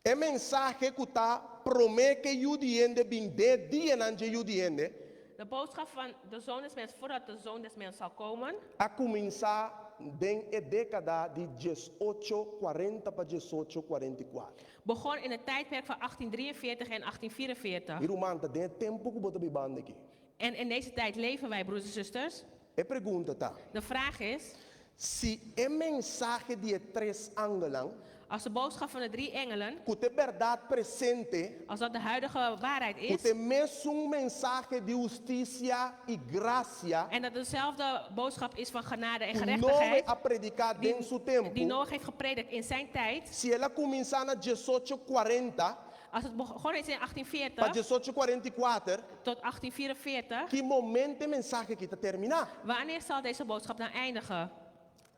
E mensahe ku ta promé ku e Yu di hende bin den dianan dje Yu di hende. De boodschap van de Zoon des Mensen voordat de Zoon des Mensen zal komen. A kuminsá den e dékada di diesocho kuarenta pa diesocho kuarenta i kuater. Begon in het tijdperk van 1843 en 1844. Mi ruman, ta den e tempu ku bo ta bibando aki. En in deze tijd leven wij, broers en zusters. E pregunta ta. De vraag is. Si e mensahe di e tres angelnan. Als de boodschap van de drie engelen. Ku ta e bèrdat presente. Als dat de huidige waarheid Ku is. ta e mesun mensahe di hustisia i grasia. En dat dezelfde boodschap is van genade en Ku Noe gerechtigheid. a prediká den su tempu. Die Noach heeft gepredikt in zijn tijd. Si el a kuminsá na diesocho kuarenta. Als het begonnen is in Pa 1840. diesocho kuarenta i kuater. Tot 1844. Ki momento e mensahe aki ta terminá? Wanneer zal deze boodschap dan eindigen?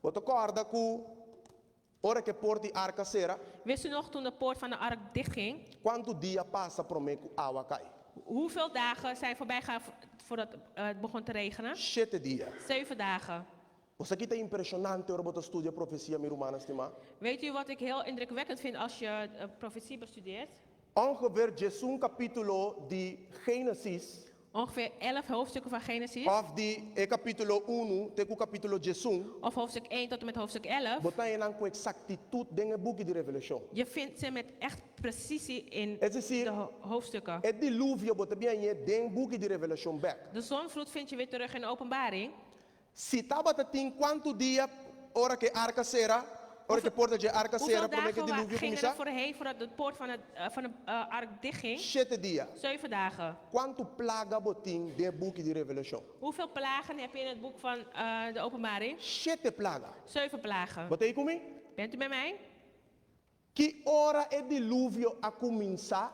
Bo ta kòrda ku ora ku e port di arka sera? Wist u nog toen de poort van de ark dichtging? Kuantu dia pasa promé ku awa kai? Hoeveel dagen zijn voorbij gegaan voordat het begon te regenen? Shete dia. Zeven dagen. Bo sa ki ta impreshonante ora bo ta studia profesia, mi rumannan stimá? Weet u wat ik heel indrukwekkend vind als je eh, profetie bestudeert? Ongeveer djesun kapítulo di Génesis. Ongeveer 11 hoofdstukken van Genesis. Òf di e kapítulo unu te ku kapítulo djesun. Of hoofdstuk 1 tot en met hoofdstuk 11. Bo ta haña nan ku eksaktitut den e buki di Revelashon. Je vindt ze met echt precisie in Es desir, de ho- hoofdstukken. e diluvio bo ta bin hañ'é den buki di Revelashon bèk. De zonvloed vind je weer terug in de openbaring. Si tabata tin kuantu dia ora ku e arka sera, ora ku e porta dje arka Hoeveel sera promé ku e dagen wa- diluvio gingen er kuminsá? voorheen voordat de poort van, het, eh, van de eh, ark dichtging? Shete dia. Zeven dagen. Kuantu plaga bo tin den e buki di Revelashon? Hoeveel plagen heb je in het boek van eh, de openbaring? Shete plaga. Zeven plagen. Bo ta ei ku mi? Bent u bij mij? Ki ora e diluvio a kuminsá?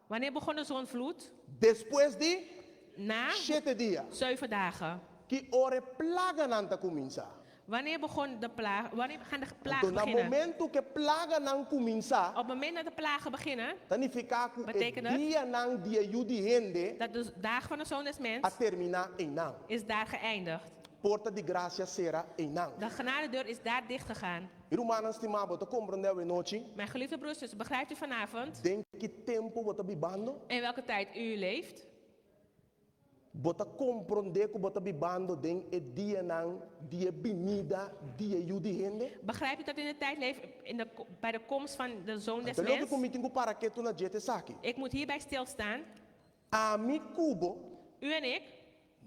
Wanneer begon de zonvloed? Despues di Na shete dia. zeven dagen. Ki ora e plaganan ta kuminsá? Wanneer begon de plaag? Wanneer gaan de Anto plagen na beginnen? momentu ku e plaganan kuminsá, Op het moment dat de plagen beginnen, ta nifiká ku e Betekent het? dianan di e Yu di hende dat de dagen van de zoon des a mens terminá einan. is daar geëindigd. Porta di grasia sera einan. De genadedeur is daar dicht gegaan. Mi rumannan stimá, bo ta komprondé awe nochi? Mijn geliefde broers en zussen, begrijpt u vanavond Den ki tempu bo ta bibando? in welke tijd u leeft? Bo ta komprondé ku bo ta bibando den e dianan di e binida di e Yu di hende? Begrijpt u dat u in de tijd leeft in de, bij de komst van de zoon des Anto loke mens? ku mi tin ku para ketu na dje ta esaki. Ik moet hierbij stilstaan. Ami ku bo U en ik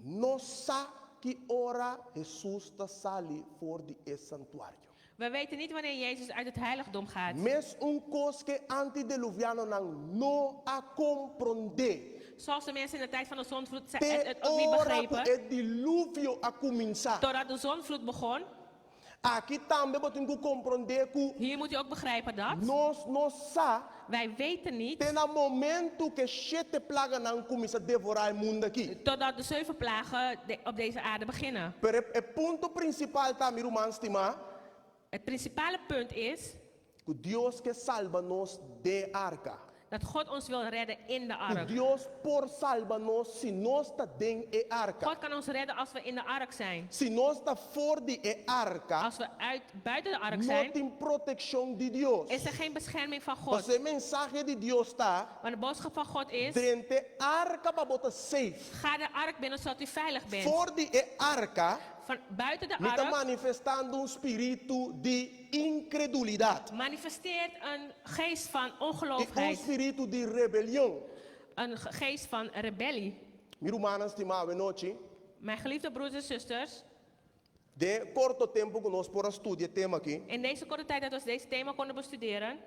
no sa ki ora Hesus ta sali for di e santuario. We weten niet wanneer Jezus uit het heiligdom gaat. Mes un kos ku e antideluvianonan no a komprondé. Zoals de mensen in de tijd van de zondvloed Te het, het ook niet ora ku begrepen. e diluvio a kuminsá. Totdat de zondvloed begon. Aki tambe bo tin ku komprondé ku Hier moet u ook begrijpen dat. nos no sa Wij weten niet te na momentu ku e shete plaganan kuminsá devorá e mundu aki. totdat de zeven plagen de- op deze aarde beginnen. Pero e punto prinsipal ta, mi ruman stimá, Het principale punt is ku Dios ke salba nos den arka. dat God ons wil redden in de Ku ark. Dios por salba nos si nos ta den e arka. God kan ons redden als we in de ark zijn. Si nos ta for di e arka, Als we uit, buiten de ark no zijn, tin protekshon di Dios. is er geen bescherming van God. Pasobra e mensahe di Dios ta, Maar de boodschap van God is, Drenta e arka pa bo ta safe. ga de ark binnen zodat u veilig bent. For di e arka, Van buiten de mi ta ark manifestando un spiritu di inkredulidat manifesteert een geest van i un ongeloofheid, spiritu di rebelion. een ge- geest van rebellie. Mi rumannan stimá, awenochi, Mijn geliefde broers en zusters, den e korto tempu ku nos por a studia e tema aki, in deze korte tijd dat we deze thema konden bestuderen,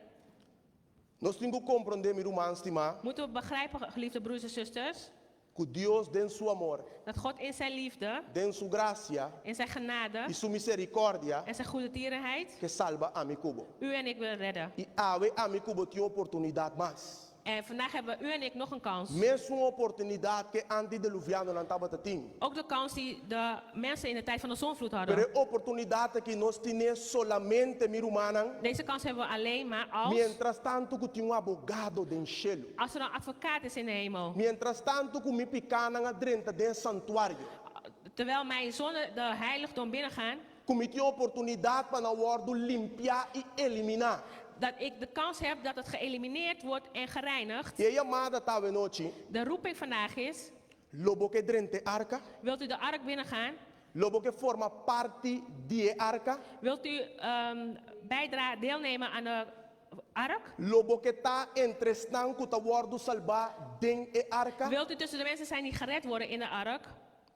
nos tin ku komprondé, mi ruman stimá, moeten we begrijpen, geliefde broers en zusters, ku Dios den su amor, dat God in zijn liefde, den su grasia in zijn genade i su miserikòrdia en zijn goede tierenheid ke salba ami ku bo. u en ik wil redden. I awe ami ku bo tin un oportunidat mas. En vandaag hebben u en ik nog een kans. Mesun oportunidat ku e antideluvianonan tabata tin. Ook de kans die de mensen in de tijd van de zonvloed Pero hadden. e oportunidat aki nos tin'é solamente, mi rumannan, Deze kans hebben we alleen maar als, miéntras tantu ku tin un abogado den shelu. als er een advocaat is in de hemel. Miéntras tantu ku mi pikánan a drenta den santuario. Terwijl mijn zonden de heiligdom binnengaan, Ku mi tin oportunidat pa nan wòrdu limpiá i eliminá. dat ik de kans heb dat het geëlimineerd wordt en gereinigd. I e yamada ta awenochi, De roeping vandaag is, Lo bo ke drenta e arka? wilt u de ark binnengaan? Lo bo ke forma parti di e arka? Wilt u ehm bijdra deelnemen aan de ark? Lo bo ke ta entre esnan ku ta wòrdu salbá den e arka? Wilt u tussen de mensen zijn die gered worden in de ark?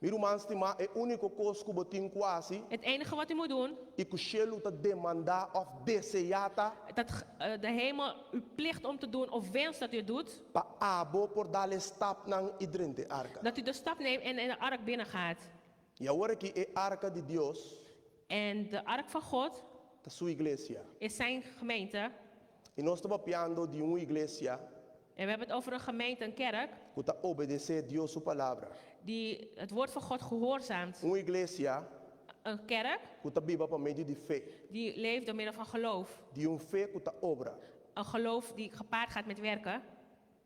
Mi ruman stimá, e úniko kos ku bo tin ku hasi Het enige wat u moet doen, i ku shelu ta demandá òf deseá ta dat eh, de hemel u plicht om te doen of wenst dat u het doet, pa abo por dal e stapnan i drenta e arka. dat u de stap neemt en in de ark binnengaat. I awor aki e arka di Dios En de ark van God ta su iglesia. is zijn gemeente. I nos ta papiando di un iglesia En we hebben het over een gemeente, een kerk, ku ta obedesé Dios su palabra. die het woord van God gehoorzaamt. Un iglesia Een kerk ku ta biba pa medio di fe. die leeft door middel van geloof. Di un fe ku ta obra. Een geloof die gepaard gaat met werken.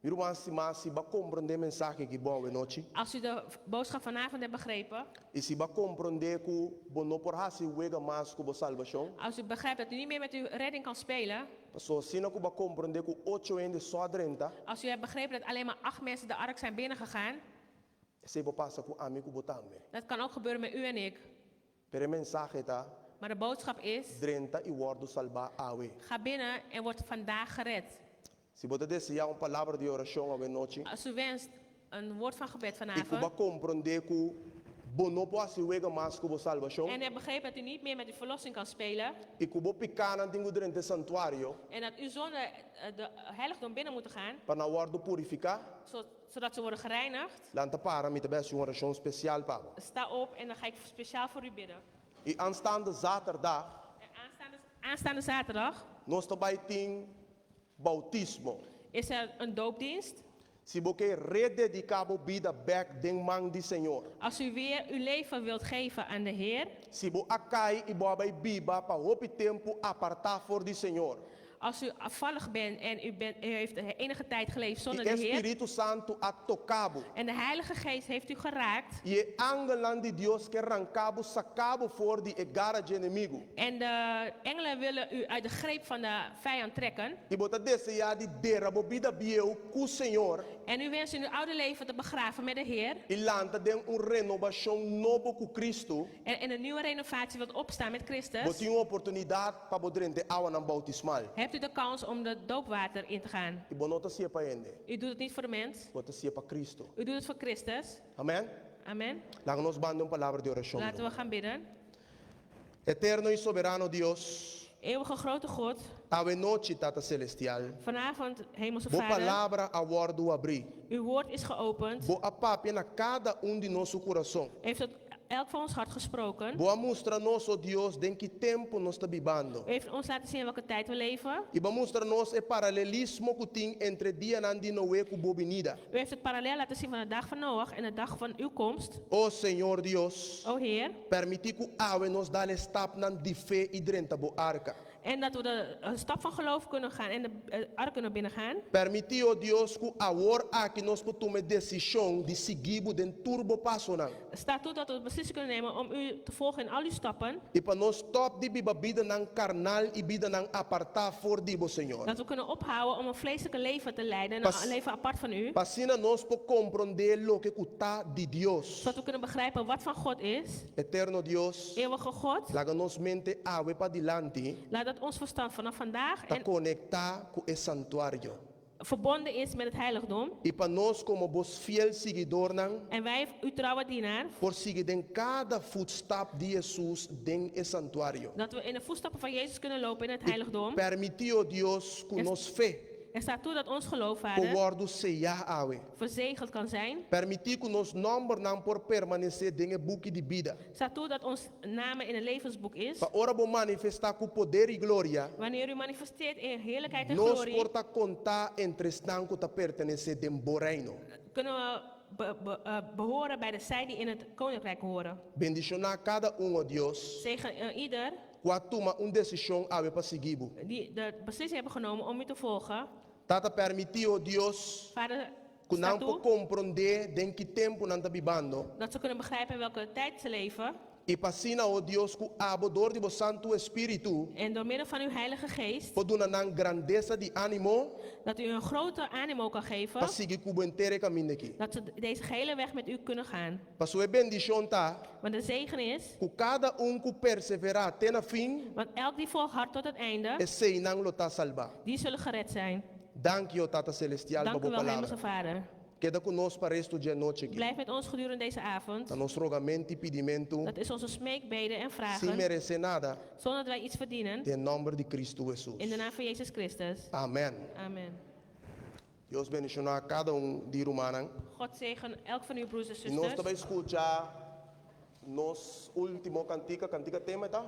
Mi ruman stimá, si bo a komprondé e mensahe aki bon awenochi, Als u de boodschap vanavond hebt begrepen, i si bo a komprondé ku bo no por hasi wega mas ku bo salbashon, als u begrijpt dat u niet meer met uw redding kan spelen, pasobra asina ku bo a komprondé ku ocho hende so a drenta, als u hebt begrepen dat alleen maar acht mensen de ark zijn binnengegaan, esei por pasa ku ami ku bo tambe. dat kan ook gebeuren met u en ik. Pero e mensahe ta, Maar de boodschap is, Drenta i wòrdu salbá awe. ga binnen en word vandaag gered. Si bo ta deseá un palabra di orashon awenochi Als u wenst een woord van gebed i ku bo a vanavond komprondé ku bo no por hasi wega mas ku bo salbashon en hebt begrepen dat u niet meer met uw verlossing kan spelen i ku bo pikánan tin ku drenta e santuario en dat uw zonde eh, de heiligdom binnen moeten gaan, pa nan wòrdu purifiká, zodat ze worden gereinigd, lanta para mi ta bai hasi un orashon spesial pa bo. sta op en dan ga ik speciaal voor u bidden. I anstaande zaterdag En aanstaande, aanstaande zaterdag nos ta bai tin boutismo. is er een doopdienst. Si bo ke redediká bo bida bèk den man di Señor. Als u weer uw leven wilt geven aan de Heer, Si bo a kai i bo a bai biba pa hopi tempu apartá for di Señor. Als u afvallig bent en u, bent, u heeft enige tijd geleefd I zonder e de Heer. Spiritu Santu a toka bo. En de Heilige Geest heeft u geraakt. I e angelnan di Dios ke ranka bo saka bo for di e gara dje enemigu. En de engelen willen u uit de greep van de vijand trekken. I bo ta deseá di dera bo bida bieu ku Señor. En u wenst in uw oude leven te begraven met de Heer. I lanta den un renobashon nobo ku Kristu. En in een nieuwe renovatie wilt opstaan met Bo Christus. tin un oportunidat pa bo drenta e awanan boutismal. Hebt u de kans om de doopwater in te gaan. I bo no ta hasié pa hende. U doet het niet voor de mens. Bo ta hasié pa Kristu. U doet het voor Christus. Amen. Amen. Laga nos banda un palabra di orashon. Laten we gaan bidden. Eterno i soberano Dios, Eeuwige grote God, awe nochi, Tata Celestial, vanavond, Hemelse bo Vader, palabra a wòrdu abrí. uw woord is geopend. Bo a papia na kada un di nos su kurason. Heeft tot elk van ons hart gesproken. Bo a mustra nos, o Dios, den ki tempu nos ta bibando. U heeft ons laten zien in welke tijd we leven. I bo a mustra nos e paralelismo ku tin entre dianan di Noe ku bo binida. U heeft het parallel laten zien van de dag van Noach en de dag van uw komst. O Señor Dios, O Heer. permití ku awe nos dal e stapnan di fe i drenta bo arka. En dat we de eh, stap van geloof kunnen gaan en de eh, ark kunnen binnengaan. Permití, o Dios, ku awor aki nos por tuma e desishon di sigui bo den tur bo pasonan. Sta toe dat we de beslissing kunnen nemen om u te volgen in al uw stappen. I pa nos stòp di biba bidanan karnal i bidanan apartá for di bo, Señor. Dat we kunnen ophouden om een vleeselijke leven te leiden en Pas- een leven apart van u. Pa asina nos por komprondé loke ku ta di Dios. Zodat we kunnen begrijpen wat van God is. Eterno Dios, Eeuwige God, laga nos mente awe padilanti laat dat ons verstand vanaf vandaag ta en konektá ku e santuario. verbonden is met het heiligdom. I pa nos komo bo fiel siguidornan En wij, uw trouwe dienaar, por sigui den kada futstap di Hesus den e santuario. dat we in de voetstappen van Jezus kunnen lopen in het I heiligdom. permití, o Dios, ku nos fe En sta toe dat ons geloof, por Vader, wòrdu seyá awe. verzegeld kan zijn. Permití ku nos nòmbernan por permanesé den e buki di bida. Sta toe dat ons namen in het levensboek is. Pa ora bo manifestá ku poder i gloria, Wanneer u manifesteert in heerlijkheid en nos glorie, por ta kontá entre esnan ku ta pertenesé den bo reino. kunnen we be- be- eh, behoren bij de zij die in het koninkrijk horen. Bendishoná kada un, o Dios, Zegen eh, ieder ku a tuma un desishon awe pa sigui bo. die de beslissing hebben genomen om u te volgen. Tata permití, o Dios, Vader, ku sta nan por toe komprondé den ki tempu nan ta bibando. dat ze kunnen begrijpen in welke tijd ze leven. I pa asina, o Dios, ku abo dor di bo Santu Espíritu En door middel van uw Heilige Geest, por duna nan grandesa di ánimo dat u een grote animo kan geven, pa sigui ku bo henter e kaminda aki. dat ze deze gehele weg met u kunnen gaan. Pasobra e bendishon ta Want de zegen is, ku kada un ku perseverá te na fin, want elk die volhardt tot het einde, eseinan lo ta salbá. die zullen gered zijn. Danki, o Tata Celestial, pa Dank bo u wel, palabra. Hemelse Vader. Keda ku nos pa restu dje anochi aki. Blijf met ons gedurende deze avond. Ta nos rogamentu i pidimentu, Dat is onze smeekbeden en sin vragen, meresé nada, zonder dat wij iets verdienen. den nòmber di Kristu Hesus. In de naam van Jezus Christus. Amen. Amen. Dios bendishoná kada un di rumannan. God zegen elk van uw broers en I nos ta zusters. bai skucha nos último kantika, kantika tema ta?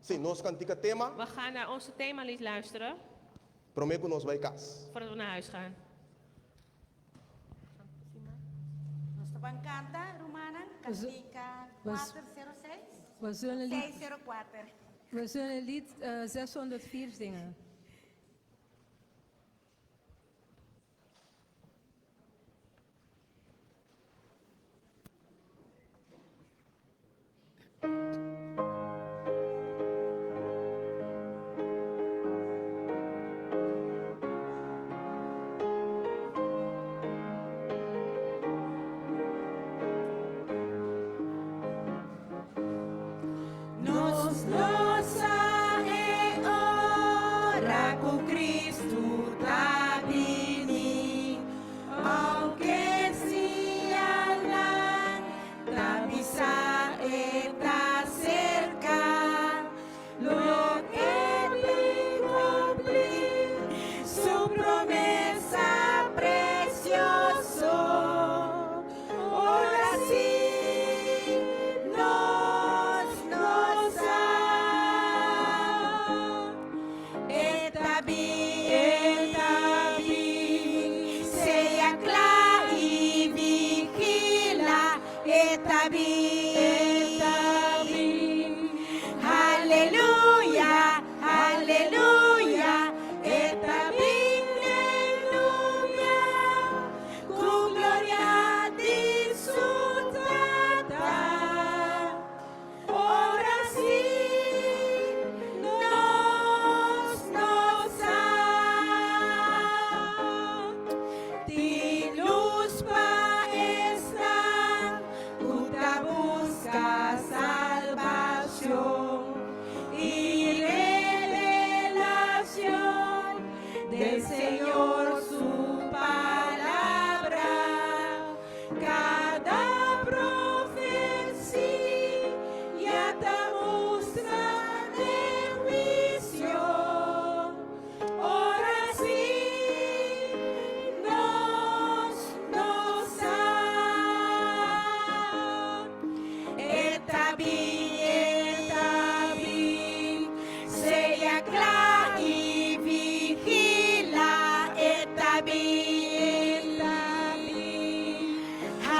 Sí, nos kantika tema, We gaan naar onze themalied luisteren promé ku nos bai kas. voordat we naar huis gaan. Nos ta ban kanta, rumannan, kantika 406, We zullen lied, 604. we zullen lied eh, 604 zingen. Nos no sa e ora ku Kristu ta bini, ounke señalnan ta bisa e ta serka. Lo e bin kumpli su promesa presioso. Ora sí, nos no sa. E ta bin, e ta bin, sea kla i vigilá. E ta bin, e ta bin. Aleluya, aleluya, e ta bin, aleluya. Ku gloria di su Tata. Ora sí, nos no sa. Tin lus pa esnan ku ta buska salbashon i revelashon di Señor su palabra. Kada profesia ta mustra den huisio. Ora sí, nos no sa. E ta bin, e ta bin, sea kla i vigilá. E ta bin, e ta bin.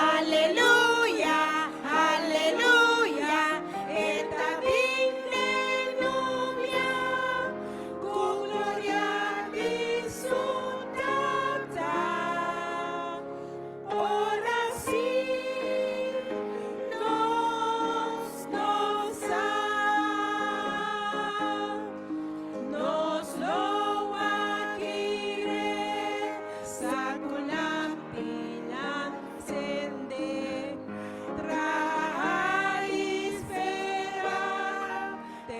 Aleluya, aleluya, e ta bin, aleluya. Ku gloria di su Tata. Ora sí, nos no sa. Nos lo akire sa ku lampinan sendé. Traha i spera te